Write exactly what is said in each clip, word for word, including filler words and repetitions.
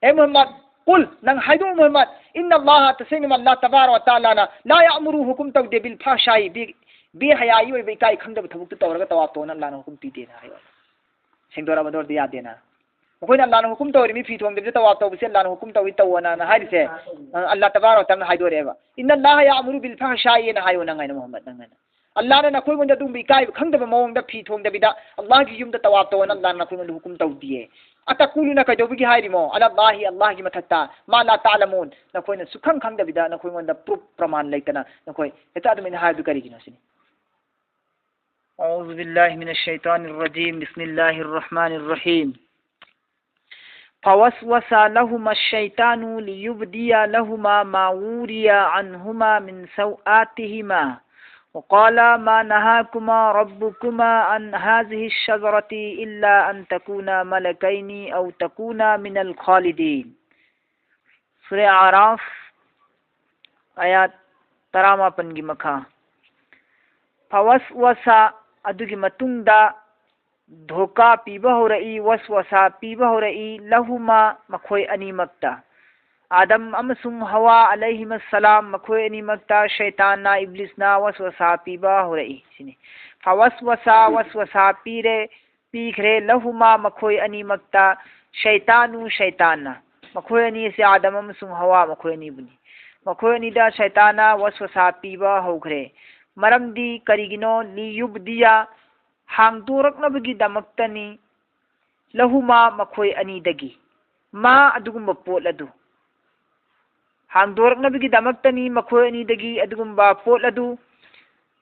ꯑꯦ ꯃꯨꯍꯝꯃꯗ, cool, ꯅꯪ ꯍꯥꯏꯗꯣꯛꯎ ꯃꯨꯍꯝꯃꯗ, ꯏꯟꯅ ꯑꯜꯂꯥꯍ, ꯇꯁꯦꯡꯅ ꯑꯜꯂꯥꯍ ꯇꯕꯥꯔꯛ ꯋ ꯇꯥꯂꯥꯅ, ꯂꯥ ꯌꯥꯃꯨꯔꯨ, ꯍꯨꯀꯨꯝ ꯇꯧꯗꯦ, ꯕꯤꯜ ꯐꯍꯁꯥꯏ, ꯕꯤ-, ꯕꯦꯍꯌꯥꯏ ꯑꯣꯏꯕ ꯏꯀꯥꯏ ꯈꯪꯗꯕ ꯊꯕꯛꯇꯨ ꯇꯧꯔꯒ ꯇꯋꯥꯞ ꯇꯧꯅ ꯑꯜꯂꯥꯍꯅ ꯍꯨꯀꯨꯝ ꯄꯤꯗꯦꯅ ꯍꯥꯏꯌꯣ꯫ ꯁꯦꯡꯗꯣꯔꯛꯑꯕꯗꯣ ꯑꯗꯨ ꯌꯥꯗꯦꯅ꯫ ꯃꯈꯣꯏꯅ ꯑꯜꯂꯥꯍꯅ ꯍꯨꯀꯨꯝ ꯇꯧꯔꯤ, ꯃꯤ ꯐꯤ ꯊꯣꯡꯗꯕꯤꯗ ꯇꯋꯥꯞ ꯇꯧꯕꯁꯦ ꯑꯜꯂꯥꯍꯅ ꯍꯨꯀꯨꯝ ꯇꯧꯏ, ꯇꯧꯑꯣꯅ ꯍꯥꯏꯔꯤꯁꯦ, ꯑ, ꯑꯜꯂꯥꯍ ꯇꯕꯥꯔꯛ ꯋ ꯇꯥꯂꯥꯅ ꯍꯥꯏꯗꯣꯔꯛꯑꯦꯕ꯫ ꯏꯟꯅ ꯑꯜꯂꯥꯍ ꯌꯥꯃꯨꯔꯨ ꯕꯤꯜ ꯐꯍꯁꯥꯏꯅ ꯍꯥꯏꯌꯣ ꯅꯪ ꯍꯥꯏꯅ ꯃꯨꯍꯝꯃꯗ, ꯅꯪ ꯍꯥꯏꯅ꯫ ꯑꯜꯂꯥꯍꯅ ꯅꯈꯣꯏꯉꯣꯟꯗ ꯑꯗꯨꯒꯨꯝꯕ ꯏꯀꯥꯏꯕ ꯈꯪꯗꯕ ꯃꯑꯣꯡꯗ ꯐꯤ ꯊꯣꯡꯗꯕꯤꯗ ꯑꯜꯂꯥꯍꯒꯤ ꯌꯨꯝꯗ ꯇꯋꯥꯞ ꯇꯧꯑꯣꯅ ꯑꯜꯂꯥꯍꯅ ꯅꯈꯣꯏꯉꯣꯟꯗ ꯍꯨꯀꯨꯝ ꯇꯧꯗꯤꯌꯦ꯫ ꯑꯇꯀꯨꯂꯨꯅ ꯀꯩꯗꯧꯕꯒꯤ ꯍꯥꯏꯔꯤꯃꯣ? ꯑꯂꯥ ꯑꯜꯂꯥꯍꯤ, ꯑꯜꯂꯥꯍꯒꯤ ꯃꯊꯛꯇ, ꯃꯥ ꯂꯥ ꯇꯥꯂꯃꯨꯟ, ꯅꯈꯣꯏꯅ ꯁꯨꯈꯪ ꯈꯪꯗꯕꯤꯗ, ꯅꯈꯣꯏꯉꯣꯟꯗ ꯄ꯭ꯔꯨꯐ, ꯄ꯭ꯔꯃꯥꯟ ꯂꯩꯇꯅ ꯅꯈꯣꯏ ꯍꯦꯛꯇ ꯑꯗꯨꯃꯥꯏꯅ ꯍꯥꯏꯕꯗꯨ ꯀꯔꯤꯒꯤꯅꯣ ꯁꯤꯅꯤ꯫ أعوذ بالله من الشيطان الرجيم. بسم الله الرحمن الرحيم. فوسوس لهما الشيطان ليبدي لهما ما وري عنهما من سوآتهما وقال ما نهاكما ربكما عن هذه الشجرة إلا أن تكونا ملكين أو تكونا من الخالدين. ꯁꯨꯔꯥ ꯑꯔꯥꯐ, ꯑꯌꯥꯠ ꯇꯔꯥꯃꯥꯄꯟꯒꯤ ꯃꯈꯥ꯫ ꯐꯋꯁꯋꯁ, ꯑꯗꯨꯒꯤ ꯃꯇꯨꯡꯗ ꯙꯣꯀꯥ ꯄꯤꯕ ꯍꯧꯔꯛꯏ, ꯋꯁꯋꯁꯥ ꯄꯤꯕ ꯍꯧꯔꯛꯏ, ꯂꯍꯨꯃꯥ, ꯃꯈꯣꯏ ꯑꯅꯤꯃꯛꯇ꯫ ꯑꯥꯗꯝ ꯑꯃꯁꯨꯡ ꯍꯋꯥ ꯑꯂꯩꯍꯤꯃꯁꯂꯥꯝ, ꯃꯈꯣꯏ ꯑꯅꯤꯃꯛꯇ ꯁꯩꯇꯥꯟꯅ, ꯏꯕ꯭ꯂꯤꯁꯅ ꯋꯁꯋꯁꯥ ꯄꯤꯕ ꯍꯧꯔꯛꯏ ꯁꯤꯅꯤ꯫ ꯐꯋꯁꯋꯁꯥ, ꯋꯁꯋꯁꯥ ꯄꯤꯔꯦ, ꯄꯤꯈ꯭ꯔꯦ, ꯂꯍꯨꯃꯥ, ꯃꯈꯣꯏ ꯑꯅꯤꯃꯛꯇ, ꯁꯩꯇꯥꯅꯨ, ꯁꯩꯇꯥꯟꯅ꯫ ꯃꯈꯣꯏ ꯑꯅꯤ ꯑꯁꯤ ꯑꯥꯗꯝ ꯑꯃꯁꯨꯡ ꯍꯋꯥ ꯃꯈꯣꯏ ꯑꯅꯤꯕꯨꯅꯤ꯫ ꯃꯈꯣꯏ ꯑꯅꯤꯗ ꯁꯩꯇꯥꯟꯅ ꯋꯁꯋꯁꯥ ꯄꯤꯕ ꯍꯧꯈ꯭ꯔꯦ꯫ ꯃꯔꯝꯗꯤ ꯀꯔꯤꯒꯤꯅꯣ? ꯂꯤꯌꯨꯕꯗꯤꯌꯥ, ꯍꯥꯡꯗꯣꯔꯛꯅꯕꯒꯤꯗꯃꯛꯇꯅꯤ, ꯂꯍꯨꯃꯥ, ꯃꯈꯣꯏ ꯑꯅꯤꯗꯒꯤ, ꯃꯥ, ꯑꯗꯨꯒꯨꯝꯕ ꯄꯣꯠ ꯑꯗꯨ꯫ ꯍꯥꯡꯗꯣꯔꯛꯅꯕꯒꯤꯗꯃꯛꯇꯅꯤ ꯃꯈꯣꯏ ꯑꯅꯤꯗꯒꯤ ꯑꯗꯨꯒꯨꯝꯕ ꯄꯣꯠ ꯑꯗꯨ,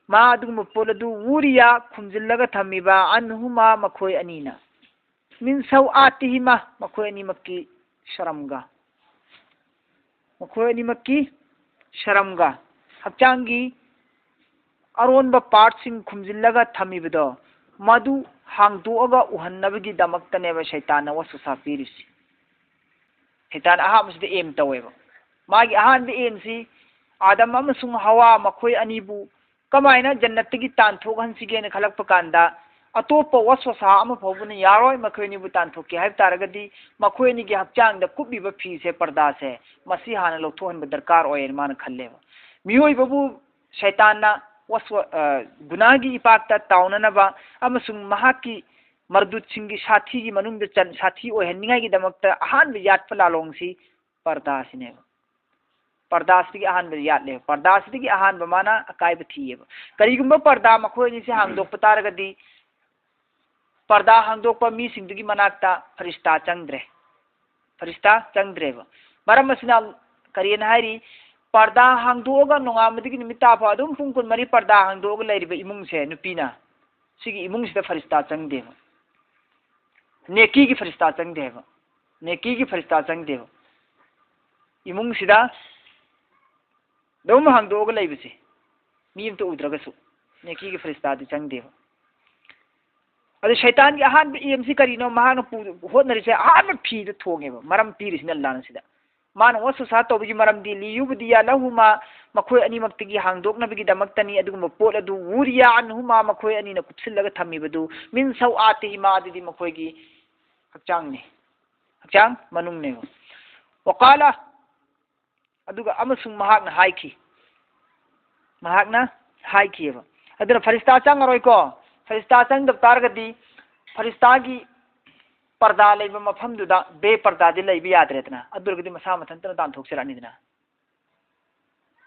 ꯃꯥ, ꯑꯗꯨꯒꯨꯝꯕ ꯄꯣꯠ ꯑꯗꯨ, ꯋꯨꯔꯤꯌꯥ, ꯈꯨꯝꯖꯤꯜꯂꯒ ꯊꯝꯃꯤꯕ, ꯑꯟꯍꯨꯃꯥ, ꯃꯈꯣꯏ ꯑꯅꯤꯅ, ꯃꯤꯟ ꯁꯧꯑꯥꯇꯤꯍꯤꯃꯥ, ꯃꯈꯣꯏ ꯑꯅꯤꯃꯛꯀꯤ ꯁꯔꯝꯒ, ꯃꯈꯣꯏ ꯑꯅꯤꯃꯛꯀꯤ ꯁꯔꯝꯒ, ꯍꯛꯆꯥꯡꯒꯤ ꯑꯔꯣꯟꯕ ꯄꯥꯔꯠꯁꯤꯡ ꯈꯨꯝꯖꯤꯜꯂꯒ ꯊꯝꯃꯤꯕꯗꯣ, ꯃꯗꯨ ꯍꯥꯡꯗꯣꯛꯑꯒ ꯎꯍꯟꯅꯕꯒꯤꯗꯃꯛꯇꯅꯦꯕ ꯁꯩꯇꯥꯟꯅ ꯋꯥꯁꯋꯥꯁꯥ ꯄꯤꯔꯤꯁꯤ꯫ ꯁꯩꯇꯥꯟ ꯑꯍꯥꯟꯕꯁꯤꯗ ꯑꯦꯝ ꯇꯧꯋꯦꯕ꯫ ꯃꯥꯒꯤ ꯑꯍꯥꯟꯕ ꯑꯦꯝꯁꯤ ꯑꯥꯗꯝ ꯑꯃꯁꯨꯡ ꯍꯋꯥ ꯃꯈꯣꯏ ꯑꯅꯤꯕꯨ ꯀꯃꯥꯏꯅ ꯖꯟꯅꯠꯇꯒꯤ ꯇꯥꯟꯊꯣꯛꯍꯟꯁꯤꯒꯦꯅ ꯈꯜꯂꯛꯄ ꯀꯥꯟꯗ, ꯑꯇꯣꯞꯄ ꯋꯥꯁꯋꯥꯁꯥ ꯑꯃ ꯐꯥꯎꯕꯅ ꯌꯥꯔꯣꯏ꯫ ꯃꯈꯣꯏ ꯑꯅꯤꯕꯨ ꯇꯥꯟꯊꯣꯛꯀꯦ ꯍꯥꯏꯕ ꯇꯥꯔꯒꯗꯤ ꯃꯈꯣꯏ ꯑꯅꯤꯒꯤ ꯍꯛꯆꯥꯡꯗ ꯀꯨꯞꯂꯤꯕ ꯐꯤꯁꯦ, ꯄꯔꯗꯥꯁꯦ, ꯃꯁꯤ ꯍꯥꯟꯅ ꯂꯧꯊꯣꯛꯍꯟꯕ ꯗꯔꯀꯥꯔ ꯑꯣꯏꯌꯦꯅ ꯃꯥꯅ ꯈꯜꯂꯦꯕ꯫ ꯃꯤꯑꯣꯏꯕꯕꯨ ꯁꯩꯇꯥꯟꯅ ꯋꯥꯁꯋꯥ-, ꯑ, ꯒꯨꯅꯥꯒꯤ ꯏꯄꯥꯛꯇ ꯇꯥꯎꯅꯅꯕ ꯑꯃꯁꯨꯡ ꯃꯍꯥꯛꯀꯤ ꯃꯔꯗꯨꯠꯁꯤꯡꯒꯤ ꯁꯥꯊꯤꯒꯤ ꯃꯅꯨꯡꯗ ꯆꯟ-, ꯁꯥꯊꯤ ꯑꯣꯏꯍꯟꯅꯤꯡꯉꯥꯏꯒꯤꯗꯃꯛꯇ ꯑꯍꯥꯟꯕ ꯌꯥꯠꯄ ꯂꯥꯂꯣꯡꯁꯤ ꯄꯔꯗꯥꯁꯤꯅꯦꯕ꯫ ꯄꯔꯗꯥꯁꯤꯗꯒꯤ ꯑꯍꯥꯟꯕ ꯌꯥꯠꯂꯦꯕ꯫ ꯄꯔꯗꯥꯁꯤꯗꯒꯤ ꯑꯍꯥꯟꯕ ꯃꯥꯅ ꯑꯀꯥꯏꯕ ꯊꯤꯌꯦꯕ꯫ ꯀꯔꯤꯒꯨꯝꯕ ꯄꯔꯗꯥ ꯃꯈꯣꯏ ꯑꯅꯤꯁꯤ ꯍꯥꯡꯗꯣꯛꯄ ꯇꯥꯔꯒꯗꯤ, ꯄꯔꯗꯥ ꯍꯥꯡꯗꯣꯛꯄ ꯃꯤꯁꯤꯡꯗꯨꯒꯤ ꯃꯅꯥꯛꯇ ꯐꯔꯤꯁꯇꯥ ꯆꯪꯗ꯭ꯔꯦ꯫ ꯐꯔꯤꯁꯇꯥ ꯆꯪꯗ꯭ꯔꯦꯕ꯫ ꯃꯔꯝ ꯑꯁꯤꯅ ꯀꯔꯤꯅ ꯍꯥꯏꯔꯤ? ꯄꯔꯗꯥ ꯍꯥꯡꯗꯣꯛꯑꯒ ꯅꯣꯡꯉꯥꯟꯕꯗꯒꯤ ꯅꯨꯃꯤꯠ ꯇꯥ ꯐꯥꯎ ꯑꯗꯨꯝ ꯄꯨꯡ ꯀꯨꯟꯃꯔꯤ ꯄꯔꯗꯥ ꯍꯥꯡꯗꯣꯛꯑꯒ ꯂꯩꯔꯤꯕ ꯏꯃꯨꯡꯁꯦ, ꯅꯨꯄꯤꯅ, ꯁꯤꯒꯤ ꯏꯃꯨꯡꯁꯤꯗ ꯐꯔꯤꯁꯇꯥ ꯆꯪꯗꯦꯕ꯫ ꯅꯦꯀꯤꯒꯤ ꯐꯔꯤꯁꯇꯥ ꯆꯪꯗꯦꯕ꯫ ꯅꯦꯀꯤꯒꯤ ꯐꯔꯤꯁꯇꯥ ꯆꯪꯗꯦꯕ꯫ ꯏꯃꯨꯡꯁꯤꯗ ꯑꯗꯨꯝ ꯍꯥꯡꯗꯣꯛꯑꯒ ꯂꯩꯕꯁꯦ, ꯃꯤ ꯑꯝꯇ ꯎꯗ꯭ꯔꯒꯁꯨ, ꯅꯦꯀꯤꯒꯤ ꯐꯔꯤꯁꯇꯥꯗꯤ ꯆꯪꯗꯦꯕ꯫ ꯑꯗꯨ ꯁꯩꯇꯥꯟꯒꯤ ꯑꯍꯥꯟꯕ ꯑꯦꯝꯁꯤ ꯀꯔꯤꯅꯣ? ꯃꯍꯥꯛꯅ ꯄꯨ-, ꯍꯣꯠꯅꯔꯤꯁꯦ ꯑꯍꯥꯟꯕ ꯐꯤꯗ ꯊꯣꯡꯉꯦꯕ꯫ ꯃꯔꯝ ꯄꯤꯔꯤꯁꯤꯅ ꯑꯜꯂꯥꯅ ꯁꯤꯗ꯫ ꯃꯥꯅ ꯋꯥꯁꯨꯁꯥ ꯇꯧꯕꯒꯤ ꯃꯔꯝꯗꯤ, "ꯂꯤꯌꯨꯕꯗꯤꯌꯥ ꯂꯍꯨꯃꯥ", ꯃꯈꯣꯏ ꯑꯅꯤꯃꯛꯇꯒꯤ ꯍꯥꯡꯗꯣꯛꯅꯕꯒꯤꯗꯃꯛꯇꯅꯤ꯫ ꯑꯗꯨꯒꯨꯝꯕ ꯄꯣꯠ ꯑꯗꯨ, "ꯋꯨꯔꯤꯌꯥ ꯑꯟꯍꯨꯃꯥ", ꯃꯈꯣꯏ ꯑꯅꯤꯅ ꯀꯨꯞꯁꯤꯜꯂꯒ ꯊꯝꯃꯤꯕꯗꯨ, "ꯃꯤꯟ ꯁꯧꯑꯥꯇꯤꯍꯤꯃꯥ", ꯑꯗꯨꯗꯤ ꯃꯈꯣꯏꯒꯤ ꯍꯛꯆꯥꯡꯅꯤ, ꯍꯛꯆꯥꯡ ꯃꯅꯨꯡꯅꯦꯕ꯫ ꯋꯀꯥꯂ, ꯑꯗꯨꯒ ꯑꯃꯁꯨꯡ ꯃꯍꯥꯛꯅ ꯍꯥꯏꯈꯤ, ꯃꯍꯥꯛꯅ ꯍꯥꯏꯈꯤꯑꯕ꯫ ꯑꯗꯨꯅ ꯐꯔꯤꯁꯇꯥ ꯆꯪꯉꯔꯣꯏꯀꯣ꯫ ꯐꯔꯤꯁꯇꯥ ꯆꯪꯗꯕ ꯇꯥꯔꯒꯗꯤ ꯐꯔꯤꯁꯇꯥꯒꯤ ꯄꯔꯗꯥ ꯂꯩꯕ ꯃꯐꯝꯗꯨꯗ ꯕꯦ ꯄꯔꯗꯥꯗꯤ ꯂꯩꯕ ꯌꯥꯗ꯭ꯔꯦꯗꯅ꯫ ꯑꯗꯨ ꯑꯣꯏꯔꯒꯗꯤ ꯃꯁꯥ ꯃꯊꯟꯇꯅ ꯇꯥꯟꯊꯣꯛꯆꯔꯛꯑꯅꯤꯗꯅ꯫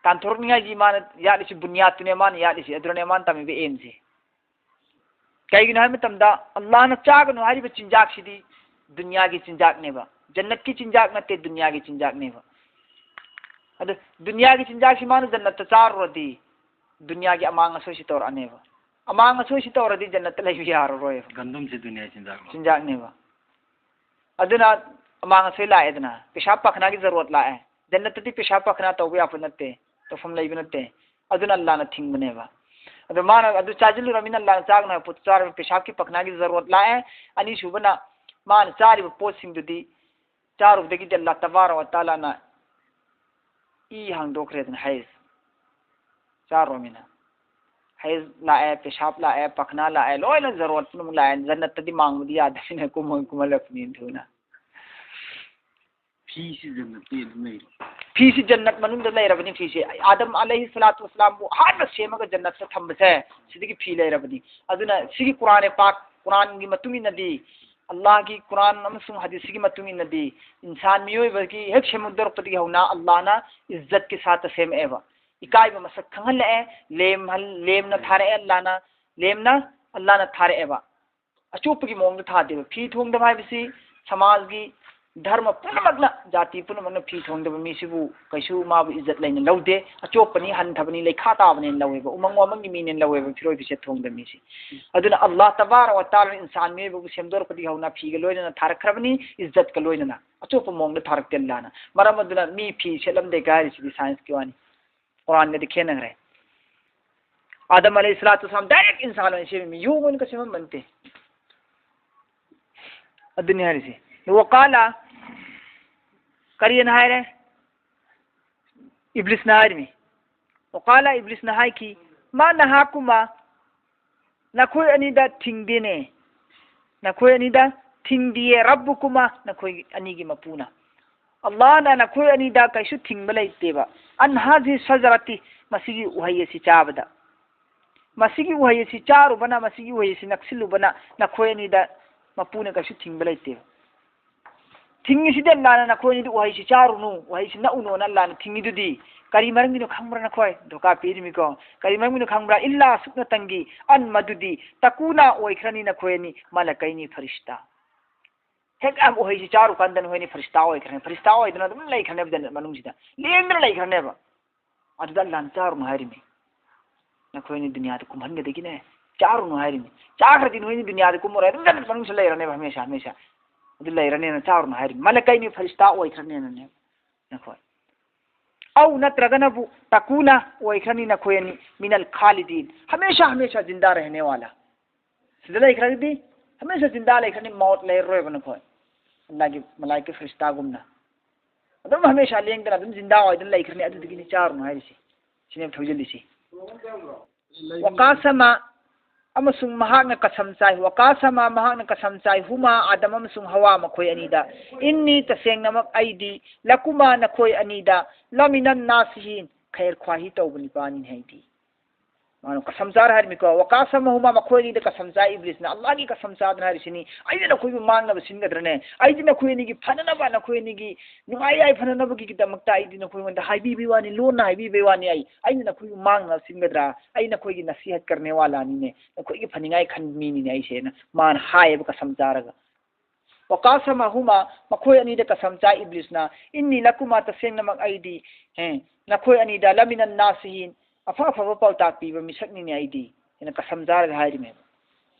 ꯇꯥꯟꯊꯣꯔꯛꯅꯤꯡꯉꯥꯏꯒꯤ ꯃꯥꯅ ꯌꯥꯠꯂꯤꯁꯤ, ꯕꯨꯅꯤꯌꯥꯠꯇꯨꯅꯦ ꯃꯥꯅ ꯌꯥꯠꯂꯤꯁꯤ, ꯑꯗꯨꯅꯅꯦ ꯃꯥꯅ ꯇꯝꯃꯤꯕ ꯑꯦꯝꯁꯦ꯫ ꯀꯩꯒꯤꯅꯣ ꯍꯥꯏꯕ ꯃꯇꯝꯗ, ꯑꯜꯂꯥꯍꯅ ꯆꯥꯒꯅꯨ ꯍꯥꯏꯔꯤꯕ ꯆꯤꯟꯖꯥꯛꯁꯤꯗꯤ ꯗꯨꯅꯤꯌꯥꯒꯤ ꯆꯤꯟꯖꯥꯛꯅꯦꯕ, ꯖꯟꯅꯠꯀꯤ ꯆꯤꯟꯖꯥꯛ ꯅꯠꯇꯦ, ꯗꯨꯅꯤꯌꯥꯒꯤ ꯆꯤꯟꯖꯥꯛꯅꯦꯕ꯫ ꯑꯗꯨ ꯗꯨꯅꯤꯌꯥꯒꯤ ꯆꯤꯟꯖꯥꯛꯁꯤ ꯃꯥꯅ ꯖꯟꯅꯠꯇ ꯆꯥꯔꯨꯔꯗꯤ, ꯗꯨꯅꯤꯌꯥꯒꯤ ꯑꯃꯥꯡ ꯑꯁꯣꯏꯁꯤ ꯇꯧꯔꯛꯑꯅꯦꯕ꯫ ꯑꯃꯥꯡ ꯑꯁꯣꯏꯁꯤ ꯇꯧꯔꯗꯤ ꯖꯟꯅꯠꯇ ꯂꯩꯕ ꯌꯥꯔꯔꯣꯏꯕ꯫ ꯒꯟꯗꯨꯝꯁꯤ ꯗꯨꯅꯤꯌꯥꯒꯤ ꯆꯤꯟꯖꯥꯛꯂꯣ? ꯆꯤꯟꯖꯥꯛꯅꯦꯕ꯫ ꯑꯗꯨꯅ ꯑꯃꯥꯡ ꯑꯁꯣꯏ ꯂꯥꯛꯑꯦꯗꯅ, ꯄꯦꯁꯥꯕ ꯄꯥꯈꯅꯥꯒꯤ ꯖꯔꯨꯔꯠ ꯂꯥꯛꯑꯦ꯫ ꯖꯟꯅꯠꯇꯗꯤ ꯄꯦꯁꯥꯕ ꯄꯥꯈꯅꯥ ꯇꯧꯕ ꯌꯥꯕ ꯅꯠꯇꯦ, ꯇꯧꯐꯝ ꯂꯩꯕ ꯅꯠꯇꯦ꯫ ꯑꯗꯨꯅ ꯑꯜꯂꯥꯅ ꯊꯤꯡꯕꯅꯦꯕ꯫ ꯑꯗꯣ ꯃꯥꯅ ꯑꯗꯨ ꯆꯥꯁꯤꯜꯂꯨꯔꯃꯤꯅ, ꯑꯜꯂꯥꯅ ꯆꯥꯒꯅꯨ ꯍꯥꯏꯕ ꯄꯣꯠꯇꯨ ꯆꯥꯔꯕꯅꯤꯅ ꯄꯦꯁꯥꯕꯀꯤ ꯄꯥꯈꯅꯥꯒꯤ ꯖꯔꯨꯔꯠ ꯂꯥꯛꯑꯦ꯫ ꯑꯅꯤꯁꯨꯕꯅ, ꯃꯥꯅ ꯆꯥꯔꯤꯕ ꯄꯣꯠꯁꯤꯡꯗꯨꯗꯤ ꯆꯥꯔꯨꯕꯗꯒꯤꯗꯤ ꯑꯜꯂꯥ ꯇꯕꯥꯔꯛ ꯋ ꯇꯥꯂꯥꯅ ꯏ ꯍꯥꯡꯗꯣꯛꯈ꯭ꯔꯦꯗꯅ ꯍꯥꯏꯔꯤꯁꯦ꯫ ꯆꯥꯔꯨꯔꯃꯤꯅ꯫ ꯍꯩꯖ ꯂꯥꯛꯑꯦ, ꯄꯦꯁꯥꯞ ꯂꯥꯛꯑꯦ, ꯄꯈꯅꯥ ꯂꯥꯛꯑꯦ, ꯂꯣꯏꯅ ꯖꯔꯨꯔꯠ ꯄꯨꯝꯅꯃꯛ ꯂꯥꯛꯑꯦ꯫ ꯖꯟꯅꯠꯇꯗꯤ ꯃꯥꯡꯕꯗꯤ ꯌꯥꯗꯕꯅꯤꯅ ꯀꯨꯝꯃ-, ꯀꯨꯝꯍꯜꯂꯛꯄꯅꯤ ꯊꯨꯅ꯫ ꯐꯤꯁꯤ ꯖꯟꯅꯠꯇꯤ ꯑꯗꯨꯝ ꯂꯩꯔꯦ꯫ ꯐꯤꯁꯤ ꯖꯟꯅꯠ ꯃꯅꯨꯡꯗ ꯂꯩꯔꯕꯅꯤ꯫ ꯐꯤꯁꯤ ꯑꯥꯗꯝ ꯑꯂꯩꯍꯤ ꯁꯂꯥꯇꯨ ꯋꯁꯂꯥꯝꯕꯨ ꯑꯍꯥꯟꯕ ꯁꯦꯝꯃꯒ ꯖꯟꯅꯠꯇ ꯊꯝꯕꯁꯦ ꯁꯤꯗꯒꯤ ꯐꯤ ꯂꯩꯔꯕꯅꯤ꯫ ꯑꯗꯨꯅ ꯁꯤꯒꯤ ꯀꯨꯔꯥꯟ ꯄꯥꯛ, ꯀꯨꯔꯥꯟꯒꯤ ꯃꯇꯨꯡ ꯏꯟꯅꯗꯤ, ꯑꯜꯂꯥꯍꯒꯤ ꯀꯨꯔꯥꯟ ꯑꯃꯁꯨꯡ ꯍꯗꯤꯁꯁꯤꯒꯤ ꯃꯇꯨꯡ ꯏꯟꯅꯗꯤ, ꯏꯟꯁꯥꯟ ꯃꯤꯑꯣꯏꯕꯒꯤ ꯍꯦꯛ ꯁꯦꯝꯗꯣꯔꯛꯄꯗꯒꯤ ꯍꯧꯅ ꯑꯜꯂꯥꯍꯅ ꯏꯖꯠꯀꯤ ꯁꯥꯠꯇ ꯁꯦꯝꯃꯛꯑꯦꯕ꯫ ꯏꯀꯥꯏꯕ ꯃꯁꯛ ꯈꯪꯍꯜꯂꯛꯑꯦ, ꯂꯦꯝꯍꯜ-, ꯂꯦꯝꯅ ꯊꯥꯔꯛꯑꯦ ꯑꯜꯂꯥꯍꯅ, ꯂꯦꯝꯅ ꯑꯜꯂꯥꯍꯅ ꯊꯥꯔꯛꯑꯦꯕ꯫ ꯑꯆꯣꯞꯄꯒꯤ ꯃꯑꯣꯡꯗ ꯊꯥꯗꯦꯕ꯫ ꯐꯤ ꯊꯣꯡꯗꯕ ꯍꯥꯏꯕꯁꯤ ꯁꯃꯥꯖꯒꯤ ꯙꯔꯃ ꯄꯨꯝꯅꯃꯛꯅ, ꯖꯥꯇꯤ ꯄꯨꯝꯅꯃꯛꯅ ꯐꯤ ꯊꯣꯡꯗꯕ ꯃꯤꯁꯤꯕꯨ ꯀꯩꯁꯨ ꯃꯥꯕꯨ ꯏꯖꯠ ꯂꯩꯅ ꯂꯧꯗꯦ꯫ ꯑꯆꯣꯞꯄꯅꯤ, ꯍꯟꯊꯕꯅꯤ, ꯂꯩꯈꯥ ꯇꯥꯕꯅꯦꯅ ꯂꯧꯋꯦꯕ, ꯎꯃꯪ ꯋꯥꯃꯪꯒꯤ ꯃꯤꯅꯦꯅ ꯂꯧꯋꯦꯕ ꯐꯤꯔꯣꯏ ꯐꯤꯁꯦꯠ ꯊꯣꯡꯗꯕ ꯃꯤꯁꯤ꯫ ꯑꯗꯨꯅ ꯑꯜꯂꯥꯍ ꯇꯕꯥꯔꯛ ꯋ ꯇꯥꯂꯥꯅ ꯏꯟꯁꯥꯟ ꯃꯤꯑꯣꯏꯕꯕꯨ ꯁꯦꯝꯗꯣꯔꯛꯄꯗꯒꯤ ꯍꯧꯅ ꯐꯤꯒ ꯂꯣꯏꯅꯅ ꯊꯥꯔꯛꯈ꯭ꯔꯕꯅꯤ, ꯏꯖꯠꯀ ꯂꯣꯏꯅꯅ꯫ ꯑꯆꯣꯞꯄ ꯃꯑꯣꯡꯗ ꯊꯥꯔꯛꯇꯦ ꯑꯜꯂꯥꯍꯅ꯫ ꯃꯔꯝ ꯑꯗꯨꯅ ꯃꯤ ꯐꯤ ꯁꯦꯠꯂꯝꯗꯦ ꯍꯥꯏꯔꯤꯁꯤꯗꯤ ꯁꯥꯏꯟꯁꯀꯤ ꯋꯥꯅꯤ꯫ ꯀꯨꯔꯥꯟꯒꯗꯤ ꯈꯦꯠꯅꯈ꯭ꯔꯦ꯫ ꯑꯥꯗꯝ ꯑꯂꯩꯍꯤ ꯁꯂꯥꯇꯨ ꯋꯁꯂꯥꯝ direct ꯏꯟꯁꯥꯟ ꯑꯣꯏꯅ ꯁꯦꯝꯃꯤ, ꯌꯣꯡ ꯑꯣꯏꯅ ꯀꯩꯁꯨ ꯁꯦꯝꯃꯝꯕ ꯅꯠꯇꯦ꯫ ꯑꯗꯨꯅꯤ ꯍꯥꯏꯔꯤꯁꯦ꯫ ꯋꯀꯥꯂ ꯀꯔꯤꯅ ꯍꯥꯏꯔꯦ? ꯏꯕ꯭ꯂꯤꯁꯅ ꯍꯥꯏꯔꯤꯃꯤ꯫ ꯋꯀꯥꯂ ꯏꯕ꯭ꯂꯤꯁꯅ ꯍꯥꯏꯈꯤ, "ꯃꯥ ꯅꯍꯥꯀꯨꯃꯥ, ꯅꯈꯣꯏ ꯑꯅꯤꯗ ꯊꯤꯡꯗꯦꯅꯦ, ꯅꯈꯣꯏ ꯑꯅꯤꯗ ꯊꯤꯡꯗꯤꯌꯦ, ꯔꯕꯨꯀꯨꯃꯥ, ꯅꯈꯣꯏ ꯑꯅꯤꯒꯤ ꯃꯄꯨꯅ꯫ ꯑꯜꯂꯥꯍꯅ ꯅꯈꯣꯏ ꯑꯅꯤꯗ ꯀꯩꯁꯨ ꯊꯤꯡꯕ ꯂꯩꯇꯦꯕ꯫ ꯑꯟ ꯍꯥꯖꯤ ꯁꯖꯔꯥꯇꯤ, ꯃꯁꯤꯒꯤ ꯎꯍꯩ ꯑꯁꯤ ꯆꯥꯕꯗ, ꯃꯁꯤꯒꯤ ꯎꯍꯩ ꯑꯁꯤ ꯆꯥꯔꯨꯕꯅ, ꯃꯁꯤꯒꯤ ꯎꯍꯩ ꯑꯁꯤ ꯅꯛꯁꯤꯜꯂꯨꯕꯅ ꯅꯈꯣꯏ ꯑꯅꯤꯗ ꯃꯄꯨꯅ ꯀꯩꯁꯨ ꯊꯤꯡꯕ ꯂꯩꯇꯦꯕ꯫ ꯊꯤꯡꯉꯤꯁꯤꯗꯤ ꯑꯜꯂꯥꯍꯅ ꯅꯈꯣꯏ ꯑꯅꯤꯗꯤ ꯎꯍꯩꯁꯤ ꯆꯥꯔꯨꯅꯨ, ꯎꯍꯩꯁꯤ ꯅꯛꯎꯅꯨꯅ ꯑꯜꯂꯥꯍꯅ ꯊꯤꯡꯉꯤꯗꯨꯗꯤ꯫ ꯀꯔꯤ ꯃꯔꯝꯒꯤꯅꯣ ꯈꯪꯕ꯭ꯔꯥ ꯅꯈꯣꯏ?" ꯙꯣꯀꯥ ꯄꯤꯔꯤꯃꯤꯀꯣ꯫ ꯀꯔꯤ ꯃꯔꯝꯒꯤꯅꯣ ꯈꯪꯕ꯭ꯔꯥ? "ꯏꯜꯂꯥ, ꯁꯨꯞꯅꯇꯪꯒꯤ, ꯑꯟ, ꯃꯗꯨꯗꯤ, ꯇꯀꯨꯅꯥ, ꯑꯣꯏꯈ꯭ꯔꯅꯤ ꯅꯈꯣꯏ ꯑꯅꯤ, ꯃꯂꯀꯩꯅꯤ, ꯐꯔꯤꯁꯇꯥ꯫ ꯍꯦꯛ ꯎꯍꯩꯁꯤ ꯆꯥꯔꯨꯀꯥꯟꯗ ꯅꯈꯣꯏ ꯑꯅꯤ ꯐꯔꯤꯁꯇꯥ ꯑꯣꯏꯈ꯭ꯔꯅꯤ, ꯐꯔꯤꯁꯇꯥ ꯑꯣꯏꯗꯅ ꯑꯗꯨꯝ ꯂꯩꯈ꯭ꯔꯅꯦꯕ ꯖꯟꯅꯠ ꯃꯅꯨꯡꯁꯤꯗ, ꯂꯦꯡꯗꯅ ꯂꯩꯈ꯭ꯔꯅꯦꯕ꯫ ꯑꯗꯨꯗ ꯑꯜꯂꯥꯍꯅ ꯆꯥꯔꯨꯅꯨ ꯍꯥꯏꯔꯤꯃꯤ꯫ ꯅꯈꯣꯏ ꯑꯅꯤ ꯗꯨꯅꯤꯌꯥꯗ ꯀꯨꯝꯍꯟꯒꯗꯒꯤꯅꯦ, ꯆꯥꯔꯨꯅꯨ ꯍꯥꯏꯔꯤꯃꯤ꯫ ꯆꯥꯈ꯭ꯔꯗꯤ ꯅꯈꯣꯏ ꯑꯅꯤ ꯗꯨꯅꯤꯌꯥꯗ ꯀꯨꯝꯃꯔꯣꯏ, ꯑꯗꯨꯝ ꯖꯟꯅꯠ ꯃꯅꯨꯡꯁꯤꯗ ꯂꯩꯔꯅꯦꯕ ꯍꯃꯦꯁꯥ ꯍꯃꯦꯁꯥ꯫ ꯑꯗꯨ ꯂꯩꯔꯅꯦꯅ ꯆꯥꯔꯨꯅꯨ ꯍꯥꯏꯔꯤꯃꯤ꯫ ꯃꯂꯀꯩꯅꯤ, ꯐꯔꯤꯁꯇꯥ ꯑꯣꯏꯈ꯭ꯔꯅꯦꯅꯅꯦ ꯅꯈꯣꯏ꯫ ꯑꯧ, ꯅꯠꯇ꯭ꯔꯒꯅꯕꯨ, ꯇꯀꯨꯅ, ꯑꯣꯏꯈ꯭ꯔꯅꯤ ꯅꯈꯣꯏ ꯑꯅꯤ, ꯃꯤꯅꯜ ꯈꯥꯂꯤꯗꯤꯟ, ꯍꯃꯦꯁꯥ ꯍꯃꯦꯁꯥ ꯖꯤꯟꯗꯥ ꯔꯍꯅꯦ ꯋꯥꯂꯥ꯫ ꯁꯤꯗ ꯂꯩꯈ꯭ꯔꯒꯗꯤ ꯍꯃꯦꯁꯥ ꯖꯤꯟꯗꯥ ꯂꯩꯈ꯭ꯔꯅꯤ, ꯃꯧꯠ ꯂꯩꯔꯔꯣꯏꯕ ꯅꯈꯣꯏ꯫ ꯑꯜꯂꯥꯍꯒꯤ ꯃꯂꯥꯏꯀ ꯐꯔꯤꯁꯇꯥꯒꯨꯝꯅ ꯑꯗꯨꯝ ꯍꯃꯦꯁꯥ ꯂꯦꯡꯗꯅ ꯑꯗꯨꯝ ꯖꯤꯟꯗꯥ ꯑꯣꯏꯗꯅ ꯂꯩꯈ꯭ꯔꯅꯤ꯫ ꯑꯗꯨꯗꯨꯒꯤꯅꯤ ꯆꯥꯔꯨꯅꯨ ꯍꯥꯏꯔꯤꯁꯤ꯫ ꯁꯤꯅꯦꯕ ꯊꯧꯖꯤꯜꯂꯤꯁꯤ꯫ ꯋꯥꯀꯥꯁꯃ ꯑꯃꯁꯨꯡ ꯃꯍꯥꯛꯅ ꯀꯁꯝ ꯆꯥꯏ꯫ ꯋꯥꯀꯥꯁꯃ, ꯃꯍꯥꯛꯅ ꯀꯁꯝ ꯆꯥꯏ꯫ ꯍꯨꯃꯥ, ꯑꯥꯗꯝ ꯑꯃꯁꯨꯡ ꯍꯋꯥ, ꯃꯈꯣꯏ ꯑꯅꯤꯗ꯫ ꯏꯟꯅꯤ, ꯇꯁꯦꯡꯅꯃꯛ ꯑꯩꯗꯤ꯫ ꯂꯀꯨꯃꯥ, ꯅꯈꯣꯏ ꯑꯅꯤꯗ꯫ ꯂꯃꯤꯅꯟ ꯅꯥꯁꯤꯍꯤꯟ, ꯈꯩꯔ ꯈ꯭ꯋꯥꯍꯤ ꯇꯧꯕ ꯅꯨꯄꯥꯅꯤꯅꯦ ꯑꯩꯗꯤ꯫ ꯃꯥꯅ ꯀꯁꯝ ꯆꯥꯔ ꯍꯥꯏꯔꯝꯃꯤꯀꯣ꯫ ꯋꯥꯀꯥꯁꯃ ꯍꯨꯃꯥ, ꯃꯈꯣꯏ ꯑꯅꯤꯗ ꯀꯁꯝ ꯆꯥꯏ ꯏꯕ꯭ꯂꯤꯁꯅ꯫ ꯑꯜꯂꯥꯍꯒꯤ ꯀꯁꯝ ꯆꯥꯗꯅ ꯍꯥꯏꯔꯤꯁꯤꯅꯤ, "ꯑꯩꯅ ꯅꯈꯣꯏꯕꯨ ꯃꯥꯡꯅꯕ ꯁꯤꯟꯒꯗ꯭ꯔꯅꯦ? ꯑꯩꯗꯤ ꯅꯈꯣꯏ ꯑꯅꯤꯒꯤ ꯐꯅꯅꯕ, ꯅꯈꯣꯏ ꯑꯅꯤꯒꯤ ꯅꯨꯡꯉꯥꯏ ꯌꯥꯏꯐꯅꯅꯕꯒꯤꯗꯃꯛꯇ ꯑꯩꯗꯤ ꯅꯈꯣꯏꯉꯣꯟꯗ ꯍꯥꯏꯕꯤꯕꯒꯤ ꯋꯥꯅꯤ, ꯂꯣꯟꯅ ꯍꯥꯏꯕꯤꯕꯒꯤ ꯋꯥꯅꯤ꯫ ꯑꯩ, ꯑꯩꯅ ꯅꯈꯣꯏꯕꯨ ꯃꯥꯡꯅꯕ ꯁꯤꯟꯒꯗ꯭ꯔꯥ? ꯑꯩ ꯅꯈꯣꯏꯒꯤ ꯅꯁꯤꯍꯠ ꯀꯔꯅꯦ ꯋꯥꯂꯥꯅꯤꯅꯦ, ꯅꯈꯣꯏꯒꯤ ꯐꯅꯤꯡꯉꯥꯏ ꯈꯟꯕ ꯃꯤꯅꯤꯅꯦ ꯑꯩꯁꯦꯅ", ꯃꯥꯅ ꯍꯥꯏꯌꯦꯕ ꯀꯁꯝ ꯆꯥꯔꯒ꯫ ꯋꯥꯀꯥꯁꯃ ꯍꯨꯃꯥ, ꯃꯈꯣꯏ ꯑꯅꯤꯗ ꯀꯁꯝ ꯆꯥꯏ ꯏꯕ꯭ꯂꯤꯁꯅ, "ꯏꯟꯅꯤ ꯂꯀꯨꯃꯥ, ꯇꯁꯦꯡꯅꯃꯛ ꯑꯩꯗꯤ, ꯍꯦ, ꯅꯈꯣꯏ ꯑꯅꯤꯗ, ꯂꯃꯤꯅꯟ ꯅꯥꯁꯤꯍꯤꯟ, ꯑꯐ ꯑꯐꯕ ꯄꯥꯎꯇꯥꯛ ꯄꯤꯕ ꯃꯤꯁꯛꯅꯤꯅꯦ ꯑꯩꯗꯤ", ꯍꯥꯏꯅ ꯀꯁꯝ ꯆꯥꯔꯒ ꯍꯥꯏꯔꯤꯃꯦꯕ꯫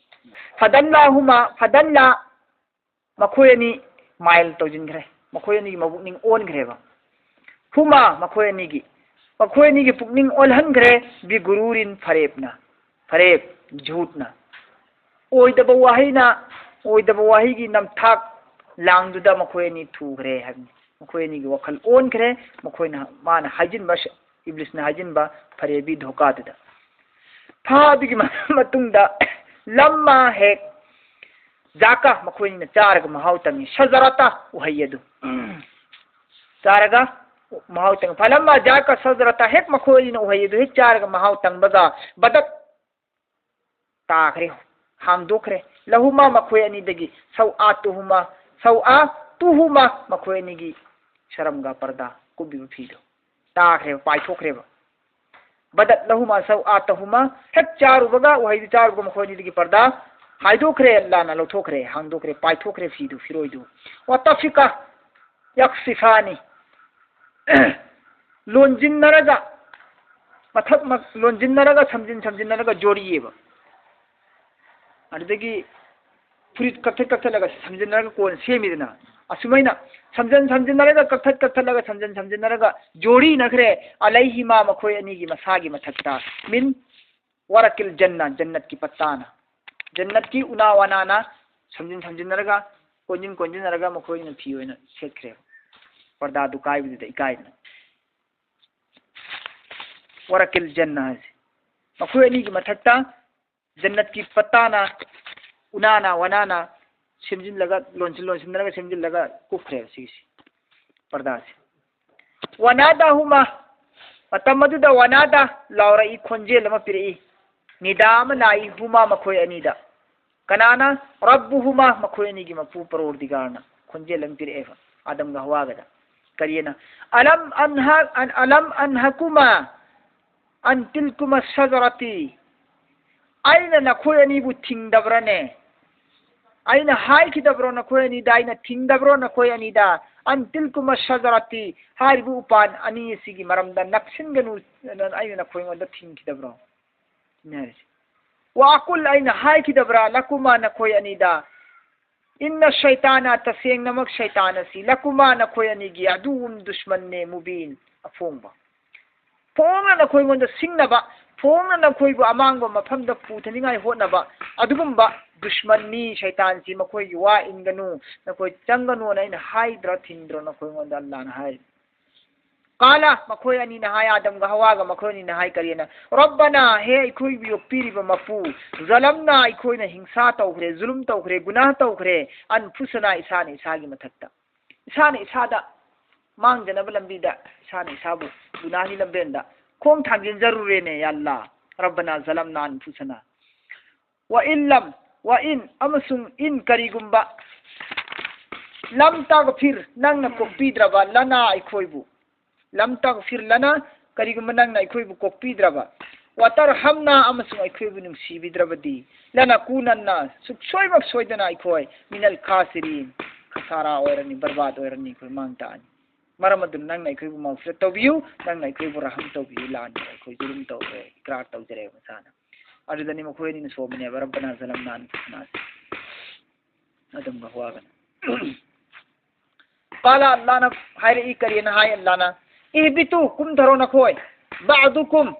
ꯐꯗꯜꯂꯥ ꯍꯨꯃꯥ, ꯐꯗꯜꯂꯥ, ꯃꯈꯣꯏ ꯑꯅꯤ ꯃꯥꯏꯜ ꯇꯧꯁꯤꯟꯈ꯭ꯔꯦ, ꯃꯈꯣꯏ ꯑꯅꯤꯒꯤ ꯃꯕꯨꯛꯅꯤꯡ ꯑꯣꯟꯈ꯭ꯔꯦꯕ꯫ ꯍꯨꯃꯥ, ꯃꯈꯣꯏ ꯑꯅꯤꯒꯤ, ꯃꯈꯣꯏ ꯑꯅꯤꯒꯤ ꯄꯨꯛꯅꯤꯡ ꯑꯣꯜꯍꯟꯈ꯭ꯔꯦ, ꯕꯤꯒꯨꯔꯨꯔꯤꯟ, ꯐꯔꯦꯞꯅ, ꯐꯔꯦꯞ, ꯖꯨꯠꯅ꯫ ꯑꯣꯏꯗꯕ ꯋꯥꯍꯩꯅ, ꯑꯣꯏꯗꯕ ꯋꯥꯍꯩꯒꯤ ꯅꯝꯊꯥꯛ ꯂꯥꯡꯗꯨꯗ ꯃꯈꯣꯏ ꯑꯅꯤ ꯊꯨꯈ꯭ꯔꯦ ꯍꯥꯏꯕꯅꯤ꯫ ꯃꯈꯣꯏ ꯑꯅꯤꯒꯤ ꯋꯥꯈꯜ ꯑꯣꯟꯈ꯭ꯔꯦ, ꯃꯈꯣꯏꯅ, ꯃꯥꯅ ꯍꯥꯏꯖꯤꯟꯕ, ꯏꯕ꯭ꯂꯤꯁꯅ ꯍꯥꯏꯖꯤꯟꯕ ꯐꯔꯦꯕꯤ ꯙꯣꯀꯥꯗꯨꯗ꯫ ꯐꯥ ꯑꯗꯨꯒꯤ ꯃ-, ꯃꯇꯨꯡꯗ ꯂꯝꯃ ꯍꯦꯛ ꯖꯥꯀ, ꯃꯈꯣꯏꯅ ꯆꯥꯔꯒ ꯃꯍꯥꯎ ꯇꯪꯉꯤ꯫ ꯁꯖꯔꯇ, ꯎꯍꯩ ꯑꯗꯨ꯫ ꯆꯥꯔꯒ ꯃꯍꯥꯎ ꯇꯪꯉꯤ꯫ ꯐꯂꯝꯃ ꯖꯥꯀ ꯁꯖꯔꯇ, ꯍꯦꯛ ꯃꯈꯣꯏꯅ ꯎꯍꯩ ꯑꯗꯨ ꯍꯦꯛ ꯆꯥꯔꯒ ꯃꯍꯥꯎ ꯇꯪꯕꯒ ꯕꯗꯠ, ꯇꯥꯈ꯭ꯔꯦ, ꯍꯥꯡꯗꯣꯛꯈ꯭ꯔꯦ꯫ ꯂꯍꯨꯃ, ꯃꯈꯣꯏ ꯑꯅꯤꯗꯒꯤ, ꯁꯧ ꯑꯥ ꯇꯨꯍꯨꯃ, ꯁꯧ ꯑꯥ ꯇꯨꯍꯨꯃ, ꯃꯈꯣꯏ ꯑꯅꯤꯒꯤ ꯁꯔꯝꯒ ꯄꯔꯗꯥ ꯀꯨꯞꯄꯤꯕ ꯐꯤꯗꯣ ꯇꯥꯈ꯭ꯔꯦꯕ, ꯄꯥꯏꯊꯣꯛꯈ꯭ꯔꯦꯕ꯫ ꯕꯗꯠ ꯂꯍꯨꯃ ꯁꯧ ꯑꯥ ꯇꯍꯨꯃ, ꯍꯦꯛ ꯆꯥꯔꯨꯕꯒ, ꯎꯍꯩꯗꯨ ꯆꯥꯔꯨꯕꯒ ꯃꯈꯣꯏ ꯑꯅꯤꯗꯒꯤ ꯄꯔꯗꯥ ꯍꯥꯏꯗꯣꯛꯈ꯭ꯔꯦ, ꯑꯜꯂꯥꯅ ꯂꯧꯊꯣꯛꯈ꯭ꯔꯦ, ꯍꯥꯡꯗꯣꯛꯈ꯭ꯔꯦ, ꯄꯥꯏꯊꯣꯛꯈ꯭ꯔꯦ ꯐꯤꯗꯨ, ꯐꯤꯔꯣꯏꯗꯨ꯫ ꯋꯥꯇꯐꯤꯀ ꯌꯛꯁꯤꯐꯥꯅꯤ, ꯂꯣꯟꯁꯤꯟꯅꯔꯒ, ꯃꯊꯛ ꯃ-, ꯂꯣꯟꯁꯤꯟꯅꯔꯒ, ꯁꯝꯖꯤꯟ ꯁꯝꯖꯤꯟꯅꯔꯒ ꯖꯣꯔꯤꯌꯦꯕ꯫ ꯑꯗꯨꯗꯒꯤ ꯐꯨꯔꯤꯠ ꯀꯛꯊꯠ ꯀꯛꯊꯠꯂꯒ ꯁꯝꯖꯤꯟꯅꯔꯒ ꯀꯣꯟ ꯁꯦꯝꯃꯤꯗꯅ, ꯑꯁꯨꯃꯥꯏꯅ ꯁꯝꯖꯟ ꯁꯝꯖꯤꯟꯅꯔꯒ, ꯀꯛꯊꯠ ꯀꯛꯊꯠꯂꯒ, ꯁꯝꯖꯟ ꯁꯝꯖꯤꯟꯅꯔꯒ ꯖꯣꯔꯤꯅꯈ꯭ꯔꯦ꯫ ꯑꯂꯩꯍꯤꯃꯥ, ꯃꯈꯣꯏ ꯑꯅꯤꯒꯤ ꯃꯁꯥꯒꯤ ꯃꯊꯛꯇ, ꯃꯤꯟ ꯋꯥꯔꯛꯀꯤꯜ ꯖꯟꯅ, ꯖꯟꯅꯠꯀꯤ ꯄꯠꯇꯥꯅ, ꯖꯟꯅꯠꯀꯤ ꯎꯅꯥ ꯋꯥꯅꯥꯅ ꯁꯝꯖꯤꯟ ꯁꯝꯖꯤꯟꯅꯔꯒ, ꯀꯣꯟꯖꯤꯟ ꯀꯣꯟꯖꯤꯟꯅꯔꯒ ꯃꯈꯣꯏꯅ ꯐꯤ ꯑꯣꯏꯅ ꯁꯦꯠꯈ꯭ꯔꯦꯕ꯫ ꯄꯔꯗꯥꯗꯨ ꯀꯥꯏꯕꯗꯨꯗ ꯏꯀꯥꯏꯗꯅ꯫ ꯋꯥꯔꯛꯀꯤꯜ ꯖꯟꯅ ꯍꯥꯏꯁꯦ꯫ ꯃꯈꯣꯏ ꯑꯅꯤꯒꯤ ꯃꯊꯛꯇ ꯖꯟꯅꯠꯀꯤ ꯄꯠꯇꯥꯅ, ꯎꯅꯥꯅ, ꯋꯅꯥꯅ ꯁꯦꯝꯖꯤꯜꯂꯒ, ꯂꯣꯟꯁꯤꯟ-, ꯂꯣꯟꯁꯤꯟꯅꯔꯒ ꯁꯦꯝꯖꯤꯜꯂꯒ ꯀꯨꯞꯈ꯭ꯔꯦꯕ ꯁꯤꯒꯤꯁꯤ, ꯄꯔꯗꯥꯁꯤ꯫ ꯋꯅꯥꯗꯥꯍꯨꯃꯥ, ꯃꯇꯝ ꯑꯗꯨꯗ ꯋꯅꯥꯗꯥ, ꯂꯥꯎꯔꯛꯏ, ꯈꯣꯟꯖꯦꯜ ꯑꯃ ꯄꯤꯔꯛꯏ, ꯅꯤꯗꯥ ꯑꯃ ꯂꯥꯛꯏ, ꯍꯨꯃꯥ, ꯃꯈꯣꯏ ꯑꯅꯤꯗ꯫ ꯀꯅꯥꯅ? ꯔꯕꯨꯍꯨꯃꯥ, ꯃꯈꯣꯏ ꯑꯅꯤꯒꯤ ꯃꯄꯨ ꯄꯔꯣꯔꯗꯤꯒꯥꯔꯅ ꯈꯣꯟꯖꯦꯜ ꯑꯃ ꯄꯤꯔꯛꯑꯦꯕ ꯑꯥꯗꯝꯒ ꯍꯋꯥꯒꯗ꯫ ꯀꯔꯤꯅ? "ꯑꯂꯝ ꯑꯟꯍ-, ꯑꯟ-, ꯑꯂꯝ ꯑꯟꯍꯀꯨꯃꯥ ꯑꯟ ꯇꯤꯜꯀꯨꯃ ꯁꯖꯔꯇꯤ?" ꯑꯩꯅ ꯅꯈꯣꯏ ꯑꯅꯤꯕꯨ ꯊꯤꯡꯗꯕ꯭ꯔꯅꯦ? ꯑꯩꯅ ꯍꯥꯏꯈꯤꯗꯕ꯭ꯔꯣ ꯅꯈꯣꯏ ꯑꯅꯤꯗ? ꯑꯩꯅ ꯊꯤꯡꯗꯕ꯭ꯔꯣ ꯅꯈꯣꯏ ꯑꯅꯤꯗ? "ꯑꯟ ꯇꯤꯜꯀꯨꯃ ꯁꯖꯔꯇꯤ", ꯍꯥꯏꯔꯤꯕ ꯎꯄꯥꯟ ꯑꯅꯤ ꯑꯁꯤꯒꯤ ꯃꯔꯝꯗ ꯅꯛꯁꯤꯟꯒꯅꯨ, ꯑꯩꯅ ꯅꯈꯣꯏꯉꯣꯟꯗ ꯊꯤꯡꯈꯤꯗꯕ꯭ꯔꯣ? ꯁꯤꯅꯤ ꯍꯥꯏꯔꯤꯁꯦ꯫ "ꯋꯥ ꯑꯀꯨꯜ", ꯑꯩꯅ ꯍꯥꯏꯈꯤꯗꯕ꯭ꯔꯥ? "ꯂꯀꯨꯃꯥ", ꯅꯈꯣꯏ ꯑꯅꯤꯗ? "ꯏꯟꯅ ꯁꯩꯇꯥꯅ", ꯇꯁꯦꯡꯅꯃꯛ ꯁꯩꯇꯥꯟ ꯑꯁꯤ, "ꯂꯀꯨꯃꯥ", ꯅꯈꯣꯏ ꯑꯅꯤꯒꯤ, "ꯑꯗꯨꯋꯨꯟ", ꯗꯨꯁꯃꯟꯅꯦ, "ꯃꯨꯕꯤꯟ", ꯑꯐꯣꯡꯕ꯫ ꯐꯣꯡꯅ ꯅꯈꯣꯏꯉꯣꯟꯗ ꯁꯤꯡꯅꯕ, ꯐꯣꯡꯅ ꯅꯈꯣꯏꯕꯨ ꯑꯃꯥꯡꯕ ꯃꯐꯝꯗ ꯄꯨꯊꯅꯤꯡꯉꯥꯏ ꯍꯣꯠꯅꯕ, ꯑꯗꯨꯒꯨꯝꯕ ꯗꯨꯁꯃꯟꯅꯤ, ꯁꯩꯇꯥꯟꯁꯤ, ꯃꯈꯣꯏꯒꯤ ꯋꯥ ꯏꯟꯒꯅꯨ, ꯅꯈꯣꯏ ꯆꯪꯒꯅꯨꯅ ꯑꯩꯅ ꯍꯥꯏꯗ꯭ꯔꯥ, ꯊꯤꯡꯗ꯭ꯔꯣ ꯅꯈꯣꯏꯉꯣꯟꯗ? ꯑꯜꯂꯥꯅ ꯍꯥꯏ꯫ ꯀꯥꯂꯥ, ꯃꯈꯣꯏ ꯑꯅꯤꯅ ꯍꯥꯏ, ꯑꯥꯗꯝꯒ ꯍꯋꯥꯒ ꯃꯈꯣꯏ ꯑꯅꯤꯅ ꯍꯥꯏ, ꯀꯔꯤꯅ? "ꯔꯕꯅꯥ", ꯍꯦ ꯑꯩꯈꯣꯏꯕꯨ ꯌꯣꯛꯄꯤꯔꯤꯕ ꯃꯄꯨ, "ꯖꯂꯝꯅꯥ", ꯑꯩꯈꯣꯏꯅ ꯍꯤꯡꯁꯥ ꯇꯧꯈ꯭ꯔꯦ, ꯖꯨꯂꯨꯝ ꯇꯧꯈ꯭ꯔꯦ, ꯒꯨꯅꯥꯍ ꯇꯧꯈ꯭ꯔꯦ, "ꯑꯟꯐꯨꯁꯅꯥ", ꯏꯁꯥꯅ ꯏꯁꯥꯒꯤ ꯃꯊꯛꯇ, ꯏꯁꯥꯅ ꯏꯁꯥꯗ ꯃꯥꯡꯖꯅꯕ ꯂꯝꯕꯤꯗ ꯏꯁꯥꯅ ꯏꯁꯥꯕꯨ ꯒꯨꯅꯥꯍꯒꯤ ꯂꯝꯕꯦꯟꯗ ꯈꯣꯡ ꯊꯥꯡꯖꯤꯟꯖꯔꯨꯔꯦꯅꯦ, ꯌꯥ ꯑꯜꯂꯥ꯫ "ꯔꯕꯅꯥ ꯖꯂꯝꯅꯥ ꯑꯟꯐꯨꯁꯅꯥ", "ꯋꯥ ꯏꯟ ꯂꯝ", "ꯋꯥ ꯏꯟ", ꯑꯃꯁꯨꯡ "ꯏꯟ", ꯀꯔꯤꯒꯨꯝꯕ, "ꯂꯝ ꯇꯒꯐꯤꯔ", ꯅꯪꯅ ꯀꯣꯛꯄꯤꯗ꯭ꯔꯕ, "ꯂꯅꯥ", ꯑꯩꯈꯣꯏꯕꯨ, "ꯂꯝ ꯇꯒꯐꯤꯔ ꯂꯅꯥ", ꯀꯔꯤꯒꯨꯝꯕ ꯅꯪꯅ ꯑꯩꯈꯣꯏꯕꯨ ꯀꯣꯛꯄꯤꯗ꯭ꯔꯕ, "ꯋꯥ ꯇꯔꯍꯝꯅꯥ", ꯑꯃꯁꯨꯡ ꯑꯩꯈꯣꯏꯕꯨ ꯅꯨꯡꯁꯤꯕꯤꯗ꯭ꯔꯕꯗꯤ, "ꯂꯅꯥꯀꯨꯅꯟꯅꯥ", ꯁꯨꯛꯁꯣꯏꯃꯛ ꯁꯣꯏꯗꯅ ꯑꯩꯈꯣꯏ, "ꯃꯤꯅꯜ ꯈꯥꯁꯤꯔꯤꯟ", ꯈꯁꯥꯔꯥ ꯑꯣꯏꯔꯅꯤ, ꯕꯔꯕꯥꯗ ꯑꯣꯏꯔꯅꯤ, ꯑꯩꯈꯣꯏ ꯃꯥꯡ ꯇꯥꯛꯑꯅꯤ꯫ ꯃꯔꯝ ꯑꯗꯨꯅ ꯅꯪꯅ ꯑꯩꯈꯣꯏꯕꯨ ꯃꯥꯎꯐꯤꯔꯠ ꯇꯧꯕꯤꯌꯨ, ꯅꯪꯅ ꯑꯩꯈꯣꯏꯕꯨ ꯔꯍꯝ ꯇꯧꯕꯤꯌꯨ, ꯂꯥꯟꯕ ꯑꯩꯈꯣꯏ ꯖꯨꯂꯨꯝ ꯇꯧꯔꯦ, ꯏꯀ꯭ꯔꯥꯔ ꯇꯧꯖꯔꯦꯕ ꯃꯁꯥꯅ꯫ ꯑꯗꯨꯗꯅꯤ ꯃꯈꯣꯏ ꯑꯅꯤꯅ ꯁꯣꯝꯕꯅꯦꯕ, "ꯔꯕꯅꯥ ꯖꯂꯝꯅꯥ ꯑꯟꯐꯨꯁꯅꯥ" ꯑꯁꯤ꯫ ꯑꯗꯨꯝꯕ ꯋꯥꯒꯅꯤ꯫ ꯀꯥꯂꯥ, ꯑꯜꯂꯥꯅ ꯍꯥꯏꯔꯛꯏ, ꯀꯔꯤꯅ ꯍꯥꯏ ꯑꯜꯂꯥꯅ? "ꯏꯍꯕꯤꯇꯨ", ꯀꯨꯝꯊꯔꯣ ꯅꯈꯣꯏ, "ꯕꯥꯗꯨꯀꯨꯝ",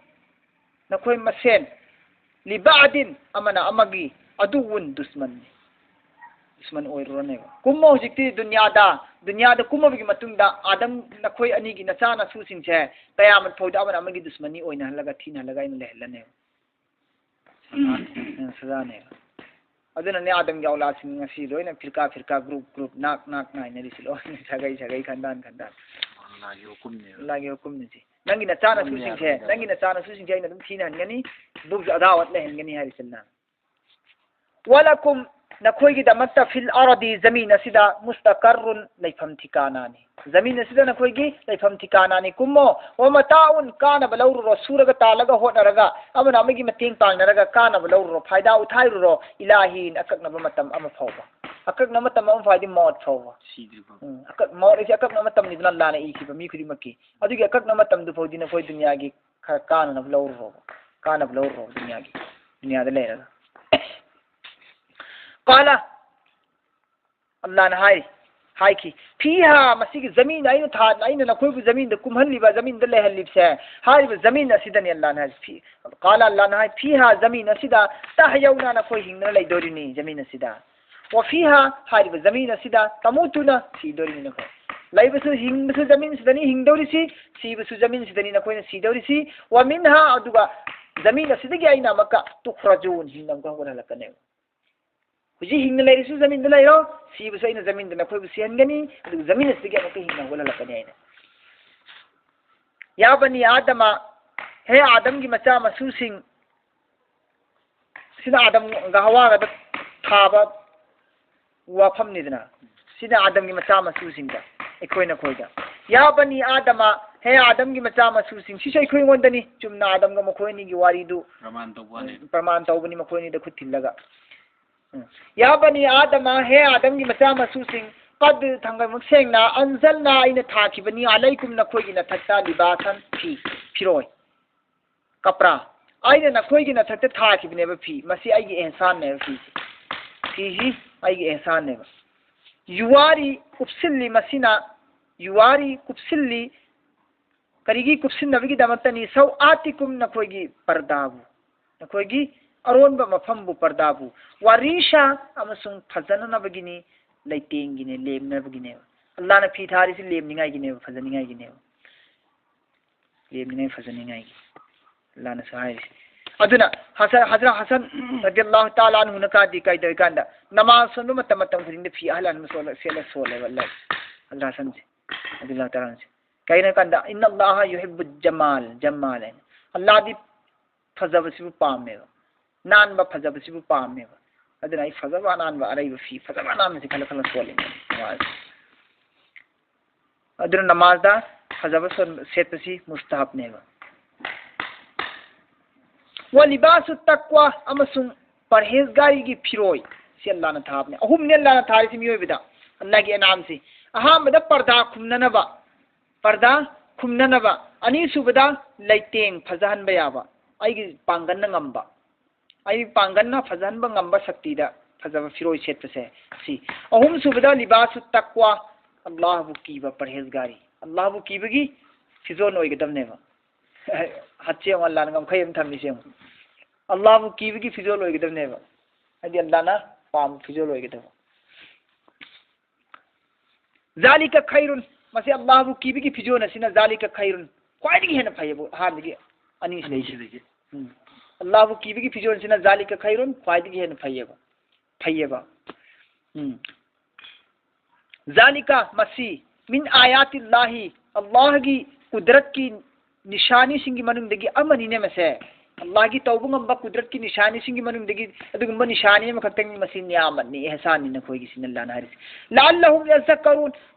ꯅꯈꯣꯏ ꯃꯁꯦꯟ, "ꯂꯤꯕꯥꯗꯤꯟ", ꯑꯃꯅ ꯑꯃꯒꯤ, "ꯑꯗꯨꯋꯨꯟ", ꯗꯨꯁꯃꯟꯅꯤ, ꯗꯨꯁꯃꯟ ꯑꯣꯏꯔꯨꯔꯅꯦꯕ꯫ ꯀꯨꯝꯃꯣ ꯍꯧꯖꯤꯛꯇꯤ ꯗꯨꯅꯤꯌꯥꯗ, ꯗꯨꯅꯤꯌꯥꯗ ꯀꯨꯝꯃꯕꯒꯤ ꯃꯇꯨꯡꯗ ꯑꯥꯗꯝ, ꯅꯈꯣꯏ ꯑꯅꯤꯒꯤ ꯅꯆꯥ ꯅꯁꯨꯁꯤꯡꯁꯦ ꯀꯌꯥꯃꯠ ꯐꯥꯎꯗ ꯑꯃꯅ ꯑꯃꯒꯤ ꯗꯨꯁꯃꯟꯅꯤ ꯑꯣꯏꯅꯍꯜꯂꯒ, ꯊꯤꯅꯍꯜꯂꯒ ꯑꯩꯅ ꯂꯩꯍꯜꯂꯅꯦꯕ꯫ ꯎꯝ, ꯁꯖꯥꯅꯦꯕ꯫ ꯑꯗꯨꯅꯅꯦ ꯑꯥꯗꯝꯒꯤ ꯑꯧꯂꯥꯗꯁꯤꯡ ꯉꯁꯤ ꯂꯣꯏꯅ ꯐꯤꯔꯀꯥ ꯐꯤꯔꯀꯥ, group group, ꯅꯥꯛ ꯅꯥꯛ ꯅꯥꯏꯅꯔꯤꯁꯤ ꯂꯣꯏꯅ, ꯁꯥꯒꯩ ꯁꯥꯒꯩ, ꯈꯟꯗꯥꯟ ꯈꯟꯗꯥꯟ꯫ ꯑꯜꯂꯥꯒꯤ ꯍꯨꯀꯨꯝꯅꯦꯕ꯫ ꯑꯜꯂꯥꯒꯤ ꯍꯨꯀꯨꯝꯅꯦ ꯁꯤ꯫ "ꯅꯪꯒꯤ ꯅꯆꯥꯅꯁꯨꯁꯤꯡꯁꯦ, ꯅꯪꯒꯤ ꯅꯆꯥꯅꯁꯨꯁꯤꯡꯁꯦ ꯑꯩꯅ ꯑꯗꯨꯝ ꯊꯤꯅ ꯍꯟꯒꯅꯤ, ꯕꯨꯒꯖ ꯑꯗꯥꯋꯠ ꯂꯩꯍꯟꯒꯅꯤ" ꯍꯥꯏꯔꯤꯁꯤꯅ꯫ "ꯋꯂꯀꯨꯝ", ꯅꯈꯣꯏꯒꯤꯗꯃꯛꯇ, "ꯐꯤꯜ ꯑꯔꯗꯤ", ꯖꯃꯤꯟ ꯑꯁꯤꯗ, "ꯃꯨꯁꯇꯀꯔꯔꯨꯟ", ꯂꯩꯐꯝ ꯊꯤꯀꯥꯅꯥꯅꯤ꯫ ꯖꯃꯤꯟ ꯑꯁꯤꯗ ꯅꯈꯣꯏꯒꯤ ꯂꯩꯐꯝ ꯊꯤꯀꯥꯅꯥꯅꯤ꯫ "ꯀꯨꯝꯃꯣ", "ꯋꯃꯇꯥꯎꯟ", ꯀꯥꯅꯕ ꯂꯧꯔꯨꯔꯣ, ꯁꯨꯔꯒ ꯇꯥꯜꯂꯒ ꯍꯣꯠꯅꯔꯒ, ꯑꯃꯅ ꯑꯃꯒꯤ ꯃꯇꯦꯡ ꯄꯥꯡꯅꯔꯒ ꯀꯥꯅꯕ ꯂꯧꯔꯨꯔꯣ, ꯐꯥꯏꯗꯥ ꯎꯊꯥꯏꯔꯨꯔꯣ, "ꯏꯂꯥ ꯍꯤꯟ", ꯑꯀꯛꯅꯕ ꯃꯇꯝ ꯑꯃ ꯐꯥꯎꯕ꯫ ꯑꯀꯛꯅꯕ ꯃꯇꯝ ꯑꯃ ꯐꯥꯎꯗꯤ ꯃꯧꯠ ꯐꯥꯎꯕ꯫ ꯁꯤꯗ꯭ꯔꯤ ꯐꯥꯎ꯫ ꯎꯝ, ꯑꯀꯛ-, ꯃꯧꯠ ꯑꯁꯤ ꯑꯀꯛꯅꯕ ꯃꯇꯝꯅꯤꯗꯅ, ꯑꯜꯂꯥꯅ ꯏꯈꯤꯕ ꯃꯤ ꯈꯨꯗꯤꯡꯃꯛꯀꯤ꯫ ꯑꯗꯨꯒꯤ ꯑꯀꯛꯅꯕ ꯃꯇꯝꯗꯨ ꯐꯥꯎꯗꯤ ꯅꯈꯣꯏ ꯗꯨꯅꯤꯌꯥꯒꯤ ꯈꯔ ꯀꯥꯅꯅꯕ ꯂꯧꯔꯨꯔꯣꯕ, ꯀꯥꯅꯕ ꯂꯧꯔꯨꯔꯣꯕ ꯗꯨꯅꯤꯌꯥꯒꯤ, ꯗꯨꯅꯤꯌꯥꯗ ꯂꯩꯔꯒ꯫ ꯀꯥꯂ, ꯑꯜꯂꯥꯅ ꯍꯥꯏ, ꯍꯥꯏꯈꯤ, "ꯐꯤꯍꯥ", ꯃꯁꯤꯒꯤ ꯖꯃꯤꯟ, ꯑꯩꯅ ꯊꯥ-, ꯑꯩꯅ ꯅꯈꯣꯏꯕꯨ ꯖꯃꯤꯟꯗ ꯀꯨꯝꯍꯜꯂꯤꯕ, ꯖꯃꯤꯟꯗ ꯂꯩꯍꯜꯂꯤꯕꯁꯦ, ꯍꯥꯏꯔꯤꯕ ꯖꯃꯤꯟ ꯑꯁꯤꯗꯅꯤ꯫ ꯑꯜꯂꯥꯅ ꯍꯥꯏ, ꯐꯤ-, ꯀꯥꯂ, ꯑꯜꯂꯥꯅ ꯍꯥꯏ, "ꯐꯤꯍꯥ", ꯖꯃꯤꯟ ꯑꯁꯤꯗ, "ꯇꯍꯌꯧꯅ", ꯅꯈꯣꯏ ꯍꯤꯡꯗꯨꯅ ꯂꯩꯗꯣꯔꯤꯅꯤ ꯖꯃꯤꯟ ꯑꯁꯤꯗ꯫ "ꯋꯐꯤꯍꯥ", ꯍꯥꯏꯔꯤꯕ ꯖꯃꯤꯟ ꯑꯁꯤꯗ, "ꯇꯃꯨꯇꯨꯅ", ꯁꯤꯗꯣꯔꯤꯅꯤ ꯅꯈꯣꯏ꯫ ꯂꯩꯕꯁꯨ, ꯍꯤꯡꯕꯁꯨ ꯖꯃꯤꯟꯁꯤꯗꯅꯤ ꯍꯤꯡꯗꯧꯔꯤꯁꯤ, ꯁꯤꯕꯁꯨ ꯖꯃꯤꯟꯁꯤꯗꯅꯤ ꯅꯈꯣꯏꯅ ꯁꯤꯗꯧꯔꯤꯁꯤ꯫ "ꯋꯃꯤꯟꯍꯥ", ꯑꯗꯨꯒ ꯖꯃꯤꯟ ꯑꯁꯤꯗꯒꯤ ꯑꯩꯅ ꯑꯃꯨꯛꯀ, "ꯇꯨꯈ꯭ꯔꯖꯨꯟ", ꯍꯤꯡꯅ ꯑꯃꯨꯛꯀ ꯍꯧꯒꯠꯍꯜꯂꯛꯀꯅꯦꯕ꯫ ꯍꯧꯖꯤꯛ ꯍꯤꯡꯅ ꯂꯩꯔꯤꯁꯨ ꯖꯃꯤꯟꯗ ꯂꯩꯔꯣ, ꯁꯤꯕꯁꯨ ꯑꯩꯅ ꯖꯃꯤꯟꯗ ꯅꯈꯣꯏꯕꯨ ꯁꯤꯍꯟꯒꯅꯤ, ꯑꯗꯨꯒ ꯖꯃꯤꯟ ꯑꯁꯤꯗꯒꯤ ꯑꯃꯨꯛꯀ ꯍꯤꯡꯅ ꯍꯧꯒꯠꯍꯜꯂꯛꯀꯅꯤ ꯑꯩꯅ꯫ "ꯌꯥ ꯕꯅꯤ ꯑꯥꯗꯃ", ꯍꯦ ꯑꯥꯗꯝꯒꯤ ꯃꯆꯥ ꯃꯁꯨꯁꯤꯡ, ꯁꯤꯅ ꯑꯥꯗꯝꯒ ꯍꯋꯥꯒꯗ ꯊꯥꯕ ꯋꯥꯐꯝꯅꯤꯗꯅ, ꯁꯤꯅ ꯑꯥꯗꯝꯒꯤ ꯃꯆꯥ ꯃꯁꯨꯁꯤꯡꯗ, ꯑꯩꯈꯣꯏ ꯅꯈꯣꯏꯗ꯫ "ꯌꯥ ꯕꯅꯤ ꯑꯥꯗꯃ", ꯍꯦ ꯑꯥꯗꯝꯒꯤ ꯃꯆꯥ ꯃꯁꯨꯁꯤꯡ, ꯁꯤꯁꯨ ꯑꯩꯈꯣꯏꯉꯣꯟꯗꯅꯤ, ꯆꯨꯝꯅ ꯑꯥꯗꯝꯒ ꯃꯈꯣꯏ ꯑꯅꯤꯒꯤ ꯋꯥꯔꯤꯗꯨ ꯄ꯭ꯔꯃꯥꯟ ꯇꯧꯕ ꯋꯥꯅꯤ꯫ ꯎꯝ, ꯄ꯭ꯔꯃꯥꯟ ꯇꯧꯕꯅꯤ ꯃꯈꯣꯏ ꯑꯅꯤꯗ ꯈꯨꯠ ꯊꯤꯜꯂꯒ꯫ ꯎꯝ꯫ "ꯌꯥ ꯕꯅꯤ ꯑꯥꯗꯃ", ꯍꯦ ꯑꯥꯗꯝꯒꯤ ꯃꯆꯥ ꯃꯁꯨꯁꯤꯡ, "ꯀꯗ", ꯊꯥꯡꯒꯜꯃꯛ ꯁꯦꯡꯅ, "ꯑꯟꯖꯜꯅꯥ", ꯑꯩꯅ ꯊꯥꯈꯤꯕꯅꯤ, "ꯑꯂꯩꯀꯨꯝ", ꯅꯈꯣꯏꯒꯤ ꯅꯊꯛꯇ, "ꯂꯤꯕꯥꯁꯟ", ꯐꯤ, ꯐꯤꯔꯣꯏ, "ꯀꯄ꯭ꯔꯥ", ꯑꯩꯅ ꯅꯈꯣꯏꯒꯤ ꯅꯊꯛꯇ ꯊꯥꯈꯤꯕꯅꯦꯕ ꯐꯤ꯫ ꯃꯁꯤ ꯑꯩꯒꯤ ꯑꯦꯍꯁꯥꯟꯅꯦꯕ ꯐꯤꯁꯤ꯫ ꯐꯤꯁꯤ ꯑꯩꯒꯤ ꯑꯦꯍꯁꯥꯟꯅꯦꯕ꯫ "ꯌꯨꯋꯥꯔꯤ", ꯀꯨꯞꯁꯤꯜꯂꯤ, ꯃꯁꯤꯅ, "ꯌꯨꯋꯥꯔꯤ", ꯀꯨꯞꯁꯤꯜꯂꯤ, ꯀꯔꯤꯒꯤ ꯀꯨꯞꯁꯤꯟꯅꯕꯒꯤꯗꯃꯛꯇꯅꯤ? "ꯁꯧ ꯑꯥꯇꯤꯀꯨꯝ", ꯅꯈꯣꯏꯒꯤ ꯄꯔꯗꯥꯕꯨ, ꯅꯈꯣꯏꯒꯤ ꯑꯔꯣꯟꯕ ꯃꯐꯝꯕꯨ, ꯄꯔꯗꯥꯕꯨ꯫ "ꯋꯥꯔꯤꯁꯥ", ꯑꯃꯁꯨꯡ ꯐꯖꯅꯅꯕꯒꯤꯅꯤ, ꯂꯩꯇꯦꯡꯒꯤꯅꯦ, ꯂꯦꯝꯅꯕꯒꯤꯅꯦꯕ꯫ ꯑꯜꯂꯥꯅ ꯐꯤ ꯊꯥꯔꯤꯁꯤ ꯂꯦꯝꯅꯤꯡꯉꯥꯏꯒꯤꯅꯦꯕ, ꯐꯖꯅꯤꯡꯉꯥꯏꯒꯤꯅꯦꯕ꯫ ꯂꯦꯝꯅꯤꯡꯉꯥꯏ, ꯐꯖꯅꯤꯡꯉꯥꯏꯒꯤ꯫ ꯑꯜꯂꯥꯅꯁꯨ ꯍꯥꯏꯔꯤꯁꯤ꯫ ꯑꯗꯨꯅ ꯍꯁꯟ, ꯍꯖꯔꯠ ꯍꯁꯟ ꯔꯗꯤꯌꯜꯂꯥꯍꯨ ꯇꯥꯂꯥ ꯑꯟꯍꯨꯅ ꯀꯥꯗꯤ ꯀꯩꯗꯧꯏ ꯀꯥꯟꯗ ꯅꯃꯥꯖ ꯁꯣꯟꯕ ꯃꯇꯝ, ꯃꯇꯝ ꯈꯨꯗꯤꯡꯗ ꯐꯤ ꯑꯍꯜ ꯑꯍꯟꯕ ꯁꯣꯜꯂ, ꯁꯦꯠꯂ ꯁꯣꯜꯂꯦꯕ, ꯍꯖꯔꯠ ꯍꯁꯟꯁꯦ ꯔꯗꯤꯌꯜꯂꯥꯍꯨ ꯇꯥꯂꯥ ꯑꯟꯍꯨꯁꯦ꯫ ꯀꯩꯒꯤꯅꯣ ꯍꯥꯏ ꯀꯥꯟꯗ, "ꯏꯟꯅ ꯑꯜꯂꯥꯍ ꯌꯨꯍꯤꯕꯨ ꯖꯃꯥꯜ", ꯖꯃꯥꯜ ꯍꯥꯏꯅ꯫ ꯑꯜꯂꯥꯍꯗꯤ ꯐꯖꯕꯁꯤꯕꯨ ꯄꯥꯝꯃꯦꯕ, ꯅꯥꯟꯕ ꯐꯖꯕꯁꯤꯕꯨ ꯄꯥꯝꯃꯦꯕ꯫ ꯑꯗꯨꯅ ꯑꯩ ꯐꯖꯕ ꯑꯅꯥꯟꯕ ꯑꯔꯩꯕ ꯐꯤ ꯐꯖꯕ ꯑꯅꯥꯟꯕꯁꯤ ꯈꯜꯂ ꯈꯜꯂ ꯁꯣꯜꯂꯤꯅꯦ ꯅꯃꯥꯖ꯫ ꯑꯗꯨꯅ ꯅꯃꯥꯖꯗ ꯐꯖꯕ ꯁꯣꯟ-, ꯁꯦꯠꯄꯁꯤ ꯃꯨꯁꯇꯍꯕꯅꯦꯕ꯫ "ꯋ ꯂꯤꯕꯥꯁꯨ ꯇꯛꯋꯥ", ꯑꯃꯁꯨꯡ ꯄꯔꯍꯦꯖꯒꯥꯔꯤꯒꯤ ꯐꯤꯔꯣꯏ, ꯁꯤ ꯑꯜꯂꯥꯍꯅ ꯊꯥꯕꯅꯦ꯫ ꯑꯍꯨꯝꯅꯦ ꯑꯜꯂꯥꯍꯅ ꯊꯥꯔꯤꯁꯤ ꯃꯤꯑꯣꯏꯕꯗ, ꯑꯜꯂꯥꯍꯒꯤ ꯑꯦꯅꯥꯝꯁꯤ꯫ ꯑꯍꯥꯟꯕꯗ ꯄꯔꯗꯥ ꯈꯨꯝꯅꯅꯕ, ꯄꯔꯗꯥ ꯈꯨꯝꯅꯅꯕ꯫ ꯑꯅꯤꯁꯨꯕꯗ ꯂꯩꯇꯦꯡ ꯐꯖꯍꯟꯕ ꯌꯥꯕ, ꯑꯩꯒꯤ ꯄꯥꯡꯒꯜꯅ ꯉꯝꯕ, ꯑꯩ ꯄꯥꯡꯒꯜꯅ ꯐꯖꯍꯟꯕ ꯉꯝꯕ ꯁꯛꯇꯤꯗ ꯐꯖꯕ ꯐꯤꯔꯣꯏ ꯁꯦꯠꯄꯁꯦ ꯁꯤ꯫ ꯑꯍꯨꯝꯁꯨꯕꯗ ꯂꯤꯕꯥꯁꯨ ꯇꯛꯋꯥ, ꯑꯜꯂꯥꯍꯕꯨ ꯀꯤꯕ ꯄꯔꯍꯦꯖꯒꯥꯔꯤ, ꯑꯜꯂꯥꯍꯕꯨ ꯀꯤꯕꯒꯤ ꯐꯤꯖꯣꯜ ꯑꯣꯏꯒꯗꯕꯅꯦꯕ꯫ ꯍꯠꯁꯦ ꯌꯦꯡꯉꯣ, ꯑꯜꯂꯥꯍꯅ ꯉꯝꯈꯩ ꯑꯃ ꯊꯝꯃꯤꯁꯦ ꯌꯦꯡꯉꯣ꯫ ꯑꯜꯂꯥꯍꯕꯨ ꯀꯤꯕꯒꯤ ꯐꯤꯖꯣꯜ ꯑꯣꯏꯒꯗꯕꯅꯦꯕ, ꯍꯥꯏꯗꯤ ꯑꯜꯂꯥꯍꯅ ꯄꯥꯝꯕ ꯐꯤꯖꯣꯜ ꯑꯣꯏꯒꯗꯕ꯫ "ꯖꯥꯂꯤꯀ ꯈꯩꯔꯨꯟ", ꯃꯁꯤ ꯑꯜꯂꯥꯍꯕꯨ ꯀꯤꯕꯒꯤ ꯐꯤꯖꯣꯜ ꯑꯁꯤꯅ "ꯖꯥꯂꯤꯀ ꯈꯩꯔꯨꯟ", ꯈ꯭ꯋꯥꯏꯗꯒꯤ ꯍꯦꯟꯅ ꯐꯩꯌꯦꯕ ꯑꯍꯥꯟꯕꯒꯤ ꯑꯅꯤꯁꯤꯗꯒꯤ꯫ ꯑꯅꯤꯁꯤꯗꯒꯤ꯫ ꯎꯝ꯫ ꯑꯜꯂꯥꯍꯕꯨ ꯀꯤꯕꯒꯤ ꯐꯤꯖꯣꯜꯁꯤꯅ "ꯖꯥꯂꯤꯀ ꯈꯩꯔꯨꯟ", ꯈ꯭ꯋꯥꯏꯗꯒꯤ ꯍꯦꯟꯅ ꯐꯩꯌꯦꯕ, ꯐꯩꯌꯦꯕ꯫ ꯎꯝ꯫ "ꯖꯥꯂꯤꯀ", ꯃꯁꯤ, "ꯃꯤꯟ ꯑꯥꯌꯥꯇꯤꯜꯂꯥꯍꯤ", ꯑꯜꯂꯥꯍꯒꯤ ꯀꯨꯗꯔꯠꯀꯤ ꯅꯤꯁꯥꯅꯤꯁꯤꯡꯒꯤ ꯃꯅꯨꯡꯗꯒꯤ ꯑꯃꯅꯤꯅꯦ ꯃꯁꯦ꯫ ꯑꯜꯂꯥꯍꯒꯤ ꯇꯧꯕ ꯉꯝꯕ ꯀꯨꯗꯔꯠꯀꯤ ꯅꯤꯁꯥꯅꯤꯁꯤꯡꯒꯤ ꯃꯅꯨꯡꯗꯒꯤ ꯑꯗꯨꯒꯨꯝꯕ ꯅꯤꯁꯥꯅꯤ ꯑꯃꯈꯛꯇꯅꯤ, ꯃꯁꯤ ꯅꯤꯌꯥꯃꯠꯅꯤ, ꯑꯦꯍꯁꯥꯟꯅꯤ ꯅꯈꯣꯏꯒꯤꯁꯤꯅ, ꯑꯜꯂꯥꯍꯅ ꯍꯥꯏꯔꯤꯁꯤ꯫ "ꯂꯥꯜꯂꯍꯨꯝ ꯌꯖꯛꯀꯔꯨꯟ",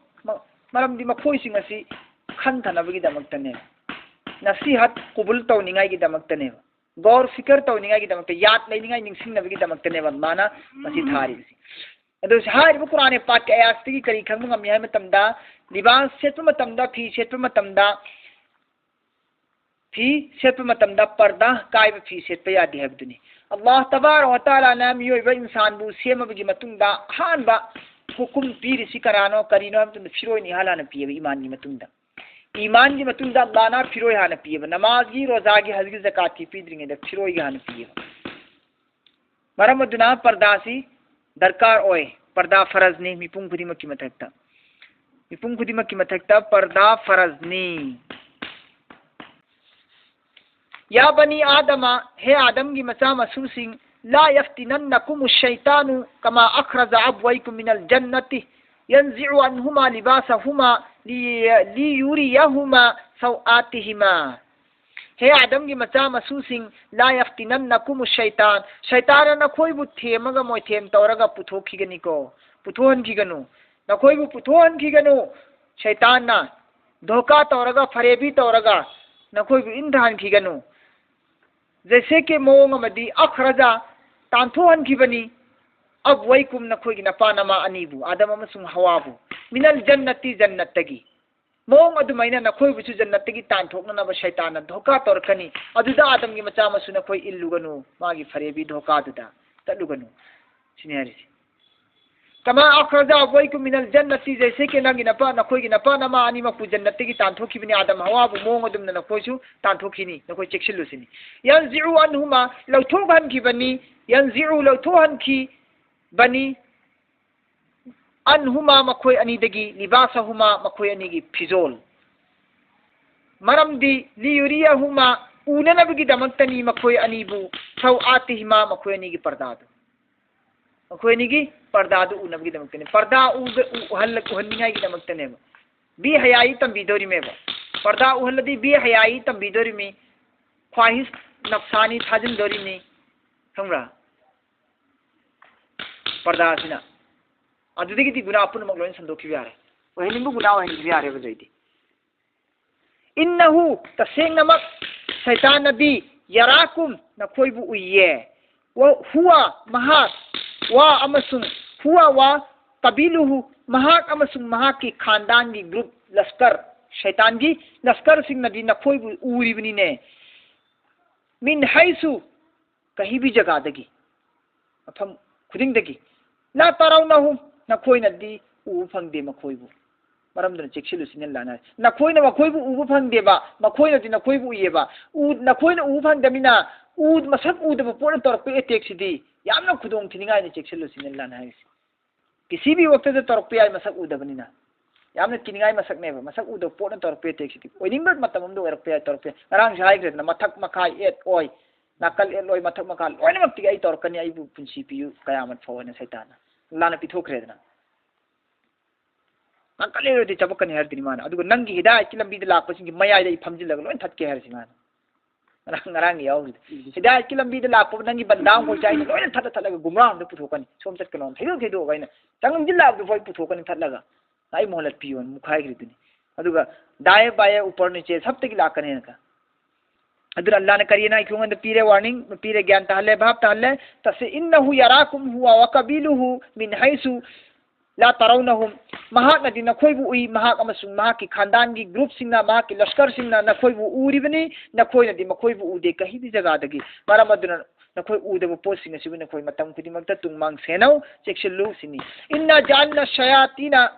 ꯃ-, ꯃꯔꯝꯗꯤ ꯃꯈꯣꯏꯁꯤꯡ ꯑꯁꯤ ꯈꯟꯊꯅꯕꯒꯤꯗꯃꯛꯇꯅꯦ, ꯅꯁꯤꯍꯠ ꯀꯨꯕꯨꯜ ꯇꯧꯅꯤꯡꯉꯥꯏꯒꯤꯗꯃꯛꯇꯅꯦꯕ, ꯒꯧꯔ ꯐꯤꯀꯔ ꯇꯧꯅꯤꯡꯉꯥꯏꯒꯤꯗꯃꯛꯇ, ꯌꯥꯠ ꯂꯩꯅꯤꯡꯉꯥꯏ, ꯅꯤꯡꯁꯤꯡꯅꯕꯒꯤꯗꯃꯛꯇꯅꯦꯕ ꯑꯜꯂꯥꯍꯅ ꯃꯁꯤ ꯊꯥꯔꯤꯕꯁꯤ꯫ ꯑꯗꯨ ꯍꯥꯏꯔꯤꯕ ꯀꯨꯔꯥꯟ ꯄꯥꯛꯀꯤ ꯑꯌꯥꯠꯁꯤꯗꯒꯤ ꯀꯔꯤ ꯈꯪꯕ ꯉꯝꯃꯤ ꯍꯥꯏꯕ ꯃꯇꯝꯗ, ꯂꯤꯕꯥꯁ ꯁꯦꯠꯄ ꯃꯇꯝꯗ, ꯐꯤ ꯁꯦꯠꯄ ꯃꯇꯝꯗ, ꯐꯤ ꯁꯦꯠꯄ ꯃꯇꯝꯗ ꯄꯔꯗꯥ ꯀꯥꯏꯕ ꯐꯤ ꯁꯦꯠꯄ ꯌꯥꯗꯦ ꯍꯥꯏꯕꯗꯨꯅꯤ꯫ ꯑꯜꯂꯥꯍ ꯇꯕꯥꯔꯛ ꯋ ꯇꯥꯂꯥꯅ ꯃꯤꯑꯣꯏꯕ ꯏꯟꯁꯥꯟꯕꯨ ꯁꯦꯝꯃꯕꯒꯤ ꯃꯇꯨꯡꯗ ꯑꯍꯥꯟꯕ ꯍꯨꯀꯨꯝ ꯄꯤꯔꯤꯁꯤ ꯀꯅꯥꯅꯣ, ꯀꯔꯤꯅꯣ ꯍꯥꯏꯕ ꯃꯇꯝꯗ ꯐꯤꯔꯣꯏꯅ ꯏꯍꯥꯟ ꯍꯥꯟꯅ ꯄꯤꯌꯦꯕ, ꯏꯃꯥꯟꯒꯤ ꯃꯇꯨꯡꯗ꯫ ꯏꯃꯥꯟꯒꯤ ꯃꯇꯨꯡꯗ ꯑꯜꯂꯥꯍꯅ ꯐꯤꯔꯣꯏ ꯍꯥꯟꯅ ꯄꯤꯌꯦꯕ꯫ ꯅꯃꯥꯖꯒꯤ, ꯔꯣꯖꯥꯒꯤ, ꯍꯖꯒꯤ, ꯖꯀꯥꯠꯀꯤ ꯄꯤꯗ꯭ꯔꯤꯉꯩꯗ ꯐꯤꯔꯣꯏꯒꯤ ꯍꯥꯟꯅ ꯄꯤꯌꯦꯕ꯫ ꯃꯔꯝ ꯑꯗꯨꯅ ꯄꯔꯗꯥꯁꯤ ꯗꯔꯀꯥꯔ ꯑꯣꯏ꯫ ꯄꯔꯗꯥ ꯐꯔꯖꯅꯤ ꯃꯤꯄꯨꯝ ꯈꯨꯗꯤꯡꯃꯛꯀꯤ ꯃꯊꯛꯇ꯫ ꯃꯤꯄꯨꯝ ꯈꯨꯗꯤꯡꯃꯛꯀꯤ ꯃꯊꯛꯇ ꯄꯔꯗꯥ ꯐꯔꯖꯅꯤ꯫ يا بني آدم, ꯍꯦ ꯑꯥꯗꯝꯒꯤ ꯃꯆꯥ ꯃꯁꯨꯁꯤꯡ, لا يفتننكم الشيطان كما أخرج أبويكم من الجنة ينزع عنهما لباسهما لي-, ليريهما سوآتهما. ꯍꯦ ꯑꯥꯗꯝꯒꯤ ꯃꯆꯥ ꯃꯁꯨꯁꯤꯡ, لا يفتننكم الشيطان, ꯁꯩꯇꯥꯟꯅ ꯅꯈꯣꯏꯕꯨ ꯊꯦꯝꯃꯒ ꯃꯣꯏꯊꯦꯝ ꯇꯧꯔꯒ ꯄꯨꯊꯣꯛꯈꯤꯒꯅꯤꯀꯣ, ꯄꯨꯊꯣꯛꯍꯟꯈꯤꯒꯅꯨ, ꯅꯈꯣꯏꯕꯨ ꯄꯨꯊꯣꯛꯍꯟꯈꯤꯒꯅꯨ꯫ ꯁꯩꯇꯥꯟꯅ ꯙꯣꯀꯥ ꯇꯧꯔꯒ, ꯐꯔꯦꯕꯤ ꯇꯧꯔꯒ ꯅꯈꯣꯏꯕꯨ ꯏꯟꯊꯍꯟꯈꯤꯒꯅꯨ꯫ ꯖꯩꯁꯦ ꯀꯦ ꯃꯑꯣꯡ ꯑꯃꯗꯤ ꯑꯈ꯭ꯔꯖ, ꯇꯥꯟꯊꯣꯛꯍꯟꯈꯤꯕꯅꯤ꯫ ꯑꯕꯋꯩꯀꯨꯝ, ꯅꯈꯣꯏꯒꯤ ꯅꯄꯥ ꯅꯃꯥ ꯑꯅꯤꯕꯨ, ꯑꯥꯗꯝ ꯑꯃꯁꯨꯡ ꯍꯋꯥꯕꯨ, ꯃꯤꯅꯜ ꯖꯟꯅꯇꯤ, ꯖꯟꯅꯠꯇꯒꯤ꯫ ꯃꯑꯣꯡ ꯑꯗꯨꯃꯥꯏꯅ ꯅꯈꯣꯏꯕꯨꯁꯨ ꯖꯟꯅꯠꯇꯒꯤ ꯇꯥꯟꯊꯣꯛꯅꯅꯕ ꯁꯩꯇꯥꯟꯅ ꯙꯣꯀꯥ ꯇꯧꯔꯛꯀꯅꯤ꯫ ꯑꯗꯨꯗ ꯑꯥꯗꯝꯒꯤ ꯃꯆꯥ ꯃꯁꯨ ꯅꯈꯣꯏ ꯏꯜꯂꯨꯒꯅꯨ, ꯃꯥꯒꯤ ꯐꯔꯦꯕꯤ ꯙꯣꯀꯥꯗꯨꯗ ꯆꯠꯂꯨꯒꯅꯨ꯫ ꯁꯤꯅꯤ ꯍꯥꯏꯔꯤꯁꯦ꯫ ꯀꯃꯥ ꯑꯈ꯭ꯔꯖ ꯑꯕꯋꯩꯀꯨꯝ ꯃꯤꯅꯜ ꯖꯟꯅꯇꯤ, ꯖꯩꯁꯦ ꯀꯦ ꯅꯪꯒꯤ ꯅꯄꯥ, ꯅꯈꯣꯏꯒꯤ ꯅꯄꯥ ꯅꯃꯥ ꯑꯅꯤꯃꯛꯄꯨ ꯖꯟꯅꯠꯇꯒꯤ ꯇꯥꯟꯊꯣꯛꯈꯤꯕꯅꯤ ꯑꯥꯗꯝ ꯍꯋꯥꯕꯨ, ꯃꯑꯣꯡ ꯑꯗꯨꯝꯅ ꯅꯈꯣꯏꯁꯨ ꯇꯥꯟꯊꯣꯛꯈꯤꯅꯤ꯫ ꯅꯈꯣꯏ ꯆꯦꯛꯁꯤꯜꯂꯨ ꯁꯤꯅꯤ꯫ ꯌꯟꯖꯤꯎ ꯑꯟꯍꯨꯃꯥ, ꯂꯧꯊꯣꯛꯍꯟꯈꯤꯕꯅꯤ꯫ ꯌꯟꯖꯤꯎ, ꯂꯧꯊꯣꯛꯍꯟꯈꯤꯕꯅꯤ꯫ ꯑꯟꯍꯨꯃꯥ, ꯃꯈꯣꯏ ꯑꯅꯤꯗꯒꯤ, ꯂꯤꯕꯥꯁꯍꯨꯃꯥ, ꯃꯈꯣꯏ ꯑꯅꯤꯒꯤ ꯐꯤꯖꯣꯜ꯫ ꯃꯔꯝꯗꯤ ꯂꯤꯌꯨꯔꯤꯌꯍꯨꯃꯥ, ꯎꯅꯅꯕꯒꯤꯗꯃꯛꯇꯅꯤ ꯃꯈꯣꯏ ꯑꯅꯤꯕꯨ, ꯁꯧꯑꯥꯇꯤꯍꯤꯃꯥ, ꯃꯈꯣꯏ ꯑꯅꯤꯒꯤ ꯄꯔꯗꯥꯗꯨ꯫ ꯃꯈꯣꯏ ꯑꯅꯤꯒꯤ ꯄꯔꯗꯥꯗꯨ ꯎꯅꯕꯒꯤꯗꯃꯛꯇꯅꯤ꯫ ꯄꯔꯗꯥ ꯎꯒ-, ꯎ-, ꯎꯍꯜꯂ-, ꯎꯍꯟꯅꯤꯡꯉꯥꯏꯒꯤꯗꯃꯛꯇꯅꯦꯕ꯫ ꯕꯤ ꯍꯌꯥꯏ ꯇꯝꯕꯤꯗꯣꯔꯤꯃꯦꯕ꯫ ꯄꯔꯗꯥ ꯎꯍꯜꯂꯗꯤ ꯕꯤ ꯍꯌꯥꯏ ꯇꯝꯕꯤꯗꯣꯔꯤꯃꯤ꯫ ꯈ꯭ꯋꯥꯍꯤꯁ ꯅꯞꯁꯥꯅꯤ ꯊꯥꯖꯤꯟꯗꯣꯔꯤꯃꯤ꯫ ꯈꯪꯕ꯭ꯔꯥ? ꯄꯔꯗꯥꯁꯤꯅ꯫ ꯑꯗꯨꯗꯒꯤꯗꯤ ꯒꯨꯅꯥ ꯄꯨꯝꯅꯃꯛ ꯂꯣꯏꯅ ꯁꯟꯗꯣꯛꯈꯤꯕ ꯌꯥꯔꯦ꯫ ꯑꯣꯏꯍꯟꯅꯤꯡꯕ ꯒꯨꯅꯥ ꯑꯣꯏꯍꯟꯈꯤꯕ ꯌꯥꯔꯦꯕ ꯑꯗꯨꯗꯩꯗꯤ꯫ ꯏꯟꯅꯍꯨ, ꯇꯁꯦꯡꯅꯃꯛ ꯁꯩꯇꯥꯟꯅꯗꯤ, ꯌꯔꯥꯀꯨꯝ, ꯅꯈꯣꯏꯕꯨ ꯎꯏꯌꯦ꯫ ꯋ-, ꯍꯨꯋ, ꯃꯍꯥꯛ, ꯋꯥ ꯑꯃꯁꯨꯡ ꯍꯨꯋ ꯋꯥ ꯀꯕꯤꯂꯨꯍꯨ, ꯃꯍꯥꯛ ꯑꯃꯁꯨꯡ ꯃꯍꯥꯛꯀꯤ ꯈꯥꯟꯗꯥꯟꯒꯤ ꯒ꯭ꯔꯨꯞ, ꯂꯁꯀꯔ, ꯁꯩꯇꯥꯟꯒꯤ ꯂꯁꯀꯔꯁꯤꯡꯅꯗꯤ ꯅꯈꯣꯏꯕꯨ ꯎꯔꯤꯕꯅꯤꯅꯦ꯫ ꯃꯤꯟ ꯍꯩꯁꯨ, ꯀꯍꯤꯕꯤ ꯖꯒꯥꯗꯒꯤ, ꯃꯐꯝ ꯈꯨꯗꯤꯡꯗꯒꯤ, ꯂꯥ ꯇꯔꯧꯅꯍꯨꯝ, ꯅꯈꯣꯏꯅꯗꯤ ꯎꯕ ꯐꯪꯗꯦ ꯃꯈꯣꯏꯕꯨ꯫ ꯃꯔꯝꯗꯨꯅ ꯆꯦꯛꯁꯤꯜꯂꯨ ꯁꯤꯅꯤ ꯑꯜꯂꯥꯍꯅ ꯍꯥꯏ꯫ ꯅꯈꯣꯏꯅ ꯃꯈꯣꯏꯕꯨ ꯎꯕ ꯐꯪꯗꯦꯕ, ꯃꯈꯣꯏꯅꯗꯤ ꯅꯈꯣꯏꯕꯨ ꯎꯏꯌꯦꯕ꯫ ꯎ-, ꯅꯈꯣꯏꯅ ꯎꯕ ꯐꯪꯗꯕꯅꯤꯅ, ꯎ-, ꯃꯁꯛ ꯎꯗꯕ ꯄꯣꯠꯅ ꯇꯧꯔꯛꯄ ꯑꯦꯇꯦꯛꯁꯤꯗꯤ ꯌꯥꯝꯅ ꯈꯨꯗꯣꯡ ꯊꯤꯅꯤꯡꯉꯥꯏꯅꯤ, ꯆꯦꯛꯁꯤꯜꯂꯨ ꯁꯤꯅꯤ ꯑꯜꯂꯥꯍꯅ ꯍꯥꯏꯔꯤꯁꯤ꯫ ꯀꯤꯁꯤ ꯚꯤ ꯋꯛꯇꯗ ꯇꯧꯔꯛꯄ ꯌꯥꯏ ꯃꯁꯛ ꯎꯗꯕꯅꯤꯅ꯫ ꯌꯥꯝꯅ ꯀꯤꯅꯤꯡꯉꯥꯏ ꯃꯁꯛꯅꯦꯕ꯫ ꯃꯁꯛ ꯎꯗꯕ ꯄꯣꯠꯅ ꯇꯧꯔꯛꯄ ꯑꯦꯇꯦꯛꯁꯤꯗꯤ ꯑꯣꯏꯅꯤꯡꯕ ꯃꯇꯝ ꯑꯃꯗ ꯑꯣꯏꯔꯛꯄ ꯌꯥꯏ, ꯇꯧꯔꯛꯄ ꯌꯥꯏ꯫ ꯉꯔꯥꯡꯁꯨ ꯍꯥꯏꯈ꯭ꯔꯦꯗꯅ, ꯃꯊꯛ ꯃꯈꯥ, ꯌꯦꯠ ꯑꯣꯏ, ꯅꯥꯀꯜ ꯌꯦꯠ ꯑꯣꯏ, ꯃꯊꯛ ꯃꯈꯥ ꯂꯣꯏꯅꯃꯛꯇꯒꯤ ꯑꯩ ꯇꯧꯔꯛꯀꯅꯤ, ꯑꯩꯕꯨ ꯄꯨꯟꯁꯤ ꯄꯤꯌꯨ, ꯀꯌꯥꯃꯠ ꯐꯥꯎ ꯍꯥꯏꯅ ꯁꯩꯇꯥꯟꯅ ꯂꯥꯟꯅ ꯄꯤꯊꯣꯛꯈ꯭ꯔꯦꯗꯅ꯫ ꯅꯥꯀꯜ ꯌꯦꯠ ꯑꯣꯏꯗꯤ ꯆꯠꯄꯛꯀꯅꯤ ꯍꯥꯏꯔꯗꯨꯅꯤ ꯃꯥꯅ꯫ ꯑꯗꯨꯒ ꯅꯪꯒꯤ ꯍꯤꯗꯥꯌꯠꯀꯤ ꯂꯝꯕꯤꯗ ꯂꯥꯛꯄꯁꯤꯡꯒꯤ ꯃꯌꯥꯏꯗ ꯑꯩ ꯐꯝꯖꯤꯜꯂꯒ ꯂꯣꯏ ꯊꯠꯀꯦ ꯍꯥꯏꯔꯁꯤ ꯃꯥꯅ꯫ ꯉꯔꯥꯡ, ꯉꯔꯥꯡꯒꯤ ꯌꯥꯎꯔꯤꯗꯣ꯫ ꯎꯝ꯫ ꯍꯤꯗꯥꯌꯠꯀꯤ ꯂꯝꯕꯤꯗ ꯂꯥꯛꯄ ꯅꯪꯒꯤ ꯕꯟꯗꯥ ꯃꯈꯣꯏꯁꯦ ꯑꯩꯅ ꯂꯣꯏꯅ ꯊꯠꯂ ꯊꯠꯂꯒ ꯒꯨꯝꯔꯥ ꯑꯃꯗ ꯄꯨꯊꯣꯛꯀꯅꯤ꯫ ꯁꯣꯝ ꯆꯠꯀꯅꯣ, ꯊꯩꯗꯣꯛ ꯊꯩꯗꯣꯛꯑꯒ ꯑꯩꯅ ꯆꯪꯁꯤꯜꯂꯛꯑꯕꯗꯨ ꯐꯥꯎ ꯑꯩ ꯄꯨꯊꯣꯛꯀꯅꯤ ꯊꯠꯂꯒ꯫ ꯑꯩ ꯃꯣꯍꯂꯠ ꯄꯤꯌꯣꯅ ꯃꯨꯛꯈꯥꯏꯈ꯭ꯔꯤꯗꯨꯅꯤ꯫ ꯑꯗꯨꯒ ꯗꯥꯌꯦ ꯕꯥꯌꯦ ꯎꯄꯔ ꯅꯤꯆꯦ ꯁꯕꯇꯒꯤ ꯂꯥꯛꯀꯅꯤ ꯍꯥꯏꯅ꯫ ꯑꯗꯨꯅ ꯑꯜꯂꯥꯍꯅ ꯀꯔꯤꯅ ꯑꯩꯈꯣꯏꯉꯣꯟꯗ ꯄꯤꯔꯦ? ꯋꯥꯔꯅꯤꯡ ꯄꯤꯔꯦ, ꯒ꯭ꯌꯥꯟ ꯇꯥꯍꯜꯂꯦ, ꯚꯥꯞ ꯇꯥꯍꯜꯂꯦ꯫ ꯇꯁꯦ "ꯏꯟꯅꯍꯨ ꯌꯔꯥꯀꯨꯝ ꯍꯨꯋ ꯋ ꯀꯕꯤꯂꯨꯍꯨ ꯃꯤꯟ ꯍꯩꯁꯨ ꯂꯥ ꯇꯔꯧꯅꯍꯨꯝ"꯫ ꯃꯍꯥꯛꯅꯗꯤ ꯅꯈꯣꯏꯕꯨ ꯎꯏ, ꯃꯍꯥꯛ ꯑꯃꯁꯨꯡ ꯃꯍꯥꯛꯀꯤ ꯈꯥꯟꯗꯥꯟꯒꯤ ꯒ꯭ꯔꯨꯞꯁꯤꯡꯅ, ꯃꯍꯥꯛꯀꯤ ꯂꯁꯀꯔꯁꯤꯡꯅ ꯅꯈꯣꯏꯕꯨ ꯎꯔꯤꯕꯅꯤ, ꯅꯈꯣꯏꯅꯗꯤ ꯃꯈꯣꯏꯕꯨ ꯎꯗꯦ꯫ ꯀꯍꯤꯕꯤ ꯖꯒꯥꯗꯒꯤ꯫ ꯃꯔꯝ ꯑꯗꯨꯅ ꯅꯈꯣꯏ ꯎꯗꯕ ꯄꯣꯠꯁꯤꯡ ꯑꯁꯤꯕꯨ ꯅꯈꯣꯏ ꯃꯇꯝ ꯈꯨꯗꯤꯡꯃꯛꯇ ꯇꯨꯡ ꯃꯥꯡ ꯁꯦꯟꯅꯧ, ꯆꯦꯛꯁꯤꯜꯂꯨ ꯁꯤꯅꯤ꯫ "ꯏꯟꯅ ꯖꯥꯟꯅ ꯁꯌꯥꯇꯤꯅ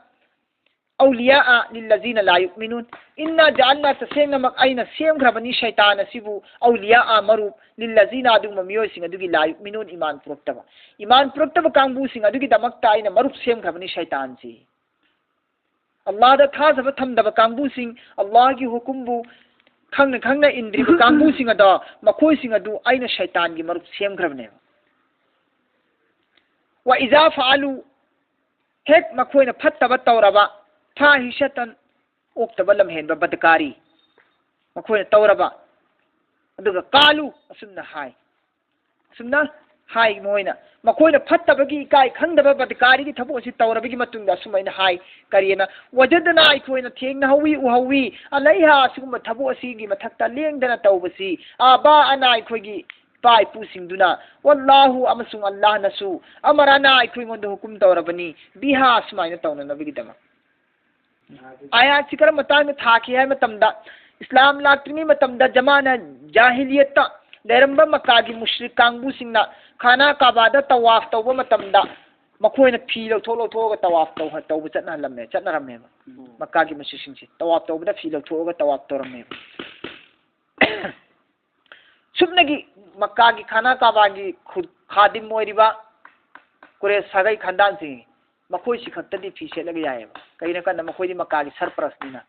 ꯑꯧꯂꯤꯌꯥ ꯂꯤꯜꯂꯖꯤꯅ ꯂꯥ ꯌꯨꯛꯃꯤꯅꯨꯟ"꯫ "ꯏꯟꯅ ꯖꯥꯟꯅ", ꯇꯁꯦꯡꯅꯃꯛ ꯑꯩꯅ ꯁꯦꯝꯈ꯭ꯔꯕꯅꯤ ꯁꯩꯇꯥꯟ ꯑꯁꯤꯕꯨ, "ꯑꯧꯂꯤꯌꯥ", ꯃꯔꯨꯞ, "ꯂꯤꯜꯂꯖꯤꯅ", ꯑꯗꯨꯒꯨꯝꯕ ꯃꯤꯑꯣꯏꯁꯤꯡ ꯑꯗꯨꯒꯤ, "ꯂꯥ ꯌꯨꯛꯃꯤꯅꯨꯟ", ꯏꯃꯥꯟ ꯄꯨꯔꯛꯇꯕ꯫ ꯏꯃꯥꯟ ꯄꯨꯔꯛꯇꯕ ꯀꯥꯡꯕꯨꯁꯤꯡ ꯑꯗꯨꯒꯤꯗꯃꯛꯇ ꯑꯩꯅ ꯃꯔꯨꯞ ꯁꯦꯝꯈ꯭ꯔꯕꯅꯤ ꯁꯩꯇꯥꯟꯁꯤ꯫ ꯑꯜꯂꯥꯍꯗ ꯊꯥꯖꯕ ꯊꯝꯗꯕ ꯀꯥꯡꯕꯨꯁꯤꯡ, ꯑꯜꯂꯥꯍꯒꯤ ꯍꯨꯀꯨꯝꯕꯨ ꯈꯪꯅ ꯈꯪꯅ ꯏꯟꯗ꯭ꯔꯤꯕ ꯀꯥꯡꯕꯨꯁꯤꯡ ꯑꯗꯣ, ꯃꯈꯣꯏꯁꯤꯡ ꯑꯗꯨ ꯑꯩꯅ ꯁꯩꯇꯥꯟꯒꯤ ꯃꯔꯨꯞ ꯁꯦꯝꯈ꯭ꯔꯕꯅꯦꯕ꯫ "ꯋ ꯏꯖꯥ ꯐꯥꯂꯨ", ꯍꯦꯛ ꯃꯈꯣꯏꯅ ꯐꯠꯇꯕ ꯇꯧꯔꯕ, "ꯐꯥꯍꯤꯁꯇꯟ", ꯑꯣꯛꯇꯕ ꯂꯝꯍꯦꯟꯕ, ꯕꯗꯀꯥꯔꯤ ꯃꯈꯣꯏꯅ ꯇꯧꯔꯕ, ꯑꯗꯨꯒ "ꯀꯥꯂꯨ", ꯑꯁꯨꯝꯅ ꯍꯥꯏ, ꯑꯁꯨꯝꯅ ꯍꯥꯏ ꯃꯈꯣꯏꯅ, ꯃꯈꯣꯏꯅ ꯐꯠꯇꯕꯒꯤ, ꯏꯀꯥꯏ ꯈꯪꯗꯕ ꯕꯗꯀꯥꯔꯤꯒꯤ ꯊꯕꯛ ꯑꯁꯤ ꯇꯧꯔꯕꯒꯤ ꯃꯇꯨꯡꯗ ꯑꯁꯨꯃꯥꯏꯅ ꯍꯥꯏ, ꯀꯔꯤꯅ? "ꯋꯖꯗꯅ", ꯑꯩꯈꯣꯏꯅ ꯊꯦꯡꯅꯍꯧꯋꯤ, ꯎꯍꯧꯋꯤ, "ꯑꯂꯩꯍꯥ", ꯑꯁꯤꯒꯨꯝꯕ ꯊꯕꯛ ꯑꯁꯤꯒꯤ ꯃꯊꯛꯇ ꯂꯦꯡꯗꯅ ꯇꯧꯕꯁꯤ, "ꯑꯥꯕꯥꯑꯅ", ꯑꯩꯈꯣꯏꯒꯤ ꯏꯄꯥ ꯏꯄꯨꯁꯤꯡꯗꯨꯅ, "ꯋꯜꯂꯥꯍꯨ", ꯑꯃꯁꯨꯡ ꯑꯜꯂꯥꯍꯅꯁꯨ, "ꯑꯃꯔꯅ", ꯑꯩꯈꯣꯏꯉꯣꯟꯗ ꯍꯨꯀꯨꯝ ꯇꯧꯔꯕꯅꯤ, "ꯕꯤꯍꯥ", ꯑꯁꯨꯃꯥꯏꯅ ꯇꯧꯅꯅꯕꯒꯤꯗꯃꯛ꯫ ꯑꯥꯌꯥꯠꯁꯤ ꯀꯔꯝꯕ ꯃꯇꯥꯡꯗ ꯊꯥꯈꯤ ꯍꯥꯏꯕ ꯃꯇꯝꯗ, ꯏꯁꯂꯥꯝ ꯂꯥꯛꯇ꯭ꯔꯤꯉꯩ ꯃꯇꯝꯗ ꯖꯃꯥꯅ ꯖꯥꯍꯤꯂꯤꯌꯠꯇ ꯂꯩꯔꯝꯕ ꯃꯛꯀꯥꯒꯤ ꯃꯨꯁ꯭ꯔꯤꯛ ꯀꯥꯡꯕꯨꯁꯤꯡꯅ ꯈꯥꯅꯥ ꯀꯥꯕꯥꯗ ꯇꯋꯥꯐ ꯇꯧꯕ ꯃꯇꯝꯗ ꯃꯈꯣꯏꯅ ꯐꯤ ꯂꯧꯊꯣꯛ ꯂꯧꯊꯣꯛꯑꯒ ꯇꯋꯥꯐ ꯇꯧ-, ꯇꯧꯕ ꯆꯠꯅꯍꯜꯂꯝꯃꯦ, ꯆꯠꯅꯔꯝꯃꯦꯕ꯫ ꯎꯝ꯫ ꯃꯛꯀꯥꯒꯤ ꯃꯨꯁ꯭ꯔꯤꯛꯁꯤꯡꯁꯦ ꯇꯋꯥꯐ ꯇꯧꯕꯗ ꯐꯤ ꯂꯧꯊꯣꯛꯑꯒ ꯇꯋꯥꯐ ꯇꯧꯔꯝꯃꯦꯕ꯫ ꯁꯨꯞꯅꯒꯤ ꯃꯛꯀꯥꯒꯤ ꯈꯥꯅꯥ ꯀꯥꯕꯥꯒꯤ ꯈꯨ-, ꯈꯥꯗꯤꯝ ꯑꯣꯏꯔꯤꯕ ꯀꯨꯔꯦꯁ ꯁꯥꯒꯩ ꯈꯥꯟꯗꯥꯟꯁꯤꯡ, ꯃꯈꯣꯏꯁꯤ ꯈꯛꯇꯗꯤ ꯐꯤ ꯁꯦꯠꯂꯒ ꯌꯥꯏꯑꯕ꯫ ꯀꯩꯒꯤꯅꯣ ꯍꯥꯏ ꯀꯥꯟꯗ ꯃꯈꯣꯏꯗꯤ ꯃꯛꯀꯥꯒꯤ ꯁꯔꯄ꯭ꯔꯁꯅꯤꯅ,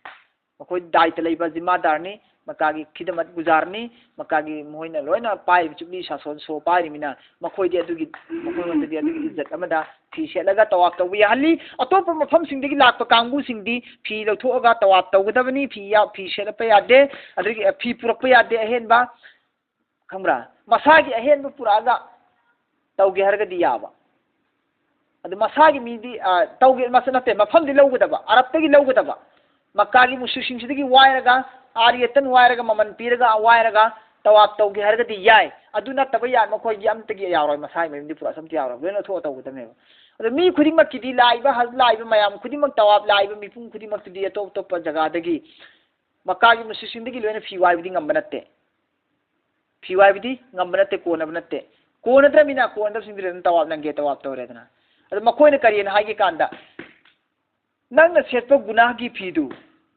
ꯃꯈꯣꯏ ꯗꯥꯏꯇ ꯂꯩꯕ ꯖꯤꯝꯃꯥꯗꯥꯔꯅꯤ, ꯃꯛꯀꯥꯒꯤ ꯈꯤꯗꯃꯠ ꯒꯨꯖꯥꯔꯅꯤ, ꯃꯛꯀꯥꯒꯤ ꯃꯈꯣꯏꯅ ꯂꯣꯏꯅ ꯄꯥꯏꯔꯤꯕ ꯖꯨꯕ꯭ꯂꯤ ꯁꯥꯁꯣꯟ ꯁꯣ ꯄꯥꯏꯔꯤꯃꯤꯅ ꯃꯈꯣꯏꯗꯤ ꯑꯗꯨꯒꯤ, ꯃꯈꯣꯏꯉꯣꯟꯗꯗꯤ ꯑꯗꯨꯒꯤ ꯏꯖꯠ ꯑꯃꯗ ꯐꯤ ꯁꯦꯠꯂꯒ ꯇꯋꯥꯞ ꯇꯧꯕ ꯌꯥꯍꯜꯂꯤ꯫ ꯑꯇꯣꯞꯄ ꯃꯐꯝꯁꯤꯡꯗꯒꯤ ꯂꯥꯛꯄ ꯀꯥꯡꯕꯨꯁꯤꯡꯗꯤ ꯐꯤ ꯂꯧꯊꯣꯛꯑꯒ ꯇꯋꯥꯞ ꯇꯧꯒꯗꯕꯅꯤ, ꯐꯤ ꯌꯥ-, ꯐꯤ ꯁꯦꯠꯂꯛꯄ ꯌꯥꯗꯦ, ꯑꯗꯒꯤ ꯐꯤ ꯄꯨꯔꯛꯄ ꯌꯥꯗꯦ ꯑꯍꯦꯟꯕ, ꯈꯪꯕ꯭ꯔꯥ? ꯃꯁꯥꯒꯤ ꯑꯍꯦꯟꯕ ꯄꯨꯔꯛꯑꯒ ꯇꯧꯒꯦ ꯍꯥꯏꯔꯒꯗꯤ ꯌꯥꯕ꯫ ꯑꯗꯨ ꯃꯁꯥꯒꯤ ꯃꯤꯗꯤ, ꯑ, ꯇꯧꯒꯦ, ꯃꯁꯥ ꯅꯠꯇꯦ, ꯃꯐꯝꯗꯤ ꯂꯧꯒꯗꯕ, ꯑꯔꯕꯇꯒꯤ ꯂꯧꯒꯗꯕ꯫ ꯃꯛꯀꯥꯒꯤ ꯃꯨꯁ꯭ꯔꯤꯛꯁꯤꯡꯁꯤꯗꯒꯤ ꯋꯥꯏꯔꯒ, ꯑꯥꯔꯤꯌꯇꯟ ꯋꯥꯏꯔꯒ, ꯃꯃꯜ ꯄꯤꯔꯒ ꯋꯥꯏꯔꯒ ꯇꯋꯥꯞ ꯇꯧꯒꯦ ꯍꯥꯏꯔꯒꯗꯤ ꯌꯥꯏ꯫ ꯑꯗꯨ ꯅꯠꯇꯕ ꯌꯥ-, ꯃꯈꯣꯏꯒꯤ ꯑꯝꯇꯒꯤ ꯌꯥꯎꯔꯣꯏ, ꯃꯁꯥꯒꯤ ꯃꯌꯨꯝꯗꯤ ꯄꯨꯔꯥ ꯑꯝꯇ ꯌꯥꯎꯔꯣꯏ, ꯂꯣꯏꯅ ꯂꯧꯊꯣꯛꯑ ꯇꯧꯒꯗꯕꯅꯦꯕ꯫ ꯑꯗꯣ ꯃꯤ ꯈꯨꯗꯤꯡꯃꯛꯀꯤꯗꯤ, ꯂꯥꯛꯏꯕ ꯍꯖ ꯂꯥꯛꯏꯕ ꯃꯌꯥꯝ ꯈꯨꯗꯤꯡꯃꯛ, ꯇꯋꯥꯞ ꯂꯥꯛꯏꯕ ꯃꯤꯄꯨꯝ ꯈꯨꯗꯤꯡꯃꯛꯇꯨꯗꯤ ꯑꯇꯣꯞ ꯑꯇꯣꯞꯄ ꯖꯒꯥꯗꯒꯤ ꯃꯛꯀꯥꯒꯤ ꯃꯨꯁ꯭ꯔꯤꯛꯁꯤꯡꯗꯒꯤ ꯂꯣꯏꯅ ꯐꯤ ꯋꯥꯏꯕꯗꯤ ꯉꯝꯕ ꯅꯠꯇꯦ꯫ ꯐꯤ ꯋꯥꯏꯕꯗꯤ ꯉꯝꯕ ꯅꯠꯇꯦ, ꯀꯣꯟꯅꯕ ꯅꯠꯇꯦ꯫ ꯀꯣꯟꯅꯗ꯭ꯔꯃꯤꯅ ꯀꯣꯟꯅꯗꯕꯁꯤꯡꯗꯨꯗꯤ ꯑꯗꯨꯝ ꯇꯋꯥꯞ ꯅꯪꯒꯦ ꯇꯋꯥꯞ ꯇꯧꯔꯦꯗꯅ꯫ ꯑꯗꯣ ꯃꯈꯣꯏꯅ ꯀꯔꯤꯅ ꯍꯥꯏꯒꯦ ꯀꯥꯟꯗ, ꯅꯪꯅ ꯁꯦꯠꯄ ꯒꯨꯅꯥꯒꯤ ꯐꯤꯗꯨ,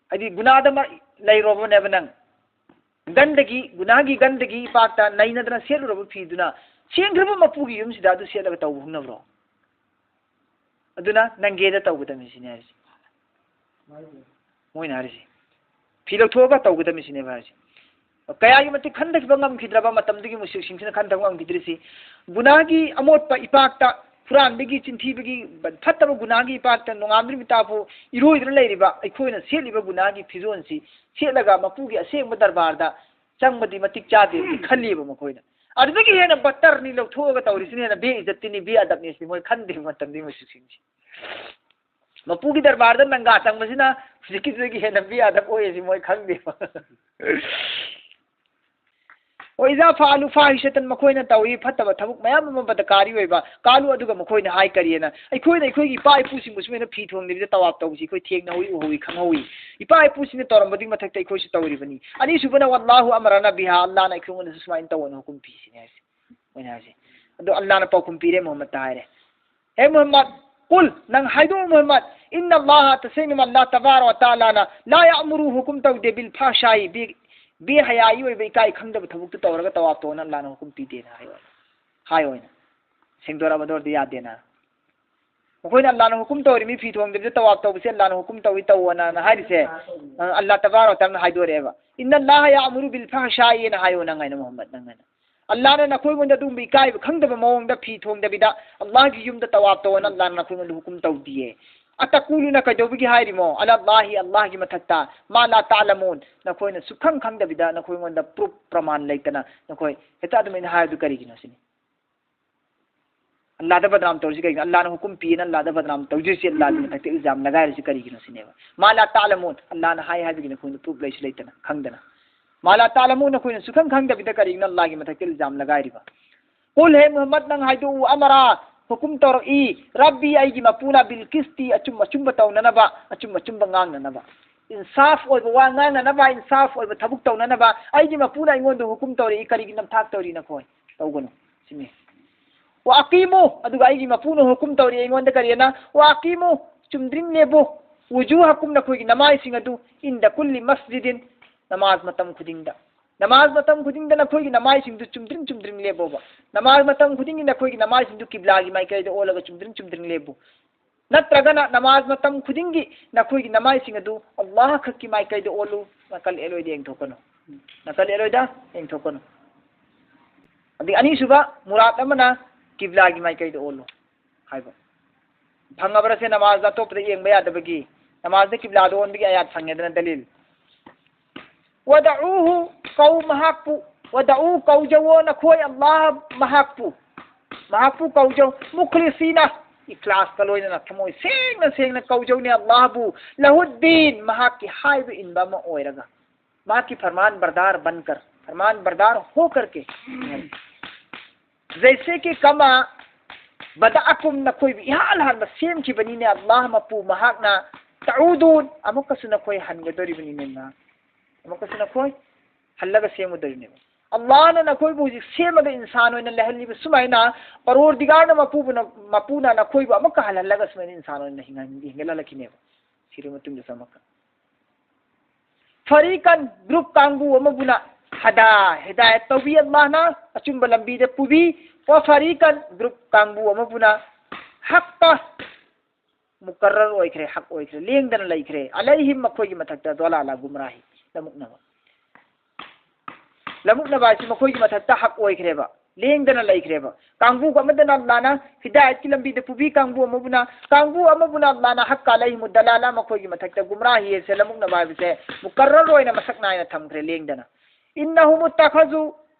ꯍꯥꯏꯗꯤ ꯒꯨꯅꯥꯗ ꯃ-, ꯂꯩꯔꯨꯔꯕꯅꯦꯕ ꯅꯪ꯫ ꯒꯟꯗꯒꯤ, ꯒꯨꯅꯥꯒꯤ ꯒꯟꯗꯒꯤ ꯏꯄꯥꯛꯇ ꯅꯩꯅꯗꯅ ꯁꯦꯠꯂꯨꯔꯕ ꯐꯤꯗꯨꯅ ꯁꯦꯡꯈ꯭ꯔꯕ ꯃꯄꯨꯒꯤ ꯌꯨꯝꯁꯤꯗ ꯑꯗꯨ ꯁꯦꯠꯂꯒ ꯇꯧꯕ ꯍꯧꯅꯕ꯭ꯔꯣ? ꯑꯗꯨꯅ ꯅꯪꯒꯦꯗ ꯇꯧꯒꯗꯕꯅꯤ ꯁꯤꯅꯤ ꯍꯥꯏꯔꯤꯁꯦ꯫ ꯃꯣꯏꯅ ꯍꯥꯏꯔꯤꯁꯦ꯫ ꯐꯤ ꯂꯧꯊꯣꯛꯑꯒ ꯇꯧꯒꯗꯕꯅꯤ ꯁꯤꯅꯦꯕ ꯍꯥꯏꯔꯤꯁꯦ꯫ ꯀꯌꯥꯒꯤ ꯃꯇꯤꯛ ꯈꯟꯊꯈꯤꯕ ꯉꯝꯈꯤꯗ꯭ꯔꯕ ꯃꯇꯝꯗꯒꯤ ꯃꯨꯁ꯭ꯔꯤꯛꯁꯤꯡꯁꯤꯅ ꯈꯟꯊꯕ ꯉꯝꯈꯤꯗ꯭ꯔꯤꯁꯤ, ꯒꯨꯅꯥꯒꯤ ꯑꯃꯣꯠꯄ ꯏꯄꯥꯛꯇ, ꯍꯨꯔꯥꯟꯕꯒꯤ, ꯆꯤꯟꯊꯤꯕꯒꯤ, ꯐꯠꯇꯕ ꯒꯨꯅꯥꯒꯤ ꯏꯄꯥꯛꯇ ꯅꯣꯡꯉꯥꯟꯕ ꯅꯨꯃꯤꯠ ꯇꯥꯐꯥꯎ ꯏꯔꯣꯏꯗꯨꯅ ꯂꯩꯔꯤꯕ ꯑꯩꯈꯣꯏꯅ ꯁꯦꯠꯂꯤꯕ ꯒꯨꯅꯥꯒꯤ ꯐꯤꯖꯣꯜꯁꯤ ꯁꯦꯠꯂꯒ ꯃꯄꯨꯒꯤ ꯑꯁꯦꯡꯕ ꯗꯔꯕꯥꯔꯗ ꯆꯪꯕꯗꯤ ꯃꯇꯤꯛ ꯆꯥꯗꯦ ꯈꯜꯂꯤꯕ ꯃꯈꯣꯏꯅ꯫ ꯑꯗꯨꯗꯒꯤ ꯍꯦꯟꯅ ꯕꯠꯇꯔꯅꯤ ꯂꯧꯊꯣꯛꯑꯒ ꯇꯧꯔꯤꯁꯤꯅ, ꯍꯦꯟꯅ ꯕꯦ ꯏꯖꯠꯇꯤꯅꯤ, ꯕꯦ ꯑꯗꯕꯅꯤ ꯁꯤ ꯃꯣꯏ ꯈꯟꯗꯦꯕ ꯃꯇꯝꯗꯨꯒꯤ ꯃꯨꯁ꯭ꯔꯤꯛꯁꯤꯡꯁꯤ꯫ ꯃꯄꯨꯒꯤ ꯗꯔꯕꯥꯔꯗ ꯅꯪꯒꯥ ꯆꯪꯕꯁꯤꯅ ꯍꯧꯖꯤꯛꯀꯤꯗꯨꯗꯒꯤ ꯍꯦꯟꯅ ꯕꯦ ꯑꯗꯕ ꯑꯣꯏ ꯁꯤ ꯃꯣꯏ ꯈꯪꯗꯦꯕ꯫ ꯍꯣꯏ, ꯏꯖꯥ ꯐꯥꯂꯨ ꯐꯥꯍꯤꯁꯇꯟ, ꯃꯈꯣꯏꯅ ꯇꯧꯏ ꯐꯠꯇꯕ ꯊꯕꯛ ꯃꯌꯥꯝ ꯑꯃ ꯕꯗꯀꯥꯔꯤ ꯑꯣꯏꯕ, ꯀꯥꯂꯨ, ꯑꯗꯨꯒ ꯃꯈꯣꯏꯅ ꯍꯥꯏ ꯀꯔꯤꯅ, ꯑꯩꯈꯣꯏꯅ ꯑꯩꯈꯣꯏꯒꯤ ꯏꯄꯥ ꯏꯄꯨꯁꯤꯡꯕꯨ ꯁꯨꯃꯥꯏꯅ ꯐꯤ ꯊꯣꯡꯗꯕꯤꯗ ꯇꯋꯥꯞ ꯇꯧꯕꯁꯤ ꯑꯩꯈꯣꯏ ꯊꯦꯡꯅꯍꯧꯏ, ꯎꯍꯧꯏ, ꯈꯪꯍꯧꯏ꯫ ꯏꯄꯥ ꯏꯄꯨꯁꯤꯡꯅ ꯇꯧꯔꯝꯕꯗꯨꯒꯤ ꯃꯊꯛꯇ ꯑꯩꯈꯣꯏꯁꯨ ꯇꯧꯔꯤꯕꯅꯤ꯫ ꯑꯅꯤꯁꯨꯕꯅ ꯋꯜꯂꯥꯍꯨ ꯑꯃꯔꯅ ꯕꯤꯍꯥ, ꯑꯜꯂꯥꯍꯅ ꯑꯩꯈꯣꯏꯉꯣꯟꯗꯁꯨ ꯁꯨꯃꯥꯏꯅ ꯇꯧꯑꯣꯅ ꯍꯨꯀꯨꯝ ꯄꯤꯁꯤꯅꯤ ꯍꯥꯏꯁꯦ꯫ ꯃꯣꯏꯅ ꯍꯥꯏꯁꯦ꯫ ꯑꯗꯣ ꯑꯜꯂꯥꯍꯅ ꯄꯥꯎꯈꯨꯝ ꯄꯤꯔꯦ ꯃꯨꯍꯝꯃꯗꯇ ꯍꯥꯏꯔꯦ꯫ ꯍꯦ ꯃꯨꯍꯝꯃꯗ, ꯀꯨꯜ, ꯅꯪ ꯍꯥꯏꯗꯣꯛꯑꯣ ꯃꯨꯍꯝꯃꯗ, ꯏꯟꯅ ꯑꯜꯂꯥꯍ, ꯇꯁꯦꯡꯅ ꯑꯜꯂꯥꯍ ꯇꯕꯥꯔ ꯋ ꯇꯥꯂꯥꯅ, ꯂꯥ ꯌꯥꯃꯨꯔꯨ, ꯍꯨꯀꯨꯝ ꯇꯧꯗꯦ, ꯕꯤꯜ ꯐꯥꯍꯁꯥꯏ, ꯕꯤ-, ꯕꯦꯍꯌꯥꯏ ꯑꯣꯏꯕ ꯏꯀꯥꯏ ꯈꯪꯗꯕ ꯊꯕꯛꯇꯨ ꯇꯧꯔꯒ ꯇꯋꯥꯞ ꯇꯧꯅ ꯑꯜꯂꯥꯍꯅ ꯍꯨꯀꯨꯝ ꯄꯤꯗꯦꯅ ꯍꯥꯏꯌꯣ꯫ ꯍꯥꯏꯌꯣ ꯑꯣꯏꯅ꯫ ꯁꯦꯡꯗꯣꯔꯛꯑꯕꯗꯣ ꯑꯗꯨꯗꯤ ꯌꯥꯗꯦꯅ꯫ ꯃꯈꯣꯏꯅ ꯑꯜꯂꯥꯅ ꯍꯨꯀꯨꯝ ꯇꯧꯔꯤ, ꯃꯤ ꯐꯤ ꯊꯣꯡꯗꯕꯤꯗ ꯇꯋꯥꯐ ꯇꯧꯕꯁꯦ ꯑꯜꯂꯥꯅ ꯍꯨꯀꯨꯝ ꯇꯧꯏ, ꯇꯧꯑꯣꯅ ꯍꯥꯏꯔꯤꯁꯦ꯫ ꯑ, ꯑꯜꯂꯥ ꯇꯕꯥꯔꯛ ꯋ ꯇꯥꯂꯥꯅ ꯍꯥꯏꯗꯣꯔꯛꯑꯦꯕ꯫ "ꯏꯟꯅ ꯑꯜꯂꯥꯍ ꯌꯥꯑꯃꯨꯔꯨ ꯕꯤꯜ ꯐꯍꯁꯥꯏ" ꯍꯥꯏꯅ ꯍꯥꯏꯌꯣ ꯅꯪ ꯍꯥꯏꯅ, ꯃꯨꯍꯝꯃꯗ, ꯅꯪ ꯍꯥꯏꯅ꯫ ꯑꯜꯂꯥꯅ ꯅꯈꯣꯏꯉꯣꯟꯗ ꯑꯗꯨꯒꯨꯝꯕ ꯏꯀꯥꯏꯕ ꯈꯪꯗꯕ ꯃꯑꯣꯡꯗ ꯐꯤ ꯊꯣꯡꯗꯕꯤꯗ ꯑꯜꯂꯥꯍꯒꯤ ꯌꯨꯝꯗ ꯇꯋꯥꯐ ꯇꯧꯑꯣꯅ ꯑꯜꯂꯥꯅ ꯅꯈꯣꯏꯉꯣꯟꯗ ꯍꯨꯀꯨꯝ ꯇꯧꯗꯤꯌꯦ꯫ "ꯑꯇꯀꯨꯂꯨꯅ" ꯀꯩꯗꯧꯕꯒꯤ ꯍꯥꯏꯔꯤꯃꯣ? "ꯑꯂꯥ ꯑꯜꯂꯥꯍꯤ", ꯑꯜꯂꯥꯍꯒꯤ ꯃꯊꯛꯇ, "ꯃꯥ ꯂꯥ ꯇꯥꯂꯃꯨꯟ", ꯅꯈꯣꯏꯅ ꯁꯨꯈꯪ ꯈꯪꯗꯕꯤꯗ, ꯅꯈꯣꯏꯉꯣꯟꯗ ꯄ꯭ꯔꯨꯐ, ꯄ꯭ꯔꯃꯥꯟ ꯂꯩꯇꯅ ꯅꯈꯣꯏ ꯍꯦꯛꯇ ꯑꯗꯨꯃꯥꯏꯅ ꯍꯥꯏꯔꯤꯗꯨ ꯀꯔꯤꯒꯤꯅꯣ ꯁꯤꯅꯤ꯫ ꯑꯜꯂꯥꯗ ꯕꯗꯅꯥꯝ ꯇꯧꯔꯤꯁꯤ ꯀꯩꯒꯤꯅꯣ? ꯑꯜꯂꯥꯅ ꯍꯨꯀꯨꯝ ꯄꯤꯌꯦꯅ ꯑꯜꯂꯥꯗ ꯕꯗꯅꯥꯝ ꯇꯧꯖꯔꯤꯁꯤ, ꯑꯜꯂꯥꯒꯤ ꯃꯊꯛꯇ ꯏꯜꯖꯥꯝ ꯂꯒꯥꯏꯔꯤꯁꯤ ꯀꯔꯤꯒꯤꯅꯣ ꯁꯤꯅꯦꯕ꯫ "ꯃꯥ ꯂꯥ ꯇꯥꯂꯃꯨꯟ", ꯑꯜꯂꯥꯅ ꯍꯥꯏ ꯍꯥꯏꯕꯒꯤ ꯅꯈꯣꯏꯅ ꯄ꯭ꯔꯨꯐ ꯂꯩꯁꯨ ꯂꯩꯇꯅ, ꯈꯪꯗꯅ꯫ "ꯃꯥ ꯂꯥ ꯇꯥꯂꯃꯨꯟ", ꯅꯈꯣꯏꯅ ꯁꯨꯈꯪ ꯈꯪꯗꯕꯤꯗ ꯀꯔꯤꯒꯤꯅꯣ ꯑꯜꯂꯥꯒꯤ ꯃꯊꯛꯇ ꯏꯜꯖꯥꯝ ꯂꯒꯥꯏꯔꯤꯕ? "ꯀꯨꯜ", ꯍꯦ ꯃꯨꯍꯝꯃꯗ, ꯅꯪ ꯍꯥꯏꯗꯣꯛꯎ, "ꯑꯃꯔꯥ", ꯍꯨꯀꯨꯝ ꯇꯧꯔꯛꯏ, "ꯔꯕꯤ", ꯑꯩꯒꯤ ꯃꯄꯨꯅ, "ꯕꯤꯜ ꯀꯤꯁꯇꯤ", ꯑꯆꯨꯝ ꯑꯆꯨꯝꯕ ꯇꯧꯅꯅꯕ, ꯑꯆꯨꯝ ꯑꯆꯨꯝꯕ ꯉꯥꯡꯅꯅꯕ꯫ ꯏꯟꯁꯥꯐ ꯑꯣꯏꯕ ꯋꯥ ꯉꯥꯡꯅꯅꯕ, ꯏꯟꯁꯥꯐ ꯑꯣꯏꯕ ꯊꯕꯛ ꯇꯧꯅꯅꯕ ꯑꯩꯒꯤ ꯃꯄꯨꯅ ꯑꯩꯉꯣꯟꯗ ꯍꯨꯀꯨꯝ ꯇꯧꯔꯛꯏ꯫ ꯀꯔꯤꯒꯤ ꯅꯝꯊꯥꯛ ꯇꯧꯔꯤ ꯅꯈꯣꯏ? ꯇꯧꯒꯅꯨ ꯁꯤꯅꯤ꯫ "ꯋꯥ ꯑꯀꯤꯃꯨ", ꯑꯗꯨꯒ ꯑꯩꯒꯤ ꯃꯄꯨꯅ ꯍꯨꯀꯨꯝ ꯇꯧꯔꯤ ꯑꯩꯉꯣꯟꯗ ꯀꯔꯤꯅ? "ꯋꯥ ꯑꯀꯤꯃꯨ", ꯆꯨꯝꯗ꯭ꯔꯤꯡ ꯂꯦꯞꯄꯨ, "ꯋꯨꯖꯨꯍꯀꯨꯝ", ꯅꯈꯣꯏꯒꯤ ꯅꯃꯥꯏꯁꯤꯡ ꯑꯗꯨ, "ꯏꯟꯗ ꯀꯨꯜꯂꯤ ꯃꯁꯖꯤꯗꯤꯟ", ꯅꯃꯥꯖ ꯃꯇꯝ ꯈꯨꯗꯤꯡꯗ꯫ ꯅꯃꯥꯖ ꯃꯇꯝ ꯈꯨꯗꯤꯡꯗ ꯅꯈꯣꯏꯒꯤ ꯅꯃꯥꯏꯁꯤꯡꯗꯨ ꯆꯨꯝꯗ꯭ꯔꯤꯡ ꯆꯨꯝꯗ꯭ꯔꯤꯡ ꯂꯦꯞꯄꯣꯕ꯫ ꯅꯃꯥꯖ ꯃꯇꯝ ꯈꯨꯗꯤꯡꯒꯤ ꯅꯈꯣꯏꯒꯤ ꯅꯃꯥꯏꯁꯤꯡꯗꯨ ꯀꯤꯕ꯭ꯂꯥꯒꯤ ꯃꯥꯏꯀꯩꯗ ꯑꯣꯜꯂꯒ ꯆꯨꯝꯗ꯭ꯔꯤꯡ ꯆꯨꯝꯗ꯭ꯔꯤꯡ ꯂꯦꯞꯄꯨ꯫ ꯅꯠꯇ꯭ꯔꯒꯅ ꯅꯃꯥꯖ ꯃꯇꯝ ꯈꯨꯗꯤꯡꯒꯤ ꯅꯈꯣꯏꯒꯤ ꯅꯃꯥꯏꯁꯤꯡ ꯑꯗꯨ ꯑꯜꯂꯥꯍ ꯈꯛꯀꯤ ꯃꯥꯏꯀꯩꯗ ꯑꯣꯜꯂꯨ, ꯅꯥꯀꯜ ꯑꯦꯜ ꯑꯣꯏꯗ ꯌꯦꯡꯊꯣꯛꯀꯅꯨ꯫ ꯅꯥꯀꯜ ꯑꯦꯜ ꯑꯣꯏꯗ ꯌꯦꯡꯊꯣꯛꯀꯅꯨ꯫ ꯑꯗꯒꯤ ꯑꯅꯤꯁꯨꯕ ꯃꯨꯔꯥꯗ ꯑꯃꯅ ꯀꯤꯕ꯭ꯂꯥꯒꯤ ꯃꯥꯏꯀꯩꯗ ꯑꯣꯜꯂꯨ ꯍꯥꯏꯕ꯫ ꯐꯪꯉꯕ꯭ꯔꯁꯦ ꯅꯃꯥꯖꯗ ꯑꯇꯣꯞꯄꯗ ꯌꯦꯡꯕ ꯌꯥꯗꯕꯒꯤ? ꯅꯃꯥꯖꯗ ꯀꯤꯕ꯭ꯂꯥꯗ ꯑꯣꯟꯕꯒꯤ ꯑꯥꯌꯥꯠ ꯐꯪꯉꯦꯗꯅ ꯗꯂꯤꯜ꯫ "ꯋꯗꯎꯍꯨ", ꯀꯧ ꯃꯍꯥꯛꯄꯨ꯫ "ꯋꯗꯎ", ꯀꯧꯖꯧꯋꯣ ꯅꯈꯣꯏ ꯑꯜꯂꯥꯍ ꯃꯍꯥꯛꯄꯨ꯫ ꯃꯍꯥꯛꯄꯨ ꯀꯧꯖꯧ꯫ "ꯃꯨꯈꯂꯤꯁꯤꯅ", ꯏꯈ꯭ꯂꯥꯁꯀ ꯂꯣꯏꯅꯅ ꯊꯃꯣꯏ ꯁꯦꯡꯅ ꯁꯦꯡꯅ ꯀꯧꯖꯧꯅꯦ ꯑꯜꯂꯥꯍꯕꯨ꯫ "ꯂꯍꯨꯗꯗꯤꯟ", ꯃꯍꯥꯛꯀꯤ ꯍꯥꯏꯕ ꯏꯟꯕ ꯑꯃ ꯑꯣꯏꯔꯒ꯫ ꯃꯍꯥꯛꯀꯤ ꯐꯔꯃꯥꯟ ꯕꯔꯗꯥꯔ ꯕꯟꯀꯔ, ꯐꯔꯃꯥꯟ ꯕꯔꯗꯥꯔ ꯍꯣꯀꯔ ꯀꯦ꯫ "ꯖꯩꯁꯦ ꯀꯤ ꯀꯃꯥ ꯕꯗꯥꯑꯀꯨꯝ", ꯅꯈꯣꯏꯕꯨ ꯏꯍꯥꯟ ꯍꯥꯟꯕ ꯁꯦꯝꯈꯤꯕꯅꯤꯅꯦ ꯑꯜꯂꯥꯍ ꯃꯄꯨ ꯃꯍꯥꯛꯅ꯫ "ꯇꯎꯗꯨꯟ", ꯑꯃꯨꯛꯀꯁꯨ ꯅꯈꯣꯏ ꯍꯟꯒꯗꯧꯔꯤꯕꯅꯤꯅꯦ꯫ ꯑꯃꯨꯛꯀꯁꯨ ꯅꯈꯣꯏ ꯍꯜꯂꯒ ꯁꯦꯝꯒꯗꯧꯔꯤꯅꯦꯕ꯫ ꯑꯜꯂꯥꯍꯅ ꯅꯈꯣꯏꯕꯨ ꯍꯧꯖꯤꯛ ꯁꯦꯝꯃꯒ ꯏꯟꯁꯥꯟ ꯑꯣꯏꯅ ꯂꯩꯍꯜꯂꯤꯕ ꯁꯨꯃꯥꯏꯅ, ꯄꯔꯣꯔꯗꯤꯒꯥꯔꯅ ꯃꯄꯨꯕꯨꯅ, ꯃꯄꯨꯅ ꯅꯈꯣꯏꯕꯨ ꯑꯃꯨꯛꯀ ꯍꯜꯍꯜꯂꯒ ꯁꯨꯃꯥꯏꯅ ꯏꯟꯁꯥꯟ ꯑꯣꯏꯅ ꯍꯤꯡꯍꯟ-, ꯍꯤꯡꯒꯠꯍꯜꯂꯛꯈꯤꯅꯦꯕ꯫ ꯁꯤꯔꯕ ꯃꯇꯨꯡꯗꯁꯨ ꯑꯃꯨꯛꯀ꯫ "ꯐꯔꯤꯀꯟ", ꯒ꯭ꯔꯨꯞ ꯀꯥꯡꯕꯨ ꯑꯃꯕꯨꯅ, "ꯍꯗꯥ", ꯍꯤꯗꯥꯌꯠ ꯇꯧꯕꯤ, ꯑꯜꯂꯥꯍꯅ ꯑꯆꯨꯝꯕ ꯂꯝꯕꯤꯗ ꯄꯨꯕꯤ꯫ "ꯋ ꯐꯔꯤꯀꯟ", ꯒ꯭ꯔꯨꯞ ꯀꯥꯡꯕꯨ ꯑꯃꯕꯨꯅ, "ꯍꯛꯀ", ꯃꯨꯀꯔꯔ ꯑꯣꯏꯈ꯭ꯔꯦ, ꯍꯛ ꯑꯣꯏꯈ꯭ꯔꯦ, ꯂꯦꯡꯗꯅ ꯂꯩꯈ꯭ꯔꯦ꯫ ꯑꯂꯩꯍꯤꯝ, ꯃꯈꯣꯏꯒꯤ ꯃꯊꯛꯇ, ꯗꯣꯂꯥꯂꯥ, ꯒꯨꯝꯔꯥꯍꯤ, ꯂꯃꯨꯛꯅꯕ꯫ ꯂꯃꯨꯛꯅꯕ ꯍꯥꯏꯁꯤ ꯃꯈꯣꯏꯒꯤ ꯃꯊꯛꯇ ꯍꯛ ꯑꯣꯏꯈ꯭ꯔꯦꯕ, ꯂꯦꯡꯗꯅ ꯂꯩꯈ꯭ꯔꯦꯕ꯫ ꯀꯥꯡꯕꯨ ꯑꯃꯗꯅ ꯑꯜꯂꯥꯅ ꯍꯤꯗꯥꯌꯠꯀꯤ ꯂꯝꯕꯤꯗ ꯄꯨꯕꯤ, ꯀꯥꯡꯕꯨ ꯑꯃꯕꯨꯅ, ꯀꯥꯡꯕꯨ ꯑꯃꯕꯨꯅ ꯑꯜꯂꯥꯅ ꯍꯛꯀ ꯑꯂꯩꯍꯤꯃꯨ ꯗꯂꯥꯂꯥ, ꯃꯈꯣꯏꯒꯤ ꯃꯊꯛꯇ ꯒꯨꯝꯔꯥꯍꯤ ꯍꯥꯏꯁꯦ, ꯂꯃꯨꯛꯅꯕ ꯍꯥꯏꯕꯁꯦ ꯃꯨꯀꯔꯔ ꯑꯣꯏꯅ ꯃꯁꯛ ꯅꯥꯏꯅ ꯊꯝꯈ꯭ꯔꯦ ꯂꯦꯡꯗꯅ꯫ "ꯏꯟꯅꯍꯨꯝ ꯏꯠꯇꯈꯖꯨ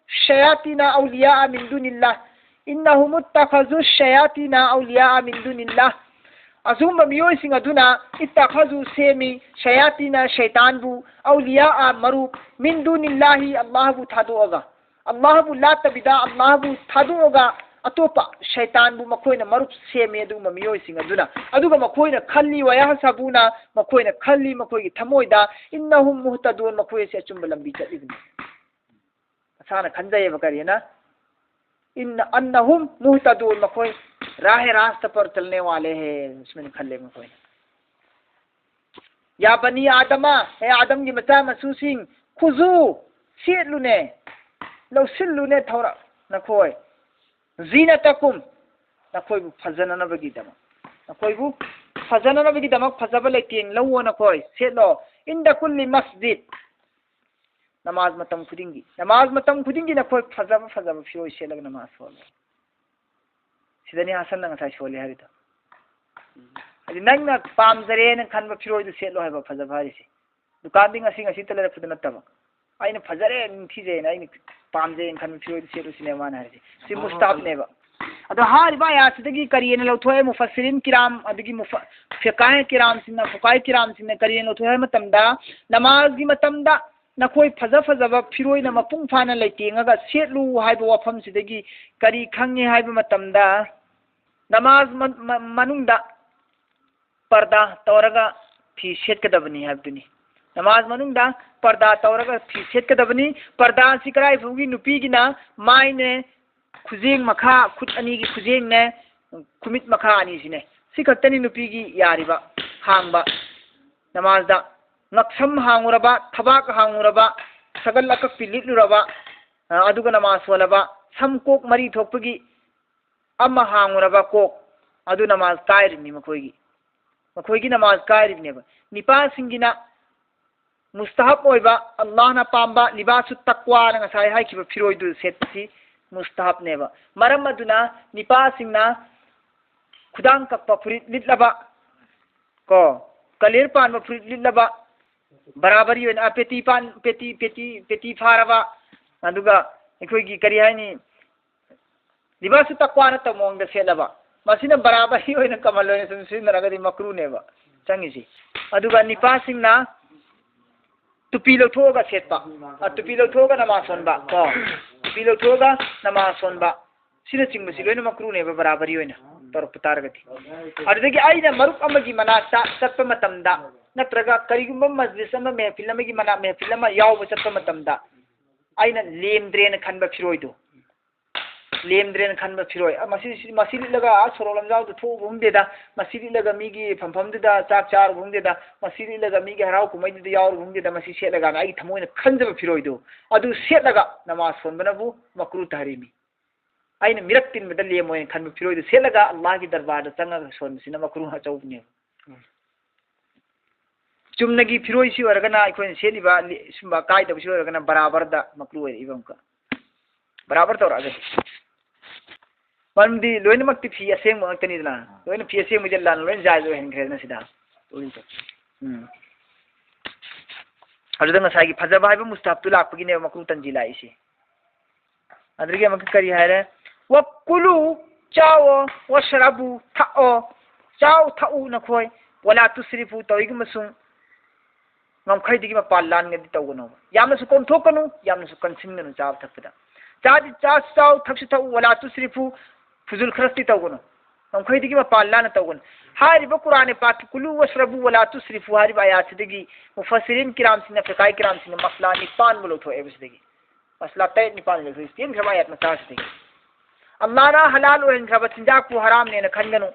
ꯁꯌꯥꯇꯤꯅ ꯑꯧꯂꯤꯌꯥ ꯃꯤꯟ ꯗꯨꯅꯤꯜꯂꯥ꯫ ꯏꯟꯅꯍꯨꯝ ꯏꯠꯇꯈꯖꯨ ꯁꯌꯥꯇꯤꯅ ꯑꯧꯂꯤꯌꯥ ꯃꯤꯟ ꯗꯨꯅꯤꯜꯂꯥ"꯫ ꯑꯁꯨꯝꯕ ꯃꯤꯑꯣꯏꯁꯤꯡ ꯑꯗꯨꯅ ꯏꯠꯇꯈꯖꯨ ꯁꯦꯝꯃꯤ, ꯁꯌꯥꯇꯤꯅ ꯁꯩꯇꯥꯟꯕꯨ, ꯑꯧꯂꯤꯌꯥ ꯃꯔꯨꯞ, ꯃꯤꯟ ꯗꯨꯅꯤꯜꯂꯥꯍꯤ ꯑꯜꯂꯥꯍꯕꯨ ꯊꯥꯗꯣꯛꯑꯒ, ꯑꯜꯂꯥꯍꯕꯨ ꯂꯥꯠꯇꯕꯤꯗ ꯑꯜꯂꯥꯍꯕꯨ ꯊꯥꯗꯣꯛꯑꯒ ꯑꯇꯣꯞꯄ ꯁꯩꯇꯥꯟꯕꯨ ꯃꯈꯣꯏꯅ ꯃꯔꯨꯞ ꯁꯦꯝꯃꯤ ꯑꯗꯨꯒꯨꯝꯕ ꯃꯤꯑꯣꯏꯁꯤꯡ ꯑꯗꯨꯅ꯫ ꯑꯗꯨꯒ ꯃꯈꯣꯏꯅ ꯈꯜꯂꯤ, ꯋꯌꯥꯍꯁꯕꯨꯅ, ꯃꯈꯣꯏꯅ ꯈꯜꯂꯤ ꯃꯈꯣꯏꯒꯤ ꯊꯃꯣꯏꯗ, "ꯏꯟꯅꯍꯨꯝ ꯃꯨꯍꯇꯗꯨꯟ", ꯃꯈꯣꯏ ꯑꯁꯤ ꯑꯆꯨꯝꯕ ꯂꯝꯕꯤ ꯆꯠꯂꯤꯕꯅꯤ꯫ ꯃꯁꯥꯅ ꯈꯟꯖꯩꯌꯦꯕ ꯀꯔꯤꯅ? "ꯏꯟꯅ ꯑꯟꯅꯍꯨꯝ ꯃꯨꯍꯇꯗꯨꯟ", ꯃꯈꯣꯏ ꯔꯥꯍꯦ ꯔꯥꯁꯇ ꯄꯔ ꯆꯜꯅꯦ ꯋꯥꯂꯦ ꯍꯦ, ꯁꯨꯃꯥꯏꯅ ꯈꯜꯂꯦ ꯃꯈꯣꯏꯅ꯫ "ꯌꯥ ꯕꯅꯤ ꯑꯥꯗꯃ", ꯍꯦ ꯑꯥꯗꯝꯒꯤ ꯃꯆꯥ ꯃꯁꯨꯁꯤꯡ, "ꯈꯨꯖꯨ", ꯁꯦꯠꯂꯨꯅꯦ, ꯂꯧꯁꯤꯜꯂꯨꯅꯦ ꯊꯧꯔꯛ ꯅꯈꯣꯏ, "ꯖꯤꯅꯇꯀꯨꯝ", ꯅꯈꯣꯏꯕꯨ ꯐꯖꯅꯅꯕꯒꯤꯗꯃꯛ, ꯅꯈꯣꯏꯕꯨ ꯐꯖꯅꯅꯕꯒꯤꯗꯃꯛ ꯐꯖꯕ ꯂꯩꯇꯦꯡ ꯂꯧꯋꯣ ꯅꯈꯣꯏ, ꯁꯦꯠꯂꯣ, "ꯏꯟꯗ ꯀꯨꯜꯂꯤ ꯃꯁꯖꯤꯗ", ꯅꯃꯥꯖ ꯃꯇꯝ ꯈꯨꯗꯤꯡꯒꯤ, ꯅꯃꯥꯖ ꯃꯇꯝ ꯈꯨꯗꯤꯡꯒꯤ ꯅꯈꯣꯏ ꯐꯖꯕ ꯐꯖꯕ ꯐꯤꯔꯣꯜ ꯁꯦꯠꯂꯒ ꯅꯃꯥꯖ ꯁꯣꯜꯂꯣ꯫ ꯁꯤꯗꯅꯤ ꯍꯥꯁꯟꯅ ꯉꯁꯥꯏ ꯁꯣꯜꯂꯤ ꯍꯥꯏꯔꯤꯗꯣ꯫ ꯍꯥꯏꯗꯤ ꯅꯪꯅ ꯄꯥꯝꯖꯔꯦꯅ ꯈꯟꯕ ꯐꯤꯔꯣꯜꯗꯨ ꯁꯦꯠꯂꯣ ꯍꯥꯏꯕ ꯐꯖꯕ ꯍꯥꯏꯔꯤꯁꯦ꯫ ꯗꯨꯀꯥꯟꯗꯤ ꯉꯁꯤ ꯉꯁꯤꯇ ꯂꯩꯔꯛꯄꯗꯨ ꯅꯠꯇꯕ, "ꯑꯩꯅ ꯐꯖꯔꯦ, ꯅꯤꯡꯊꯤꯖꯩꯅ ꯑꯩꯅ ꯄꯥꯝꯖꯩꯅ ꯈꯟꯕ ꯐꯤꯔꯣꯜꯗꯨ ꯁꯦꯠꯂꯨ" ꯁꯤꯅꯦ ꯃꯥꯅ ꯍꯥꯏꯔꯤꯁꯦ꯫ ꯁꯤ ꯃꯨꯁꯇꯥꯕꯅꯦꯕ꯫ ꯑꯗꯣ ꯍꯥꯏꯔꯤꯕ ꯑꯥꯌꯥꯠꯁꯤꯗꯒꯤ ꯀꯔꯤꯅ ꯂꯧꯊꯣꯛꯑꯦ? ꯃꯨꯐꯁꯤꯔꯤꯟ ꯀꯤꯔꯥꯝ ꯑꯗꯒꯤ ꯃꯨꯐ-, ꯐꯤꯀꯥꯍ ꯀꯤꯔꯥꯝꯁꯤꯡꯅ, ꯐꯨꯀꯥꯍ ꯀꯤꯔꯥꯝꯁꯤꯡꯅ ꯀꯔꯤꯅ ꯂꯧꯊꯣꯛꯑꯦ ꯍꯥꯏꯕ ꯃꯇꯝꯗ, ꯅꯃꯥꯖꯒꯤ ꯃꯇꯝꯗ ꯅꯈꯣꯏ ꯐꯖ ꯐꯖꯕ ꯐꯤꯔꯣꯏꯅ ꯃꯄꯨꯡ ꯐꯥꯅ ꯂꯩꯇꯦꯡꯉꯒ ꯁꯦꯠꯂꯨ ꯍꯥꯏꯕ ꯋꯥꯐꯝꯁꯤꯗꯒꯤ ꯀꯔꯤ ꯈꯪꯉꯤ ꯍꯥꯏꯕ ꯃꯇꯝꯗ, ꯅꯃꯥꯖ ꯃ-, ꯃ-, ꯃꯅꯨꯡꯗ ꯄꯔꯗꯥ ꯇꯧꯔꯒ ꯐꯤ ꯁꯦꯠꯀꯗꯕꯅꯤ ꯍꯥꯏꯕꯗꯨꯅꯤ꯫ ꯅꯃꯥꯖ ꯃꯅꯨꯡꯗ ꯄꯔꯗꯥ ꯇꯧꯔꯒ ꯐꯤ ꯁꯦꯠꯀꯗꯕꯅꯤ꯫ ꯄꯔꯗꯥ ꯑꯁꯤ ꯀꯗꯥꯏ ꯐꯥꯎꯒꯤ? ꯅꯨꯄꯤꯒꯤꯅ ꯃꯥꯏꯅꯦ, ꯈꯨꯖꯦꯡ ꯃꯈꯥ, ꯈꯨꯠ ꯑꯅꯤꯒꯤ ꯈꯨꯖꯦꯡꯅꯦ, ꯈꯨꯃꯤꯠ ꯃꯈꯥ ꯑꯅꯤꯁꯤꯅꯦ꯫ ꯁꯤ ꯈꯛꯇꯅꯤ ꯅꯨꯄꯤꯒꯤ ꯌꯥꯔꯤꯕ ꯍꯥꯡꯕ꯫ ꯅꯃꯥꯖꯗ ꯉꯛꯁꯝ ꯍꯥꯡꯉꯨꯔꯕ, ꯊꯕꯥꯛ ꯍꯥꯡꯉꯨꯔꯕ, ꯁꯒꯜ ꯑꯀꯛꯄꯤ ꯂꯤꯠꯂꯨꯔꯕ, ꯑ, ꯑꯗꯨꯒ ꯅꯃꯥꯖ ꯁꯣꯜꯂꯕ, ꯁꯝ ꯀꯣꯛ ꯃꯔꯤ ꯊꯣꯛꯄꯒꯤ ꯑꯃ ꯍꯥꯡꯉꯨꯔꯕ ꯀꯣꯛ, ꯑꯗꯨ ꯅꯃꯥꯖ ꯀꯥꯏꯔꯤꯅꯤ ꯃꯈꯣꯏꯒꯤ꯫ ꯃꯈꯣꯏꯒꯤ ꯅꯃꯥꯖ ꯀꯥꯏꯔꯤꯕꯅꯦꯕ꯫ ꯅꯤꯄꯥꯁꯤꯡꯒꯤꯅ ꯃꯨꯁꯇꯍꯕ ꯑꯣꯏꯕ, ꯑꯜꯂꯥꯍꯅ ꯄꯥꯝꯕ, ꯂꯤꯕꯥꯁꯨ ꯇꯛꯋꯥꯅ ꯉꯁꯥꯏ ꯍꯥꯏꯈꯤꯕ ꯐꯤꯔꯣꯏꯗꯨ ꯁꯦꯠꯄꯁꯤ ꯃꯨꯁꯇꯍꯕꯅꯦꯕ꯫ ꯃꯔꯝ ꯑꯗꯨꯅ ꯅꯤꯄꯥꯁꯤꯡꯅ ꯈꯨꯗꯥꯡ ꯀꯛꯄ ꯐꯨꯔꯤꯠ ꯂꯤꯠꯂꯕ, ꯀꯣ, ꯀꯂꯦꯔ ꯄꯥꯟꯕ ꯐꯨꯔꯤꯠ ꯂꯤꯠꯂꯕ, ꯕꯔꯥꯕꯔꯤ ꯑꯣꯏꯅ, ꯑ, ꯄꯦꯇꯤ ꯄꯥꯟ-, ꯄꯦꯇꯤ, ꯄꯦꯇꯤ, ꯄꯦꯇꯤ ꯐꯥꯔꯕ, ꯑꯗꯨꯒ ꯑꯩꯈꯣꯏꯒꯤ ꯀꯔꯤ ꯍꯥꯏꯅꯤ, ꯂꯤꯕꯥꯁꯨ ꯇꯛꯋꯥ ꯅꯠꯇꯕ ꯃꯑꯣꯡꯗ ꯁꯦꯠꯂꯕ, ꯃꯁꯤꯅ ꯕꯔꯥꯕꯔꯤ ꯑꯣꯏꯅ ꯀꯃꯜ ꯑꯣꯏꯅ ꯁꯨꯝ ꯁꯤꯖꯤꯟꯅꯔꯒꯗꯤ ꯃꯀ꯭ꯔꯨꯅꯦꯕ ꯆꯪꯉꯤꯁꯤ꯫ ꯑꯗꯨꯒ ꯅꯤꯄꯥꯁꯤꯡꯅ ꯇꯨꯄꯤ ꯂꯧꯊꯣꯛꯑꯒ ꯁꯦꯠꯄ, ꯑ, ꯇꯨꯄꯤ ꯂꯧꯊꯣꯛꯑꯒ ꯅꯃꯥꯖ ꯁꯣꯟꯕ, ꯀꯣ, ꯇꯨꯄꯤ ꯂꯧꯊꯣꯛꯑꯒ ꯅꯃꯥꯖ ꯁꯣꯟꯕ, ꯁꯤꯅꯆꯤꯡꯕꯁꯤ ꯂꯣꯏꯅ ꯃꯀ꯭ꯔꯨꯅꯦꯕ ꯕꯔꯥꯕꯔꯤ ꯑꯣꯏꯅ ꯇꯧꯔꯛꯄ ꯇꯥꯔꯒꯗꯤ꯫ ꯑꯗꯨꯗꯒꯤ ꯑꯩꯅ ꯃꯔꯨꯞ ꯑꯃꯒꯤ ꯃꯅꯥꯛꯇ ꯆꯠꯄ ꯃꯇꯝꯗ, ꯅꯠꯇ꯭ꯔꯒ ꯀꯔꯤꯒꯨꯝꯕ ꯃꯖꯂꯤꯁ ꯑꯃ, ꯃꯦꯍꯐꯤꯜ ꯑꯃꯒꯤ ꯃꯅꯥ, ꯃꯦꯍꯐꯤꯜ ꯑꯃ ꯌꯥꯎꯕ ꯆꯠꯄ ꯃꯇꯝꯗ, ꯑꯩꯅ ꯂꯦꯝꯗ꯭ꯔꯦꯅ ꯈꯟꯕ ꯐꯤꯔꯣꯏꯗꯣ, ꯂꯦꯝꯗ꯭ꯔꯦꯅ ꯈꯟꯕ ꯐꯤꯔꯣꯏ, ꯑ, ꯃꯁꯤ, ꯃꯁꯤ ꯂꯤꯠꯂꯒ ꯑꯥ ꯁꯣꯔꯣꯛ ꯂꯝꯖꯥꯎꯗ ꯊꯣꯛꯎꯕ ꯍꯨꯝꯗꯦꯗ, ꯃꯁꯤ ꯂꯤꯠꯂꯒ ꯃꯤꯒꯤ ꯐꯝꯐꯝꯗꯨꯗ ꯆꯥꯛ ꯆꯥꯔꯨꯕ ꯍꯨꯝꯗꯦꯗ, ꯃꯁꯤ ꯂꯤꯠꯂꯒ ꯃꯤꯒꯤ ꯍꯔꯥꯎ ꯀꯨꯝꯍꯩꯗꯨꯗ ꯌꯥꯎꯔꯨꯕ ꯍꯨꯝꯗꯦꯗ, ꯃꯁꯤ ꯁꯦꯠꯂꯒꯅ ꯑꯩꯒꯤ ꯊꯃꯣꯏꯅ ꯈꯟꯖꯕ ꯐꯤꯔꯣꯏꯗꯨ, ꯑꯗꯨ ꯁꯦꯠꯂꯒ ꯅꯃꯥꯖ ꯁꯣꯟꯕꯅꯕꯨ ꯃꯀ꯭ꯔꯨ ꯇꯍꯔꯤꯃꯤ꯫ ꯑꯩꯅ ꯃꯤꯔꯛ ꯇꯤꯟꯕꯗ ꯂꯦꯝꯃꯣꯏꯅ ꯈꯟꯕ ꯐꯤꯔꯣꯏꯗꯨ ꯁꯦꯠꯂꯒ ꯑꯜꯂꯥꯍꯒꯤ ꯗꯔꯕꯥꯔꯗ ꯆꯪꯉꯒ ꯁꯣꯟꯕꯁꯤꯅ ꯃꯀ꯭ꯔꯨ ꯑꯆꯧꯕꯅꯦꯕ꯫ ꯎꯝ꯫ ꯆꯨꯝꯅꯒꯤ ꯐꯤꯔꯣꯏꯁꯤ ꯑꯣꯏꯔꯒꯅ ꯑꯩꯈꯣꯏꯅ ꯁꯦꯠꯂꯤꯕ ꯂꯤ-, ꯁꯨꯝꯕ ꯀꯥꯏꯗꯕꯁꯤ ꯑꯣꯏꯔꯒꯅ ꯕꯔꯥꯕꯔꯗ ꯃꯀ꯭ꯔꯨ ꯑꯣꯏꯔꯛꯏꯕ ꯑꯃꯨꯛꯀ꯫ ꯕꯔꯥꯕꯔ ꯇꯧꯔꯛꯑꯒꯗꯤ꯫ ꯃꯔꯝꯗꯤ ꯂꯣꯏꯅꯃꯛꯇꯤ ꯐꯤ ꯑꯁꯦꯡꯕ ꯉꯥꯛꯇꯅꯤꯗꯅ꯫ ꯂꯣꯏꯅ ꯐꯤ ꯑꯁꯦꯡꯕꯁꯦ ꯂꯥꯟꯅ ꯂꯣꯏꯅ ꯖꯥꯏꯖ ꯑꯣꯏꯍꯟꯈ꯭ꯔꯦꯗꯅ ꯁꯤꯗ꯫ ꯎꯝ꯫ ꯑꯗꯨꯗ ꯉꯁꯥꯏꯒꯤ ꯐꯖꯕ ꯍꯥꯏꯕ ꯃꯨꯁꯇꯍꯕꯇꯨ ꯂꯥꯛꯄꯒꯤꯅꯦꯕ ꯃꯀ꯭ꯔꯨ ꯇꯟꯖꯤ ꯂꯥꯛꯏꯁꯦ꯫ ꯑꯗꯨꯗꯒꯤ ꯑꯃꯨꯛꯀ ꯀꯔꯤ ꯍꯥꯏꯔꯦ? "ꯋꯀꯨꯂꯨ", ꯆꯥꯋꯣ, "ꯋꯁꯔꯕꯨ", ꯊꯛꯑꯣ, ꯆꯥꯎ ꯊꯛꯎ ꯅꯈꯣꯏ, "ꯋꯂꯥ ꯇꯨꯁꯔꯤꯐꯨ", ꯇꯧꯏꯒꯨꯝꯕꯁꯨꯡ ꯉꯝꯈꯩꯗꯒꯤ ꯃꯄꯥꯟ ꯂꯥꯟꯒꯗꯤ ꯇꯧꯒꯅꯣꯕ꯫ ꯌꯥꯝꯅꯁꯨ ꯀꯣꯝꯊꯣꯛꯀꯅꯨ, ꯌꯥꯝꯅꯁꯨ ꯀꯟꯁꯤꯟꯒꯅꯨ ꯆꯥꯕ ꯊꯛꯄꯗ꯫ ꯆꯥꯗꯤ ꯆꯥꯁꯨ ꯆꯥꯎ, ꯊꯛꯁꯨ ꯊꯛꯎ, "ꯋꯂꯥ ꯇꯨꯁꯔꯤꯐꯨ", ꯐꯨꯖꯨꯜ ꯈꯔꯁꯇꯤ ꯇꯧꯒꯅꯨ꯫ ꯉꯝꯈꯩꯗꯒꯤ ꯃꯄꯥꯟ ꯂꯥꯟꯅ ꯇꯧꯒꯅꯨ꯫ ꯍꯥꯏꯔꯤꯕ ꯀꯨꯔꯥꯟ ꯄꯥꯛꯀꯤ "ꯀꯨꯂꯨ ꯋꯁꯔꯕꯨ ꯋꯂꯥ ꯇꯨꯁꯔꯤꯐꯨ" ꯍꯥꯏꯔꯤꯕ ꯑꯥꯌꯥꯠꯁꯤꯗꯒꯤ ꯃꯨꯐꯁꯤꯔꯤꯟ ꯀꯤꯔꯥꯝꯁꯤꯡꯅ, ꯐꯤꯀꯥꯏ ꯀꯤꯔꯥꯝꯁꯤꯡꯅ ꯃꯁꯂꯥ ꯅꯤꯄꯥꯟꯕꯨ ꯂꯧꯊꯣꯛꯑꯦꯕ ꯁꯤꯗꯒꯤ꯫ ꯃꯁꯂꯥ ꯇꯔꯦꯠ ꯅꯤꯄꯥꯟ ꯂꯧꯊꯣꯛꯏ ꯇꯦꯟꯈ꯭ꯔꯕ ꯑꯥꯌꯥꯠ ꯃꯆꯥꯁꯤꯗꯒꯤ꯫ ꯑꯜꯂꯥꯍꯅ ꯍꯂꯥꯜ ꯑꯣꯏꯍꯟꯈ꯭ꯔꯕ ꯆꯤꯟꯖꯥꯛꯄꯨ ꯍꯔꯥꯝꯅꯦꯅ ꯈꯟꯒꯅꯨ꯫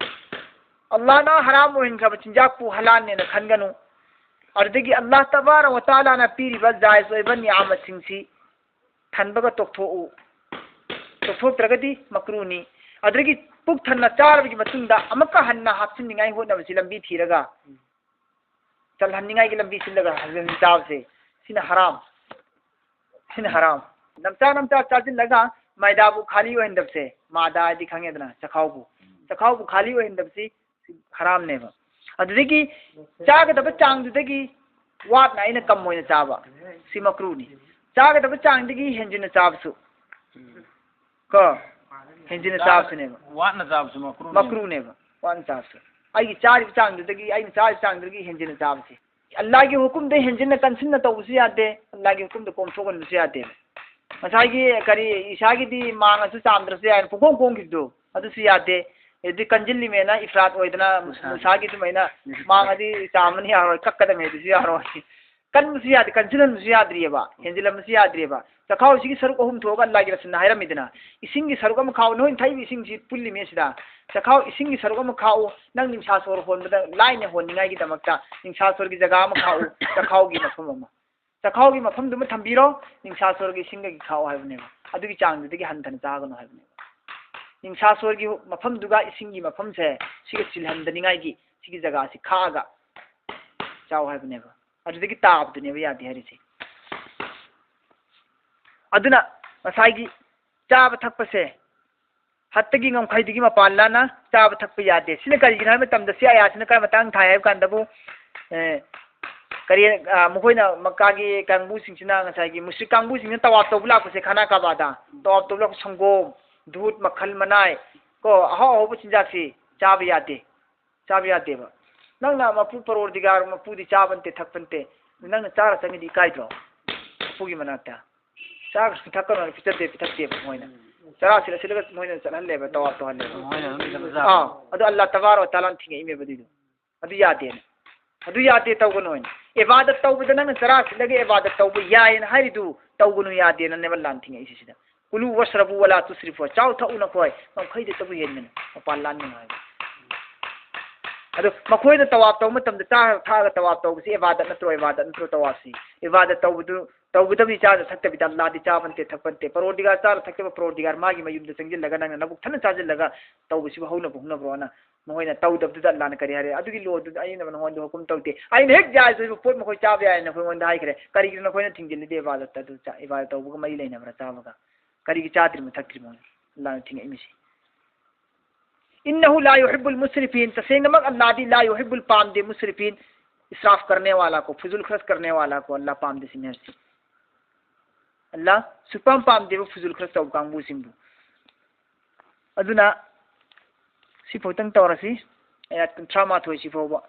ꯑꯜꯂꯥꯍꯅ ꯍꯔꯥꯝ ꯑꯣꯏꯍꯟꯈ꯭ꯔꯕ ꯆꯤꯟꯖꯥꯛꯄꯨ ꯍꯂꯥꯜꯅꯦꯅ ꯈꯟꯒꯅꯨ꯫ ꯑꯗꯨꯗꯒꯤ ꯑꯜꯂꯥꯍ ꯇꯕꯥꯔꯛ ꯋ ꯇꯥꯂꯥꯅ ꯄꯤꯔꯤꯕ ꯖꯥꯏꯖ ꯑꯣꯏꯕ ꯅꯤꯌꯥꯃꯠꯁꯤꯡꯁꯤ ꯊꯟꯕꯒ ꯇꯣꯛꯊꯣꯛꯎ꯫ ꯇꯣꯛꯊꯣꯛꯇ꯭ꯔꯒꯗꯤ ꯃꯀ꯭ꯔꯨꯅꯤ꯫ ꯑꯗꯨꯗꯒꯤ ꯄꯨꯛ ꯊꯟꯅ ꯆꯥꯔꯕꯒꯤ ꯃꯇꯨꯡꯗ ꯑꯃꯨꯛꯀ ꯍꯟꯅ ꯍꯥꯞꯆꯤꯟꯅꯤꯡꯉꯥꯏ ꯍꯣꯠꯅꯕꯁꯤ ꯂꯝꯕꯤ ꯊꯤꯔꯒ, ꯆꯜꯍꯟꯅꯤꯡꯉꯥꯏꯒꯤ ꯂꯝꯕꯤ ꯁꯤꯜꯂꯒ ꯍꯟꯖꯤꯟ ꯆꯥꯕꯁꯦ, ꯁꯤꯅ ꯍꯔꯥꯝ꯫ ꯁꯤꯅ ꯍꯔꯥꯝ꯫ ꯅꯝꯆꯥ ꯅꯝꯆꯥ ꯆꯥꯁꯤꯜꯂꯒ ꯃꯥꯏꯗꯥꯕꯨ ꯈꯥꯂꯤ ꯑꯣꯏꯍꯟꯗꯕꯁꯦ, ꯃꯥꯗꯥ ꯍꯥꯏꯗꯤ ꯈꯪꯉꯦꯗꯅ, ꯆꯈꯥꯎꯕꯨ꯫ ꯆꯈꯥꯎꯕꯨ ꯈꯥꯂꯤ ꯑꯣꯏꯍꯟꯗꯕꯁꯤ ꯍꯔꯥꯝꯅꯦꯕ꯫ ꯑꯗꯨꯗꯒꯤ ꯆꯥꯒꯗꯕ ꯆꯥꯡꯗꯨꯗꯒꯤ ꯋꯥꯠꯅ ꯑꯩꯅ ꯀꯝ ꯑꯣꯏꯅ ꯆꯥꯕ, ꯁꯤ ꯃꯀ꯭ꯔꯨꯅꯤ꯫ ꯆꯥꯒꯗꯕ ꯆꯥꯡꯗꯒꯤ ꯍꯦꯟꯖꯤꯟꯅ ꯆꯥꯕꯁꯨ, ꯀꯣ, ꯍꯦꯟꯖꯤꯟꯅ ꯆꯥꯕꯁꯤꯅꯦꯕ꯫ ꯋꯥꯠꯅ ꯆꯥꯕꯁꯨ ꯃꯀ꯭ꯔꯨꯅꯦꯕ꯫ ꯃꯀ꯭ꯔꯨꯅꯦꯕ, ꯋꯥꯠꯅ ꯆꯥꯕꯁꯨ꯫ ꯑꯩꯒꯤ ꯆꯥꯔꯤꯕ ꯆꯥꯡꯗꯨꯗꯒꯤ, ꯑꯩꯅ ꯆꯥꯔꯤꯕ ꯆꯥꯡꯗꯨꯗꯒꯤ ꯍꯦꯟꯖꯤꯟꯅ ꯆꯥꯕꯁꯦ꯫ ꯑꯜꯂꯥꯒꯤ ꯍꯨꯀꯨꯝꯗ ꯍꯦꯟꯖꯤꯟꯅ ꯀꯟꯁꯤꯟꯅ ꯇꯧꯕꯁꯨ ꯌꯥꯗꯦ, ꯑꯜꯂꯥꯒꯤ ꯍꯨꯀꯨꯝꯗ ꯀꯣꯝꯊꯣꯛꯍꯟꯕꯁꯨ ꯌꯥꯗꯦ꯫ ꯉꯁꯥꯏꯒꯤ ꯀꯔꯤ, ꯏꯁꯥꯒꯤꯗꯤ ꯃꯥꯡꯉꯁꯨ ꯆꯥꯝꯗ꯭ꯔꯁꯨ ꯌꯥꯏꯅ ꯄꯨꯡꯈꯣꯡ ꯈꯣꯡꯈꯤꯕꯗꯣ, ꯑꯗꯨꯁꯨ ꯌꯥꯗꯦ꯫ ꯑꯗꯨꯗꯤ ꯀꯟꯁꯤꯜꯂꯤꯃꯦꯅ ꯏꯐ꯭ꯔꯥꯠ ꯑꯣꯏꯗꯅ, ꯃꯨꯁꯥꯒꯤ꯫ ꯃꯨꯁꯥꯒꯤ ꯑꯗꯨꯃꯥꯏꯅ ꯃꯥꯡꯉꯗꯤ ꯆꯥꯝꯃꯅꯤ ꯌꯥꯔꯣꯏ, ꯀꯛꯀꯗꯕꯅꯤ, ꯑꯗꯨꯁꯨ ꯌꯥꯔꯣꯏ꯫ ꯀꯟꯕꯁꯨ ꯌꯥꯗꯦ, ꯀꯟꯁꯤꯜꯍꯟꯕꯁꯨ ꯌꯥꯗ꯭ꯔꯤꯑꯕ, ꯍꯦꯟꯖꯤꯜꯍꯟꯕꯁꯨ ꯌꯥꯗ꯭ꯔꯤꯑꯕ꯫ ꯆꯈꯥꯎꯁꯤꯒꯤ ꯁꯔꯨꯛ ꯑꯍꯨꯝ ꯊꯣꯛꯑꯒ ꯑꯜꯂꯥꯒꯤ ꯔꯁꯨꯜꯅ ꯍꯥꯏꯔꯝꯃꯤꯗꯅ, ꯏꯁꯤꯡꯒꯤ ꯁꯔꯨꯛ ꯑꯃ ꯈꯥꯛꯎ, ꯅꯈꯣꯏꯅ ꯊꯛꯏꯕ ꯏꯁꯤꯡꯁꯤ ꯄꯨꯜꯂꯤꯃꯦ ꯁꯤꯗ꯫ ꯆꯈꯥꯎ ꯏꯁꯤꯡꯒꯤ ꯁꯔꯨꯛ ꯑꯃ ꯈꯥꯛꯎ, ꯅꯪ ꯅꯤꯡꯁꯥ ꯁꯣꯔ ꯍꯣꯟꯕꯗ ꯂꯥꯏꯅ ꯍꯣꯟꯅꯤꯡꯉꯥꯏꯒꯤꯗꯃꯛꯇ ꯅꯤꯡꯁꯥ ꯁꯣꯔꯒꯤ ꯖꯒꯥ ꯑꯃ ꯈꯥꯛꯎ, ꯆꯈꯥꯎꯒꯤ ꯃꯐꯝ ꯑꯃ꯫ ꯆꯈꯥꯎꯒꯤ ꯃꯐꯝꯗꯨꯃ ꯊꯝꯕꯤꯔꯣ, ꯅꯤꯡꯁꯥ ꯁꯣꯔꯒꯤ ꯏꯁꯤꯡꯗꯒꯤ ꯈꯥꯛꯎ ꯍꯥꯏꯕꯅꯦꯕ꯫ ꯑꯗꯨꯒꯤ ꯆꯥꯡꯗꯨꯗꯒꯤ ꯍꯟꯊꯅ ꯆꯥꯒꯅꯨ ꯍꯥꯏꯕꯅꯦꯕ꯫ ꯅꯤꯡꯁꯥ ꯁꯣꯔꯒꯤ ꯃꯐꯝꯗꯨꯒ ꯏꯁꯤꯡꯒꯤ ꯃꯐꯝꯁꯦ ꯁꯤꯒ ꯆꯤꯜꯍꯟꯗꯅꯤꯡꯉꯥꯏꯒꯤ ꯁꯤꯒꯤ ꯖꯒꯥꯁꯤ ꯈꯥꯛꯑꯒ ꯆꯥꯎ ꯍꯥꯏꯕꯅꯦꯕ꯫ ꯑꯗꯨꯗꯒꯤ ꯇꯥꯕꯗꯨꯅꯦꯕ ꯌꯥꯗꯦ ꯍꯥꯏꯔꯤꯁꯦ꯫ ꯑꯗꯨꯅ ꯉꯁꯥꯏꯒꯤ ꯆꯥꯕ ꯊꯛꯄꯁꯦ ꯍꯠꯇꯒꯤ ꯉꯝꯈꯩꯗꯒꯤ ꯃꯄꯥꯟ ꯂꯥꯟꯅ ꯆꯥꯕ ꯊꯛꯄ ꯌꯥꯗꯦ꯫ ꯁꯤꯅ ꯀꯔꯤꯒꯤꯅꯣ ꯍꯥꯏꯕ ꯃꯇꯝꯗ ꯁꯤ ꯑꯌꯥꯁꯤꯅ ꯀꯔꯝꯕ ꯃꯇꯥꯡ ꯊꯥꯏ ꯍꯥꯏꯕ ꯀꯥꯟꯗꯕꯨ, ꯑꯦ, ꯀꯔꯤ, ꯑ, ꯃꯈꯣꯏꯅ ꯃꯛꯀꯥꯒꯤ ꯀꯥꯡꯕꯨꯁꯤꯡꯁꯤꯅ, ꯉꯁꯥꯏꯒꯤ ꯃꯨꯁ꯭ꯔꯤꯛ ꯀꯥꯡꯕꯨꯁꯤꯡꯁꯤꯅ ꯇꯋꯥꯞ ꯇꯧꯕ ꯂꯥꯛꯄꯁꯦ, ꯈꯥꯅꯥ ꯀꯥꯕꯥꯗ ꯇꯋꯥꯞ ꯇꯧꯕ ꯂꯥꯛꯄ ꯁꯪꯒꯣꯝ, ꯗꯨꯙ, ꯃꯈꯜ ꯃꯅꯥꯏ, ꯀꯣ, ꯑꯍꯥꯎ ꯑꯍꯥꯎꯕ ꯆꯤꯟꯖꯥꯛꯁꯤ ꯆꯥꯕ ꯌꯥꯗꯦ꯫ ꯆꯥꯕ ꯌꯥꯗꯦꯕ꯫ ꯅꯪꯅ ꯃꯄꯨ ꯄꯔꯣꯔꯗꯤꯒꯥꯔ, ꯃꯄꯨꯗꯤ ꯆꯥꯕ ꯅꯠꯇꯦ, ꯊꯛꯄ ꯅꯠꯇꯦ꯫ ꯅꯪꯅ ꯆꯥꯔ ꯆꯪꯉꯗꯤ ꯏꯀꯥꯏꯗ꯭ꯔꯣ? ꯃꯄꯨꯒꯤ ꯃꯅꯥꯛꯇ꯫ ꯆꯥꯒꯅꯨ, ꯊꯛꯀꯅꯨ ꯍꯥꯏꯅ ꯄꯤꯊꯛꯇꯦ, ꯄꯤꯊꯛꯇꯦꯕ ꯃꯣꯏꯅ꯫ ꯆꯔꯥ ꯁꯤꯜꯂ ꯁꯤꯜꯂꯒ ꯃꯣꯏꯅ ꯆꯠꯍꯜꯂꯦꯕ, ꯇꯋꯥꯞ ꯇꯧꯍꯜꯂꯦꯕ꯫ ꯃꯣꯏꯅ ꯑꯗꯨꯝ ꯆꯠꯄ ꯆꯥꯕ꯫ ꯑꯥ, ꯑꯗꯨ ꯑꯜꯂꯥ ꯇꯕꯥꯔꯛ ꯋ ꯇꯥꯂꯥꯅ ꯊꯤꯡꯉꯛꯏꯃꯦꯕ ꯑꯗꯨꯏꯗꯣ꯫ ꯑꯗꯨ ꯌꯥꯗꯦꯅ꯫ ꯑꯗꯨ ꯌꯥꯗꯦ, ꯇꯧꯒꯅꯨ ꯍꯥꯏꯅ꯫ ꯏꯕꯥꯗꯠ ꯇꯧꯕꯗ ꯅꯪꯅ ꯆꯔꯥ ꯁꯤꯜꯂꯒ ꯏꯕꯥꯗꯠ ꯇꯧꯕ ꯌꯥꯏꯌꯦꯅ ꯍꯥꯏꯔꯤꯗꯨ ꯇꯧꯒꯅꯨ ꯌꯥꯗꯦꯅꯅꯦꯕ ꯑꯜꯂꯥꯅ ꯊꯤꯡꯉꯛꯏꯁꯦ ꯁꯤꯗ꯫ ꯀꯨꯂꯨ ꯋꯥꯁ꯭ꯔꯕꯨ ꯋꯂꯥ ꯇꯨꯁ꯭ꯔꯤꯐꯨ꯫ ꯆꯥꯎ ꯊꯛꯎ ꯅꯈꯣꯏ, ꯉꯝꯈꯩꯗ ꯇꯕꯨ ꯍꯦꯟꯒꯅꯨ꯫ ꯃꯄꯥꯟ ꯂꯥꯟꯒꯅꯨ ꯍꯥꯏꯕ꯫ ꯑꯗꯣ ꯃꯈꯣꯏꯅ ꯇꯋꯥꯞ ꯇꯧꯕ ꯃꯇꯝꯗ ꯆꯥꯔꯒ ꯊꯛꯑꯒ ꯇꯋꯥꯞ ꯇꯧꯕꯁꯤ ꯏꯕꯥꯗꯠ ꯅꯠꯇ꯭ꯔꯣ? ꯏꯕꯥꯗꯠ ꯅꯠꯇ꯭ꯔꯣ ꯇꯋꯥꯞꯁꯤ? ꯏꯕꯥꯗꯠ ꯇꯧꯕꯗꯨ ꯇꯧꯒꯗꯕꯗꯤ ꯆꯥꯗ ꯊꯛꯇꯕꯤꯗ, ꯑꯜꯂꯥꯗꯤ ꯆꯥꯕ ꯅꯠꯇꯦ, ꯊꯛꯄ ꯅꯠꯇꯦ꯫ ꯄꯔꯣꯔꯗꯤꯒꯥꯔ ꯆꯥꯔ ꯊꯛꯇꯕ, ꯄꯔꯣꯔꯗꯤꯒꯥꯔ ꯃꯥꯒꯤ ꯃꯌꯨꯝꯗ ꯆꯪꯁꯤꯜꯂꯒ ꯅꯪꯅ ꯅꯕꯨꯛ ꯊꯟꯅ ꯆꯥꯁꯤꯜꯂꯒ ꯇꯧꯕꯁꯤꯕꯨ ꯍꯧꯅꯕ ꯍꯧꯅꯕ꯭ꯔꯣꯅ ꯃꯈꯣꯏꯅ ꯇꯧꯗꯕꯗꯨꯗ ꯑꯜꯂꯥꯅ ꯀꯔꯤ ꯍꯥꯏꯔꯦ? ꯑꯗꯨꯒꯤ ꯂꯣꯗꯨꯗ ꯑꯩꯅ ꯅꯉꯣꯟꯗ ꯍꯨꯀꯨꯝ ꯇꯧꯗꯦ, ꯑꯩꯅ ꯍꯦꯛ ꯖꯥꯏꯖ ꯑꯣꯏꯕ ꯄꯣꯠ ꯃꯈꯣꯏ ꯆꯥꯕ ꯌꯥꯏꯅ ꯑꯩꯉꯣꯟꯗ ꯍꯥꯏꯈ꯭ꯔꯦ꯫ ꯀꯔꯤꯒꯤꯅꯣ ꯅꯈꯣꯏꯅ ꯊꯤꯡꯖꯤꯜꯂꯤꯗꯤ ꯏꯕꯥꯗꯠꯇ? ꯑꯗꯨ ꯆꯥ-, ꯏꯕꯥꯗꯠ ꯇꯧꯕꯒ ꯃꯔꯤ ꯂꯩꯅꯕ꯭ꯔꯥ ꯆꯥꯕꯒ? ꯀꯔꯤꯒꯤ ꯆꯥꯗ꯭ꯔꯤꯃꯣ ꯊꯛꯇ꯭ꯔꯤꯃꯣ ꯑꯜꯂꯥꯅ ꯊꯤꯡꯉꯛꯏꯃꯤꯁꯤ? "ꯏꯟꯅꯍꯨ ꯂꯥ ꯌꯨꯍꯤꯕꯨꯜ ꯃꯨꯁꯔꯤꯐꯤꯟ", ꯇꯁꯦꯡꯅꯃꯛ ꯑꯜꯂꯥꯗꯤ "ꯂꯥ ꯌꯨꯍꯤꯕꯨꯜ", ꯄꯥꯝꯗꯦ, "ꯃꯨꯁꯔꯤꯐꯤꯟ", ꯏꯁ꯭ꯔꯥꯐ ꯀꯔꯅꯦ ꯋꯥꯂꯥ ꯀꯣ, ꯐꯨꯖꯨꯜ ꯈꯔꯁ ꯀꯔꯅꯦ ꯋꯥꯂꯥ ꯀꯣ ꯑꯜꯂꯥ ꯄꯥꯝꯗꯦ ꯁꯤꯅꯤ ꯍꯥꯏꯔꯤꯁꯤ꯫ ꯑꯜꯂꯥ ꯁꯨꯄꯥꯝ ꯄꯥꯝꯗꯦꯕ ꯐꯨꯖꯨꯜ ꯈꯔꯁ ꯇꯧꯕ ꯀꯥꯡꯕꯨꯁꯤꯡꯕꯨ꯫ ꯑꯗꯨꯅ ꯁꯤꯐꯥꯎꯇꯪ ꯇꯧꯔꯁꯤ, ꯑꯌꯥꯠ ꯀꯨꯟꯊ꯭ꯔꯥ ꯃꯥꯊꯣꯏ ꯁꯤꯐꯥꯎꯕ꯫